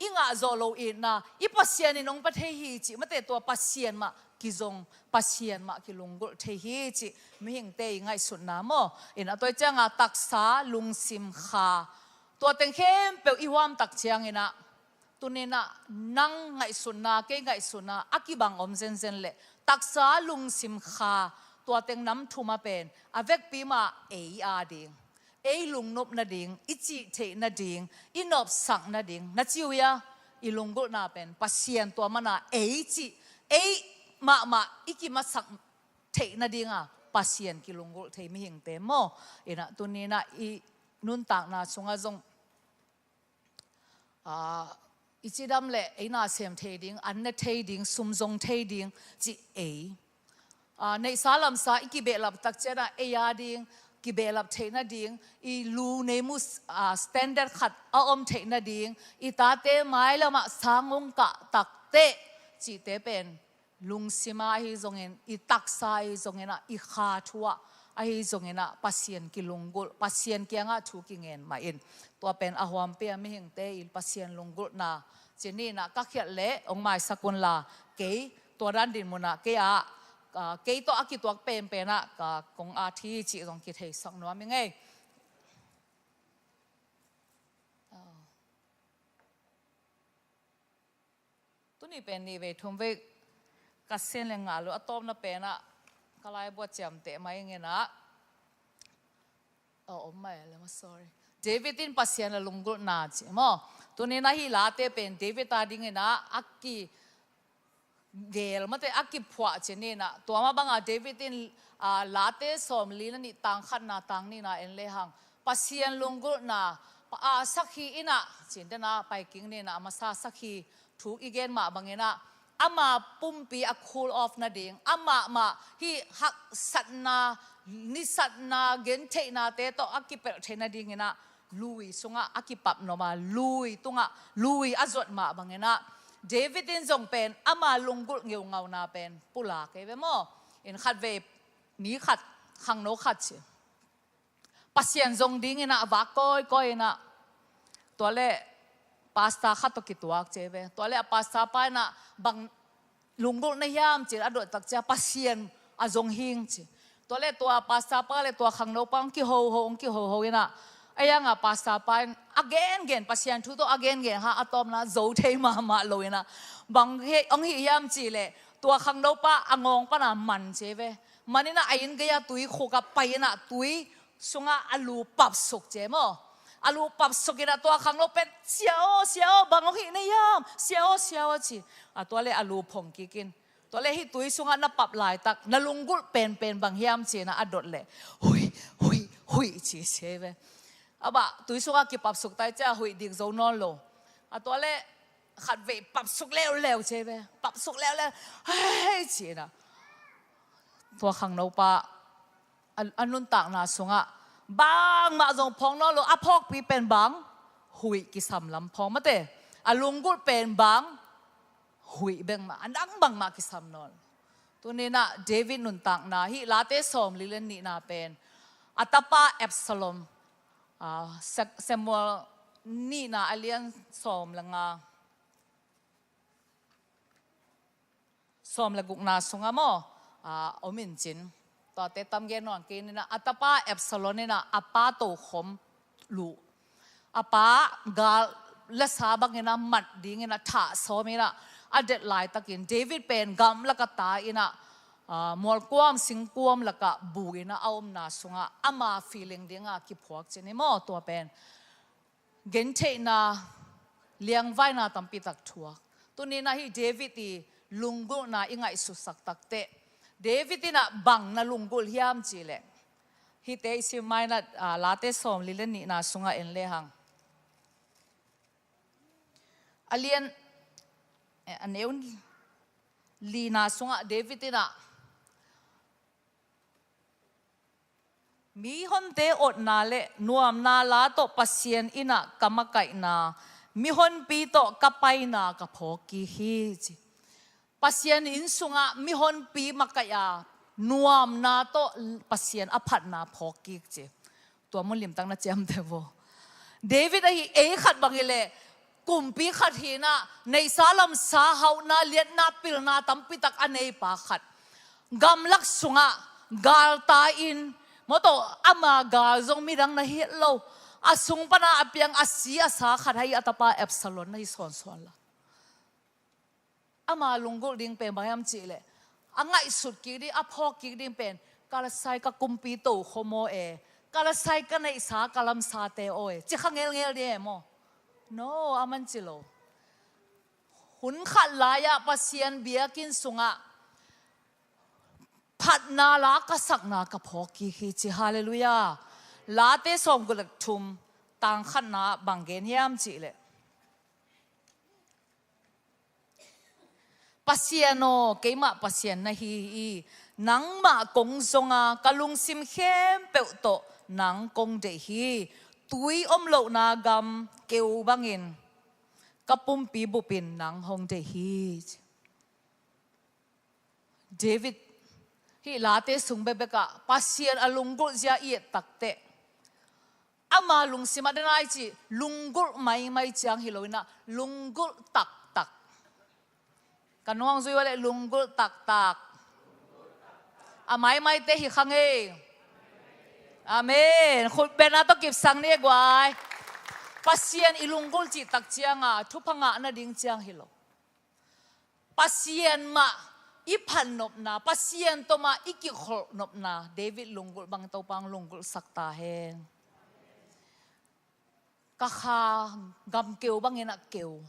i ngah zawh lo itna, i Pasian in hong pia thei hi cih mate, tua Pasian mah kizong, Pasian mah kilunggulh thei hi cih mihingte i ngaihsutna maw. Inah tua cianga taksa, lungsim, kha, tua teng khempeuh i huam tak cianginah, tuninah nang ngaihsutna, kei ngaihsutna a kibang om zenzen leh, taksa, lungsim, kha, tua teng nam thum a pen a vekpi mah ei a ding, ei lungnop nading, i cih theih nading, i nopsak nading, na ci uh hia, i lunggulhna pen Pasian tua mana ei cih, ei mahmah i kimasak theih nadinga Pasian kilunggulh thei mihingte maw. Inah tuninah i nuntakna sungah zong, ah, i cidam leh ei nasem thei ding, an ne thei ding, sum zong thei ding cih ei, ah, neihsa lamsa i kibehlap tak cianah ei a ding kibehlap theih nading, i lu nei mu, ah, standard khat a om theih nading, i tate mailamah sang hong kah takteh cihte pen lungsima ahi zongin, i taksa ahi zonginah, i kha thu ah ahi zonginah Pasian kilunggulh, Pasian kiangah thu kingen mah in. Tua pen a huampi a mihingte i Pasian lunggulhna cini inah ka khialh leh hong maisak unla, kei tua dan dinmunah kei ah, ah, kei tawh a kituak penpenah ka kong at hi cih zong kitheisak nuam i ngei. Tuni pen nih vei thum vei ka sen le ngah lo, a tawpna penah ka laibuat ciamteh mai nginah. Oh, om mai le ma, sorry. David in Pasian a lunggulhna ci maw. Tuninah hih Late pen David a dinginah a ki gel mate a kiphuah ci ninah. Tua mah banga David in, ah, Late sawmli na nih tang khatna tang nihna en lehang Pasian lunggulhna, pa, ah, sakhi inah, cin dena paiking ninah a masa sakhi thu i gen mah banginah ama pumpi a cool off nading, amah mah hih haksatna, nisatna, gentheihnate tawh a kipelh thei nadinginah lui sungah a kipap noma, lui tungah lui a zuat mah banginah David in zong pen ama lunggulh ngeungauna pen pulak ei ve maw. In khatvei ni khat, khangno khat ci, Pasian zong dinginah vak kawikawi inah, tua le pastor khat tawh kituak ci ei ve. Tua le a pastor pa inah bang lunggulh na hiam ci a dot tak cia, Pasian a zong hing ci. Tua le tua pastor pa le tua khangno pa hong kihoho, hong kihoho inah, a ianga pastor pa in a gengen, Pasian thu tawh a gengen ha, a tawpna zo thei mahmah lo inah, bang hong hih hiam ci leh tua khangno pa a ngawng pana man ci ei ve. Man inah a inn gei-a tui khukah pai inah tui sungah a lu papsuk ci ei maw. A lu papsuk inah tua khangno pen, "Sia aw, sia aw, bang hong hih na hiam, sia aw, sia aw," ci. A tua le a lu phong kikin. Tua le hih tui sungah na pap laitak na lunggulh penpen bang hiam ci inah a dot leh, "Huih, huih, huih," ci ci ei ve. A bah, tui sungah kipapsuk tai cia huih dik zo nawn lo. A tua le khatvei papsuk leuleu ci ei ve. Papsuk leuleu, "Hei," ci inah. Tua khangno pa a, a nuntakna sungah bangmah zong phawk nawn lo, a phawkpi pen bang, huih kisam lam phawk mate. A lunggulh pen bang, huih bek mah, a dang bangmah kisam nawn lo. Tuninah David nuntakna, hih Late sawmli le nihna pen a tapa Absalom, ah, Sa-, Samuel nihna a lian sawm le nga, sawm le gukna sungah maw, ah, om in cin. Tuate tam gen nawn kei ninah, a tapa Absalom inah a pa tokhom luh, a pa gal le sa banginah mat dinginah thah sawm inah a det laitakin David pen gamlak a ta inah, ah, mualkuam, singkuam lakah bu in a omna sungah ama feeling dingah kiphuak cih ni maw, tua pen gentheihna, liangvaina tampi tak thuak. Tuni-in ah hih David i lunggulhna i ngaihsutsak takteh, David in ah bang na lunggulh hiam cih leh, hihte i sim ma-in ah, ah, Late sawmli le nihna sungah en lehang, a lian, eh, a neu lina sungah David in ah, mihonte otna le nuamna la tawh Pasian in ah ka makaihna, mihonpi tawh ka paina ka phawk kik hi, ci. Pasian inn sungah mihonpi makaih a, nuamna tawh Pasian a phatna phawk kik, ci. Tua mun limtak na ciamteh vo. David ahi ei khat bang hi leh, kumpi khat hi-in ah, neihsa lamsa, hauhna, liatna, pilna tampi tak a neipa khat. Gamlak sungah galtai-in, mawtaw, ama gal zong midang na hi het lo, a sung pan a piang a si a sa khat ahi a tapa Absalom na hi sawnsawn la. Ama lunggulh ding pen bang hiam cih leh, a ngaihsut kik ding, a phawk kik ding pen, ka lasai ka kumpi tokhom aw e, ka lasai ka neihsa ka lamsate aw e, ci kha ngelngel ding e maw? No, aman ci lo. Hun khat lai-ah Pasian biakinn sungah phatna la ka sakna ka phawk kik hi, ci. Halleluiah. Late sawmguk le thum, tang khatna bang gen hiam cih leh, Pasian aw, keimah Pasian na hi hi. Nangmah kong zong a, ka lungsim khempeuh tawh nang kong deih hi. Tui om lohna gam keu bangin ka pumpi bupin nang hong deih hi. David hih Late sung bekbekah Pasian a lunggulh zia i et takteh, ama lungsim ah, den ai cih, lunggulh maimai ciang hi lo-in ah, lunggulh taktak. Ka nuang zui ua leh, lunggulh taktak. A maimaite hi kha ngei. Amen. Khut bengna tawh kipsak ni e guai. Pasian i lunggulh cih tak ciang a, thupha ngah nading ciang hi lo. Pasian mah i phannopna, Pasian tawh mah i kikholhnopna, David lunggulh bang Topa hong lunggulhsak ta hen. Ka kha gam keu bangin ah keu,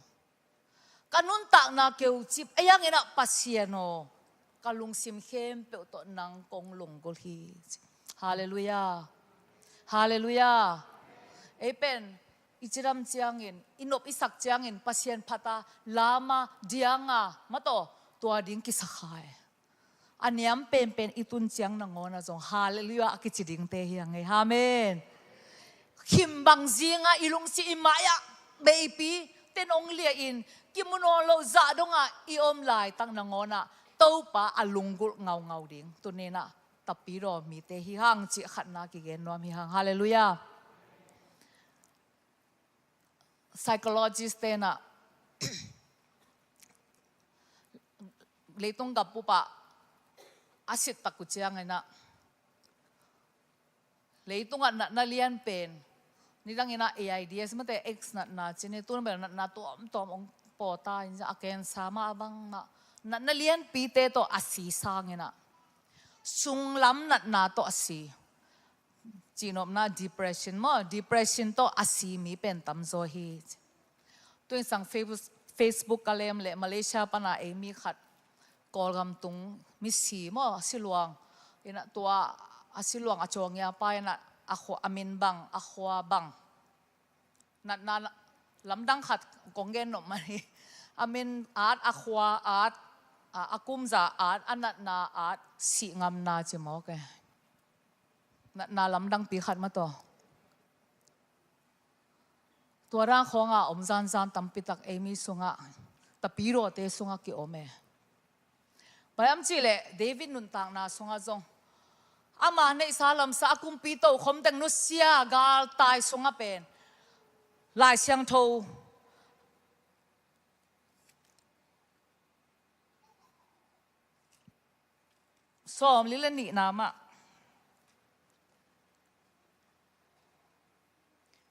ka nuntakna keu cip, ei hangin ah Pasian aw, ka lungsim khempeuh tawh nang kong lunggulh hi. Halleluiah. Halleluiah. Ei pen i cidam ciangin, i nop i sak ciangin, Pasian phat a, lam a, diang a, mawtaw, tua ding kisa kha e. A niam penpen i tun ciang nangawn ah zong, halleluiah, a kici dingte hi hang e. Amen. Khim bang zing a i lungsim i mai-ah beipi ten hong liah in, kimu nawn loh zah dongah i om laitak nangawn ah Topa a lunggulh ngaungau ding tuni-in ah Tapidaw mite hi hang, cih khatna kigen nuam hi hang. Halleluiah. Psychologist te'n ah, leitung gappup ah a sit tak uh ciangin ah, leitungah natna lianpen, nidangin ah AIDS mate, AIDS natna ci ni, tun bel natna tuamtuam hong pawta in, a cancer mah, a bang mah, natna lianpite tawh a si sangin ah, sunglam natna tawh a si. Cihnopna depression maw, depression tawh a si mi pen tamzaw hi. Tuin sang Face-, Facebook ka lem leh Malaysia pana ei mi khat, Kawlgam tung misi maw, a siluang. In ah tua a siluang a cawngia pa in ah, a khua, a min bang, a khua bang, natna lamdang khat kong gen nop mah hi. A min at, a khua at, a, a kumza at, a natna at, sih ngamna ci mawk e. Natna lamdangpi khat mah tawh. Tua dan khawng a om zanzan tampi tak ei mi sungah, Tapidawte sungah ki-om e. Bang hiam cih leh David nuntakna sungah zong, ama neihsa lamsa, a kumpi tokhom teng nusia galtai sungah pen, Lai Siangtho sawmli le nihna mah,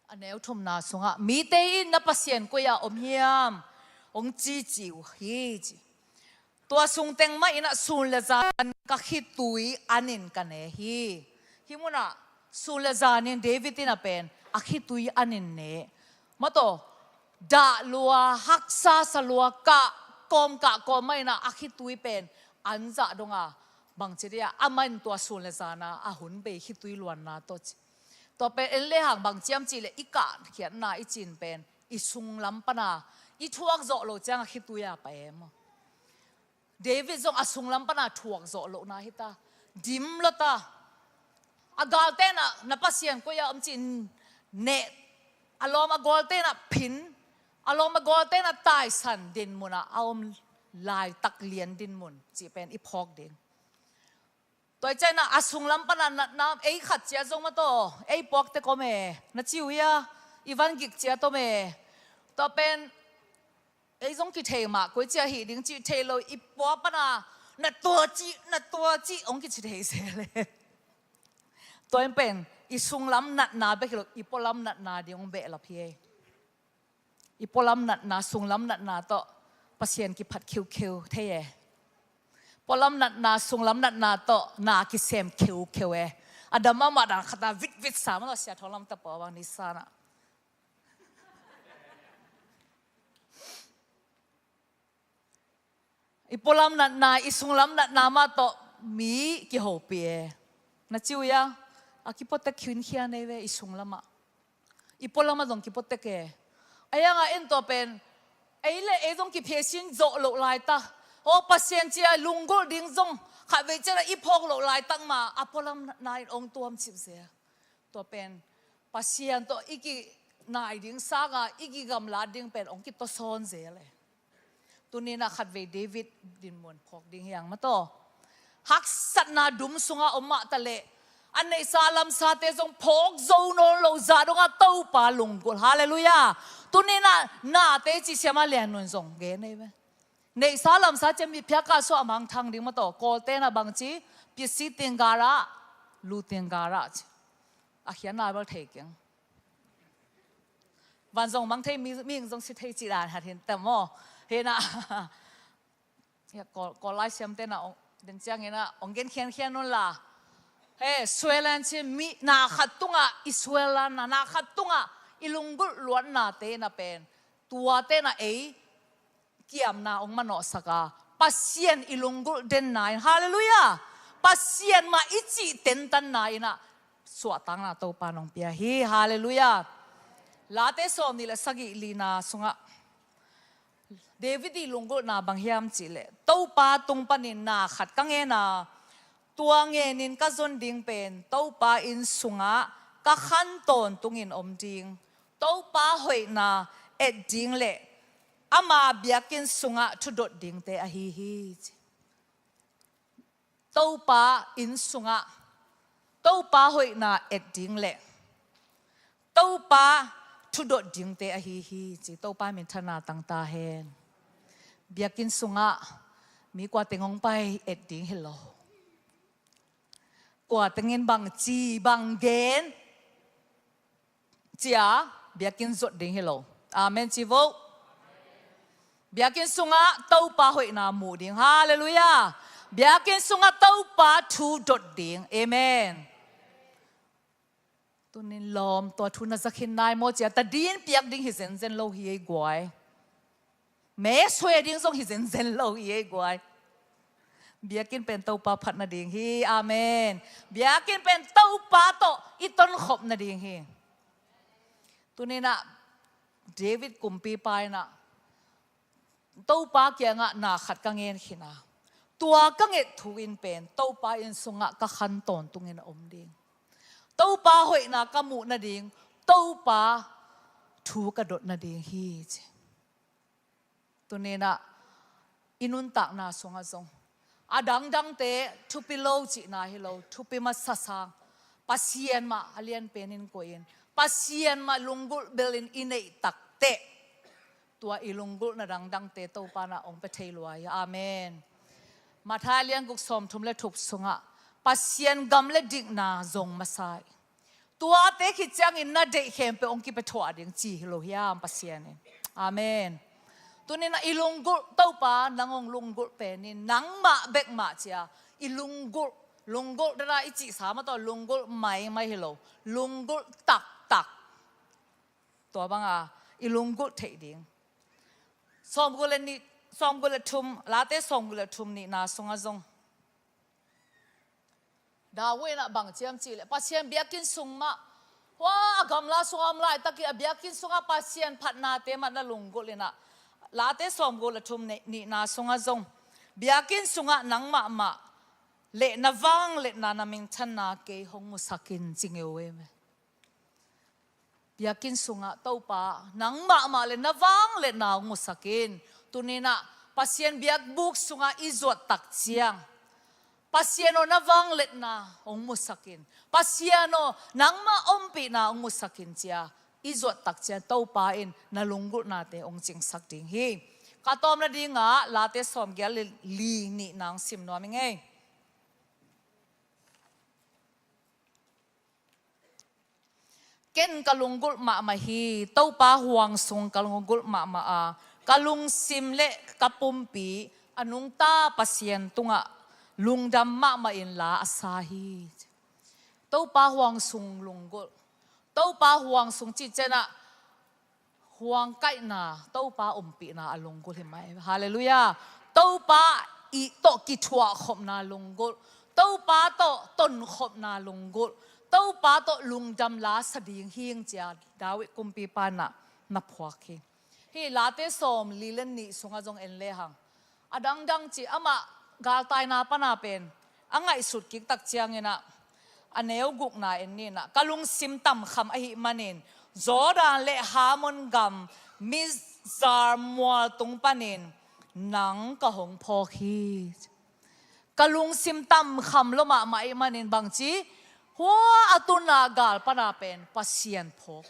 a neu thumna sungah, mite in na Pasian koi-ah om hiam, hong cici uh hi, ci. Tua sung teng mah in ah sun le zan ka khitui anin ka ne hi. Hih munah sun le zanin David in a pen a khitui anin ne. Mataw, dah lua, haksa sa lua, kah kawm kah kawm mah inah a khitui pen an zah donga, bangci dia amah in tua sun le zana a hun bei khitui luanna tawh ci. Tua pen en lehang bang ciam cihleh i kahkhiatna i cin pen i sunglam pana i thuak zawh loh cianga khitui a pai e maw? David zong a sunglam pana thuak zawh lohna hita. Dim lota. A galtenah na Pasian koi-ah om cih neh. A lawm a gawltenah phin. A lawm a gawltenah taisan dinmunah a om laitak lian dinmun cih pen i phawk ding. Tua i cianah a sunglam pana natna ei khat cia zong mataw, ei puakte kawm e, na ci uh hia, i van gik cia tawm e. Tua pen ei zong kithei mah koi cia hih ding cih thei lo, i pua pana na tua cih, na tua cih hong kici thei se le. Tua in pen i sunglam natna bek hi lo, i pualam natna ding hong behlap hi ei. I pualam natna, sunglam natna tawh Pasian kiphat kheukheu thei e. Pualam natna, sunglam natna tawh na kisem kheukheu e. A dam mahmah dan khata vitvit sa mah tawh sia thawlam tapawh bang ni sanah. I pualam natna, i sunglam natna mah tawh mi kihopih e. Na ci uh ia, a kipuatek khinkhia nei ve i sunglamah. I pualamah zong kipuatek e. A hiangah en tua pen ei le ei zong kipheisin zawh loh laita. Aw Pasian cia lunggulh ding zong khatvei cianah i phawk loh laitak mah a pualam natna in ong tuam cipze. Tua pen Pasian tawh i kinai ding sanga i kigamlat ding pen hong kitawsawn zel e. Tuninah khatvei David dinmun phawk ding hiang mataw. Haksatna dum sungah om mah taleh a neihsa lamsate zong phawk zo nawn lo zah dongah Topa lunggulh. Halleluiah. Tuninah nate cisiamah lian nun zong gen ei ve. Neihsa lamsa cia mitphiak kah suah a mangthang ding mataw. Kawltenah bangci, pisi tinggarah, lu tinggarah ci. A khiatna bal thei keng. Van zong mang thei, mi, mi zong si thei ci dan hat hin tam maw. Hinah. Kawl, Kawl lai siamtenah den cianginah ong gen khiankhian un la. He, suelan ci mi na khat tungah i suelan na, na khat tungah i lunggulh luatnate na pen. Tuate na ei kiamna hong manawhsak a, Pasian i lunggulh denna in, halleluiah, Pasian mah i cih tentanna inah suahtakna Topa nong pia hi, halleluiah. Late sawm nih le sagih lina sungah David i lunggulhna bang hiam cihleh, Topa tung panin na khat ka ngen a, tua ngenin ka zon ding pen Topa inn sungah ka khan tawntungin om ding. Topa hoihna et ding le ama biakinn sungah thudot dingte ahi hi ci. Topa inn sungah Topa hoihna et ding le Topa thudot dingte ahi hi ci. Topa minthanna tangta hen. Biakinn sungah mi kua teng hong pai et ding hi lo. Kua tengin bang ci bang gen cia biakinn zot ding hi lo. Amen ci vo. Biakinn sungah Topa hoihna muh ding. Halleluiah. Biakinn sungah Topa thu dot ding. Amen. Tunin lawm tua thu na zakhin nai maw cia tadin piak ding hi zenzen lo hi ei guai. Me sue ding zong hi zenzen lo hi ei guai. Biakinn pen Topa phat nading hi. Amen. Biakinn pen Topa tawh i tonkhop nading hi. Tuninah David kumpipa inah Topa kiangah na khat ka ngen khin a, tua ka nget thu in pen Topa inn sungah ka khan tawntungin a om ding. Topa hoihna ka muh nading, Topa thu ka dot nading hi ci. Tuninah i nuntakna sungah zong a dangdangte thupi lo cihna hi lo, thupi masa sang Pasian mah a lianpenin koihin, Pasian mah lunggulh belin i neih takteh tua i lunggulhna dangdangte Topa na hong pia thei lua hi. Amen. Matthai lianguk sawmthum le thum sungah Pasian gam le dikna zong masa hi. Tuate khit ciangin na deih khempeuh hong kipia thuah ding ci hi lo hiam Pasian in. Amen. Tuninah i lunggulh Topa nang hong lunggulh penin nangmah bek mah cia I lunggulh, lunggulh dana i cihsa mah tawh lunggulh maimai hi lo, lunggulh taktak. Tua banga i lunggulh theih ding. Sawmguk le nih, sawmguk le thum, Late sawmguk le thum nihna sungah zong David in ah bang ciam cihleh Pasian biakinn sung mah, hua a gamla sungah om laitakin a biakinn sungah Pasian phatnate mah na lunggulh in ah, Late sawmguk le thum nihna sungah zong, biakinn sungah nang mahmah le na vangliatna, na minthanna kei hong musak in, ci ngeu ei ve. Biakinn sungah Topa nang mahmah le na vangliatna hong musak in. Tuni in ah Pasian biakbuk sungah i zuat tak ciang, Pasian aw, na vangliatna hong musak in. Pasian aw, nangmah ompihna hong musak in, ci-a i zuat tak ciang Topa in na lunggulhnate hong cingsak ding hi. Ka tawpna dingah Late sawmgiat le li nihna hong sim nuam ing ei. Ken ka lunggulh mahmah hi, Topa huang sung ka lunggulh mahmah a, ka lungsim le ka pumpi a nungta Pasian tungah lungdam mahmah in la a sa hi. Topa huang sung lunggulh. Topa huang sung cih ciangin ah huang kaihna, Topa ompihna a lunggulh hi mah hi. Halleluiah. Topa ii tawh kithuahkhopna lunggulh, Topa tawh tonkhopna lunggulh, Topa tawh lungdam la sa ding hing, ci-a David kumpipa in ah na phuak hi. Hih Late sawmli le nih sungah zong en lehang, a dangdang cih, amah galtaina pana pen a ngaihsut kik tak ciangin ah, a neu gukna en ni in ah, ka lungsim tamkham ahih manin Jordan le Hermon gam Mizar mual tung panin nang ka hong phawk hi. Ka lungsim tamkham lua mahmah ahih manin bangci, hua a tunna gal pana pen Pasian phawk.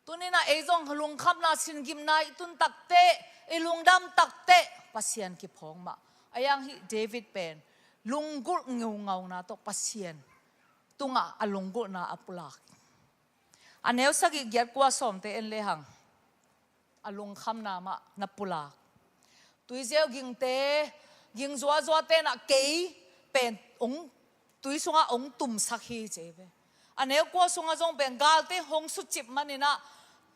Tuni in ah ei zong lungkhamna, singimna i tun takteh, i lungdam takteh Pasian kiphawk mah. A yang hih David pen lunggulh ngeungauna tawh Pasian tungah a lunggulhna a pulak. A neu sagih, giat, kua, sawmte en lehang, a lungkhamna mah na pulak. Tuizeu gingte, ging zuazuate in ah kei pen hong, tui sungah hong tumsak hi, ci ei ve. A neu kua sungah zong pen galte hong sucip manin ah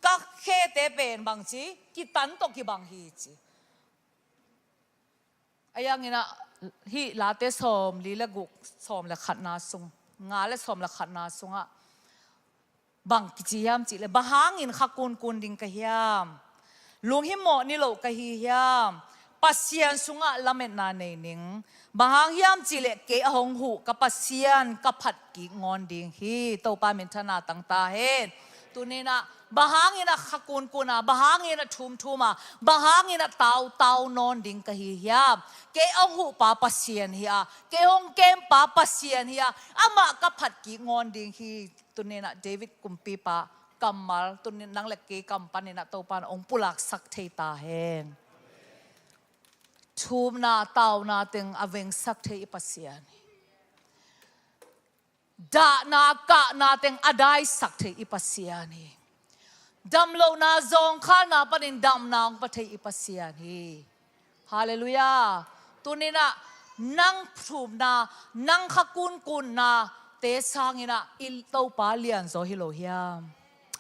ka khete pen bangci, kitan tawh kibang hi, ci. A yang in ah hih Late sawmli le guk, sawm le khatna sung, nga le sawm le khatna sungah bang kici hiam cihleh, bang hangin kha kunkun ding ka hiam? Lunghimawh niloh ka hi hiam? Pasian sungah lametna nei ning. Bang hang hiam cihleh kei a hong huh ka Pasian ka phat kik ngawn ding hi. Topa minthanna tang ta hen. Tuni in ah bang hangin ah kha kunkun a, bang hangin ah thumthum a, bang hangin ah tautau nawn ding ka hi hiam? Kei a hong huhpa Pasian hi a, kei hong kempa Pasian hi a, amah ka phat kik ngawn ding hi. Tuni in ah David kumpipa kammal, tuni in nang le kei kam panin ah Topa in hong pulaksak thei ta hen. Thumna, tauna teng a vengsak thei i Pasian hi. Dahna, kahna teng a daisak thei i Pasian hi. Damlohna, zawngkhalna panin damna hong pia thei i Pasian hi. Halleluiah. Tuni in ah nang thumna, nang kha kunkunna te sangin ah i Topa lianzaw hi lo hiam?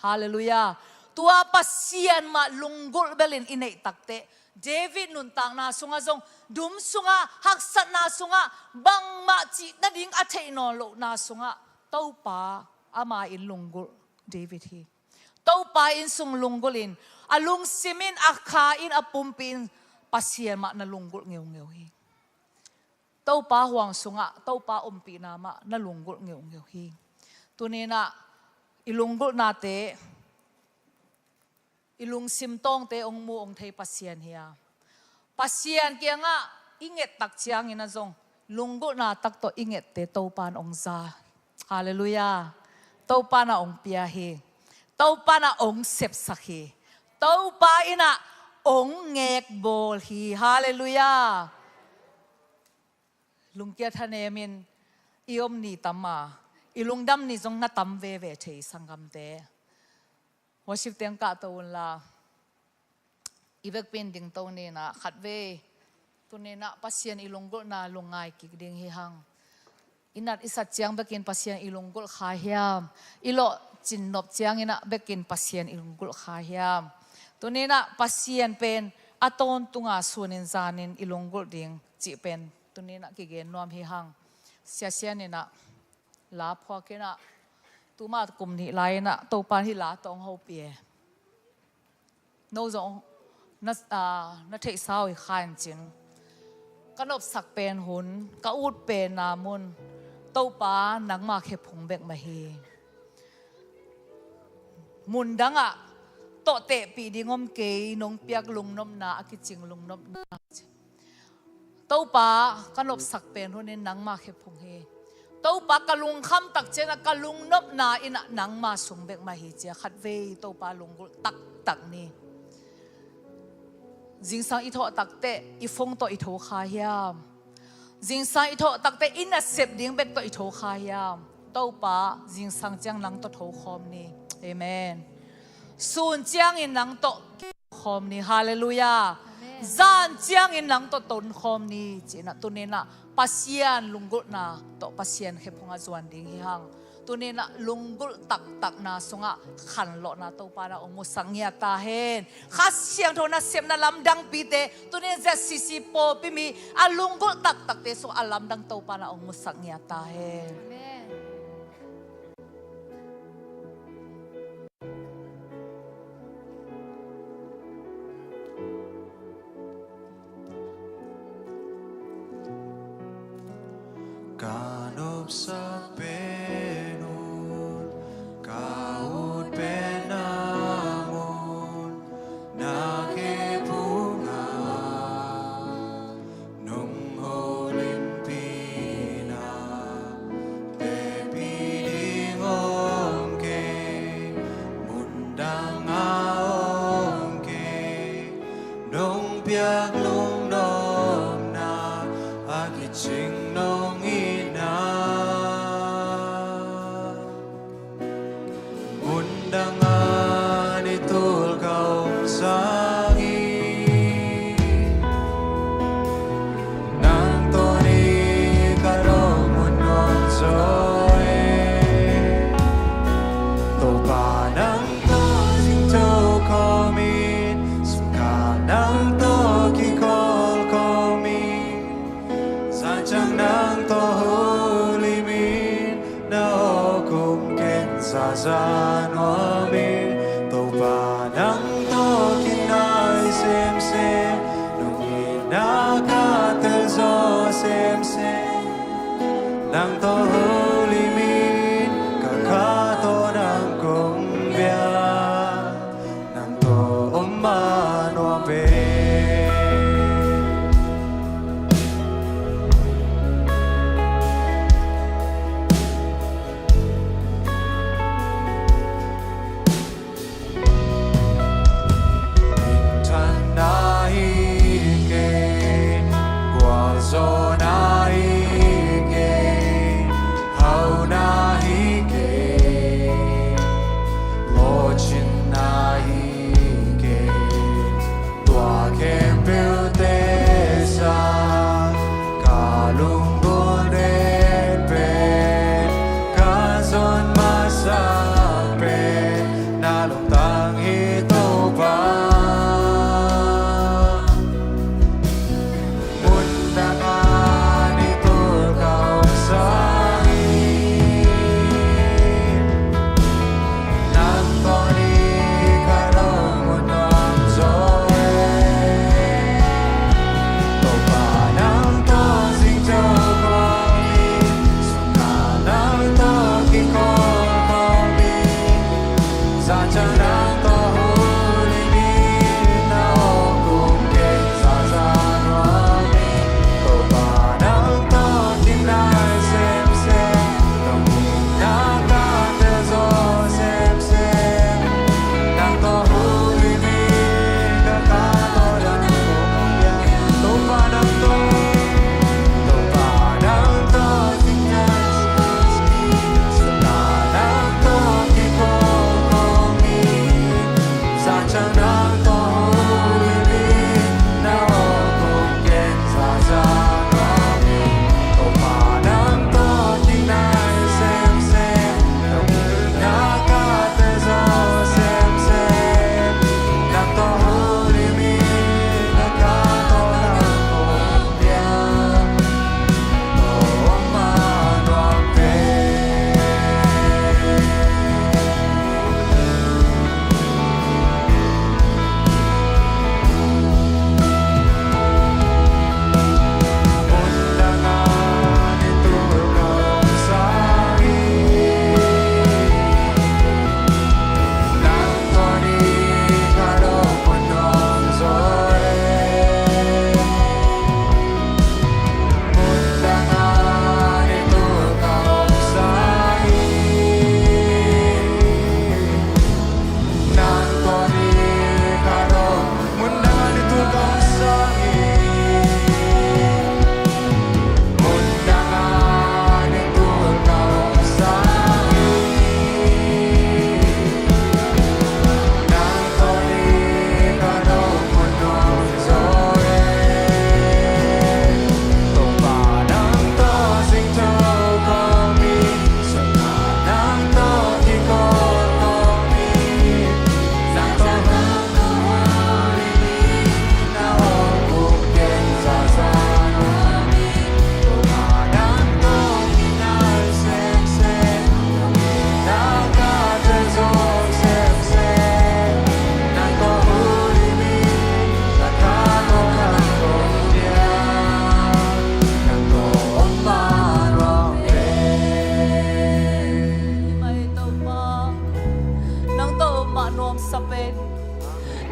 Halleluiah. Tua Pasian mah lunggulh belin i neih takteh, David nuntakna sungah zong, dum sungah, haksatna sungah, bangmah cih nading a theih nawn lohna sungah Topa ama in lunggulh David hi. Topa inn sung lunggulh in, a lungsim in, a kha in, a pumpi in Pasian mah na lunggulh ngeungeu hi. Topa huang sungah Topa ompihna mah na lunggulh ngeungeu hi. Tuni in ah i lunggulhnate, i lungsim tawngte hong mu hong thei Pasian hi a, Pasian kiangah i nget tak ciangin ah zong lunggulhna tak tawh i ngette Topa in hong za. Halleluiah. Topa in ah hong pia hi. Topa in ah hong sepsak hi. Topa in ah hong ngekbawl hi. Halleluiah. Lungkia thanemin i om ni tam a, i lungdam ni zong na tam veve thei, sanggamte. Worship teng kahto unla, i vekpi in dingto ni in ah, khatvei Tuninah Pasian i lunggulhna lungngai kik ding hi hang. I nat i sat ciang bekin Pasian i lunggulh kha hiam? I lawh cinnop cianginah bekin Pasian i lunggulh kha hiam? Tuninah Pasian pen a tawntunga sunin zanin i lunggulh ding cih pen tuninah kigen nuam hi hang. Siasian inah la phuak inah tuma kum nih lai inah Topan hih la tawng hopih e. No zong na, a, na theihsa uh hi kha in cin. Ka nopsak pen hun, ka ut pen na mun, Topa nangma khephung bek mah hi. Mun dangah tawh tehpih ding om kei, nong piak lungnopna, a kicing lungnopna. Topa, ka nopsak pen hunin nangma khephung hi. Topa, ka lungkham tak ciangah ka lungnopna inah nangma sung bek mah hi cia khatvei Topa lunggulh taktak ni. Zingsang i thawh takteh i phone tawh i tho kha hiam? Zingsang i thawh takteh i nasep ding bek tawh i tho kha hiam? Topa, zingsang ciang nang tawh tho khawm ni. Amen. Sun ciangin nang tawh khawm ni. Halleluiah. Amen. Zan ciangin nang tawh tonkhawm ni. Cinah tuninah Pasian lunggulhna tawh Pasian khephungah zuan ding hi hang. Tuninah lunggulh taktakna sungah khanlawhna Topa na ong musak ngiat ta hen. Kha Siangtho nasepna lamdangpite tunin Z C C pawlpi mi a lunggulh taktakte sungah a lamdang Topa na ong musak ngiat ta hen. Amen. Ka nopsak pen hun, ka ut pen na mun, na khephungah nong holimpihna, tehpih ding om kei, mun dangah om kei, nong piak lungnopna, a kicing nong itna. Mun dangah ni tul ka om sangin, nang tawh ni ka lawm mun nuam zaw e. Topa nang tawh zingto khawmin, sungkah nang tawh kikawl khawmin, zan ciang nang tawh holimin, na awk um ken zaza nuamin. Topa nang tawh kinai semsem, nong itna ka telzaw semsem, nang tawh holimin, ka kha tawh nang kong bia, nang tawh om ma nuam pen. Minthanna hi kei, gualzawhna hi kei, hauhna hi kei, lawhcinna hi kei, tua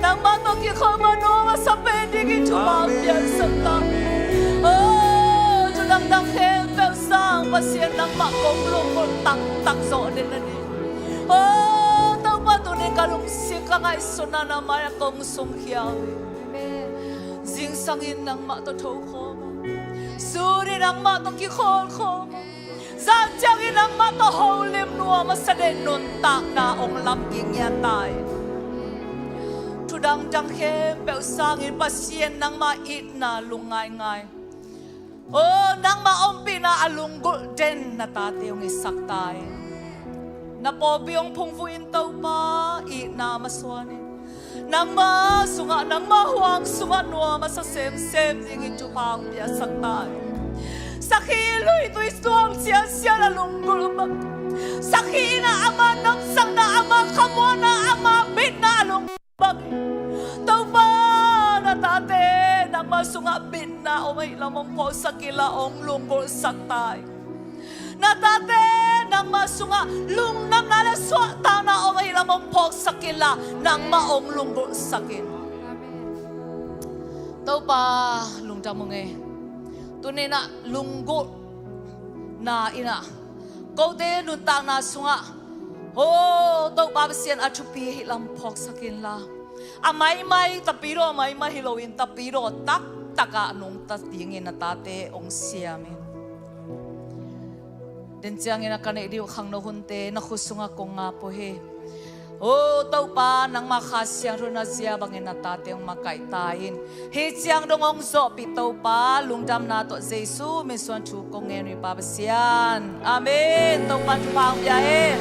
Nangmah tawh kikhawm a nuam a sa pen dingin thupha piaksak ta. O, thu dangdang khempeuh sang Pasian nangmah kong lunggulh taktak zawh den a ding. O, Topa, tunin ka lungsim ka ngaihsutna na mai-ah kong sungkhia uh hi. Zingsangin nangmah tawh thokhawm a, sunin nangmah tawh kikhawlkhawm a, zan ciangin nangmah tawh holim nuam a sa den nuntakna hong lamkik ngiat ta in. Thu dangdang khempeuh sangin Pasian nangmah itna lungngaingai, o, nangmah ompihna a lunggulh den na tate hong hisak ta in. Na pawlpi hong phungvuh in Topa, itna masuan in. Nangmah sungah, nangmah huang sungah nuam a sa semsem dingin thupha hong piaksak ta in. Sakhi luitui suang siansian a lunggulh bang, sakhi in a ama nopsakna, ama khamuanna, ama bitna a lunggulh bang, Topa, na tate nangmah sungah bitna om ahih lam hong phawksak inla hong lunggulhsak ta in. Na tate nangmah sungah lungdamna le suahtakna om ahih lam hong phawksak inla nangmah hong lunggulhsak in. Topa, lungdam ung e. Tuninah lunggulhna inah kote nuntakna sungah, o, Topa Pasian a thupi ahih lam phawksak inla, a maimai tapidaw, a maimai hi loin tapidaw taktakah nungta dingin na tate hong siam in. Den ciangin a ka neih ding uh khangno hunte na khut sungah kong ngap uh hi. O Topa, nangmah Kha Siangtho na zia bangin na tate hong makaih ta in. Hih ciang dong hong zawhpih Topa, lungdamna tawh Jesu min suang thu kong ngen uh hi Pa Pasian. Amen. Topa thupha hong pia hen.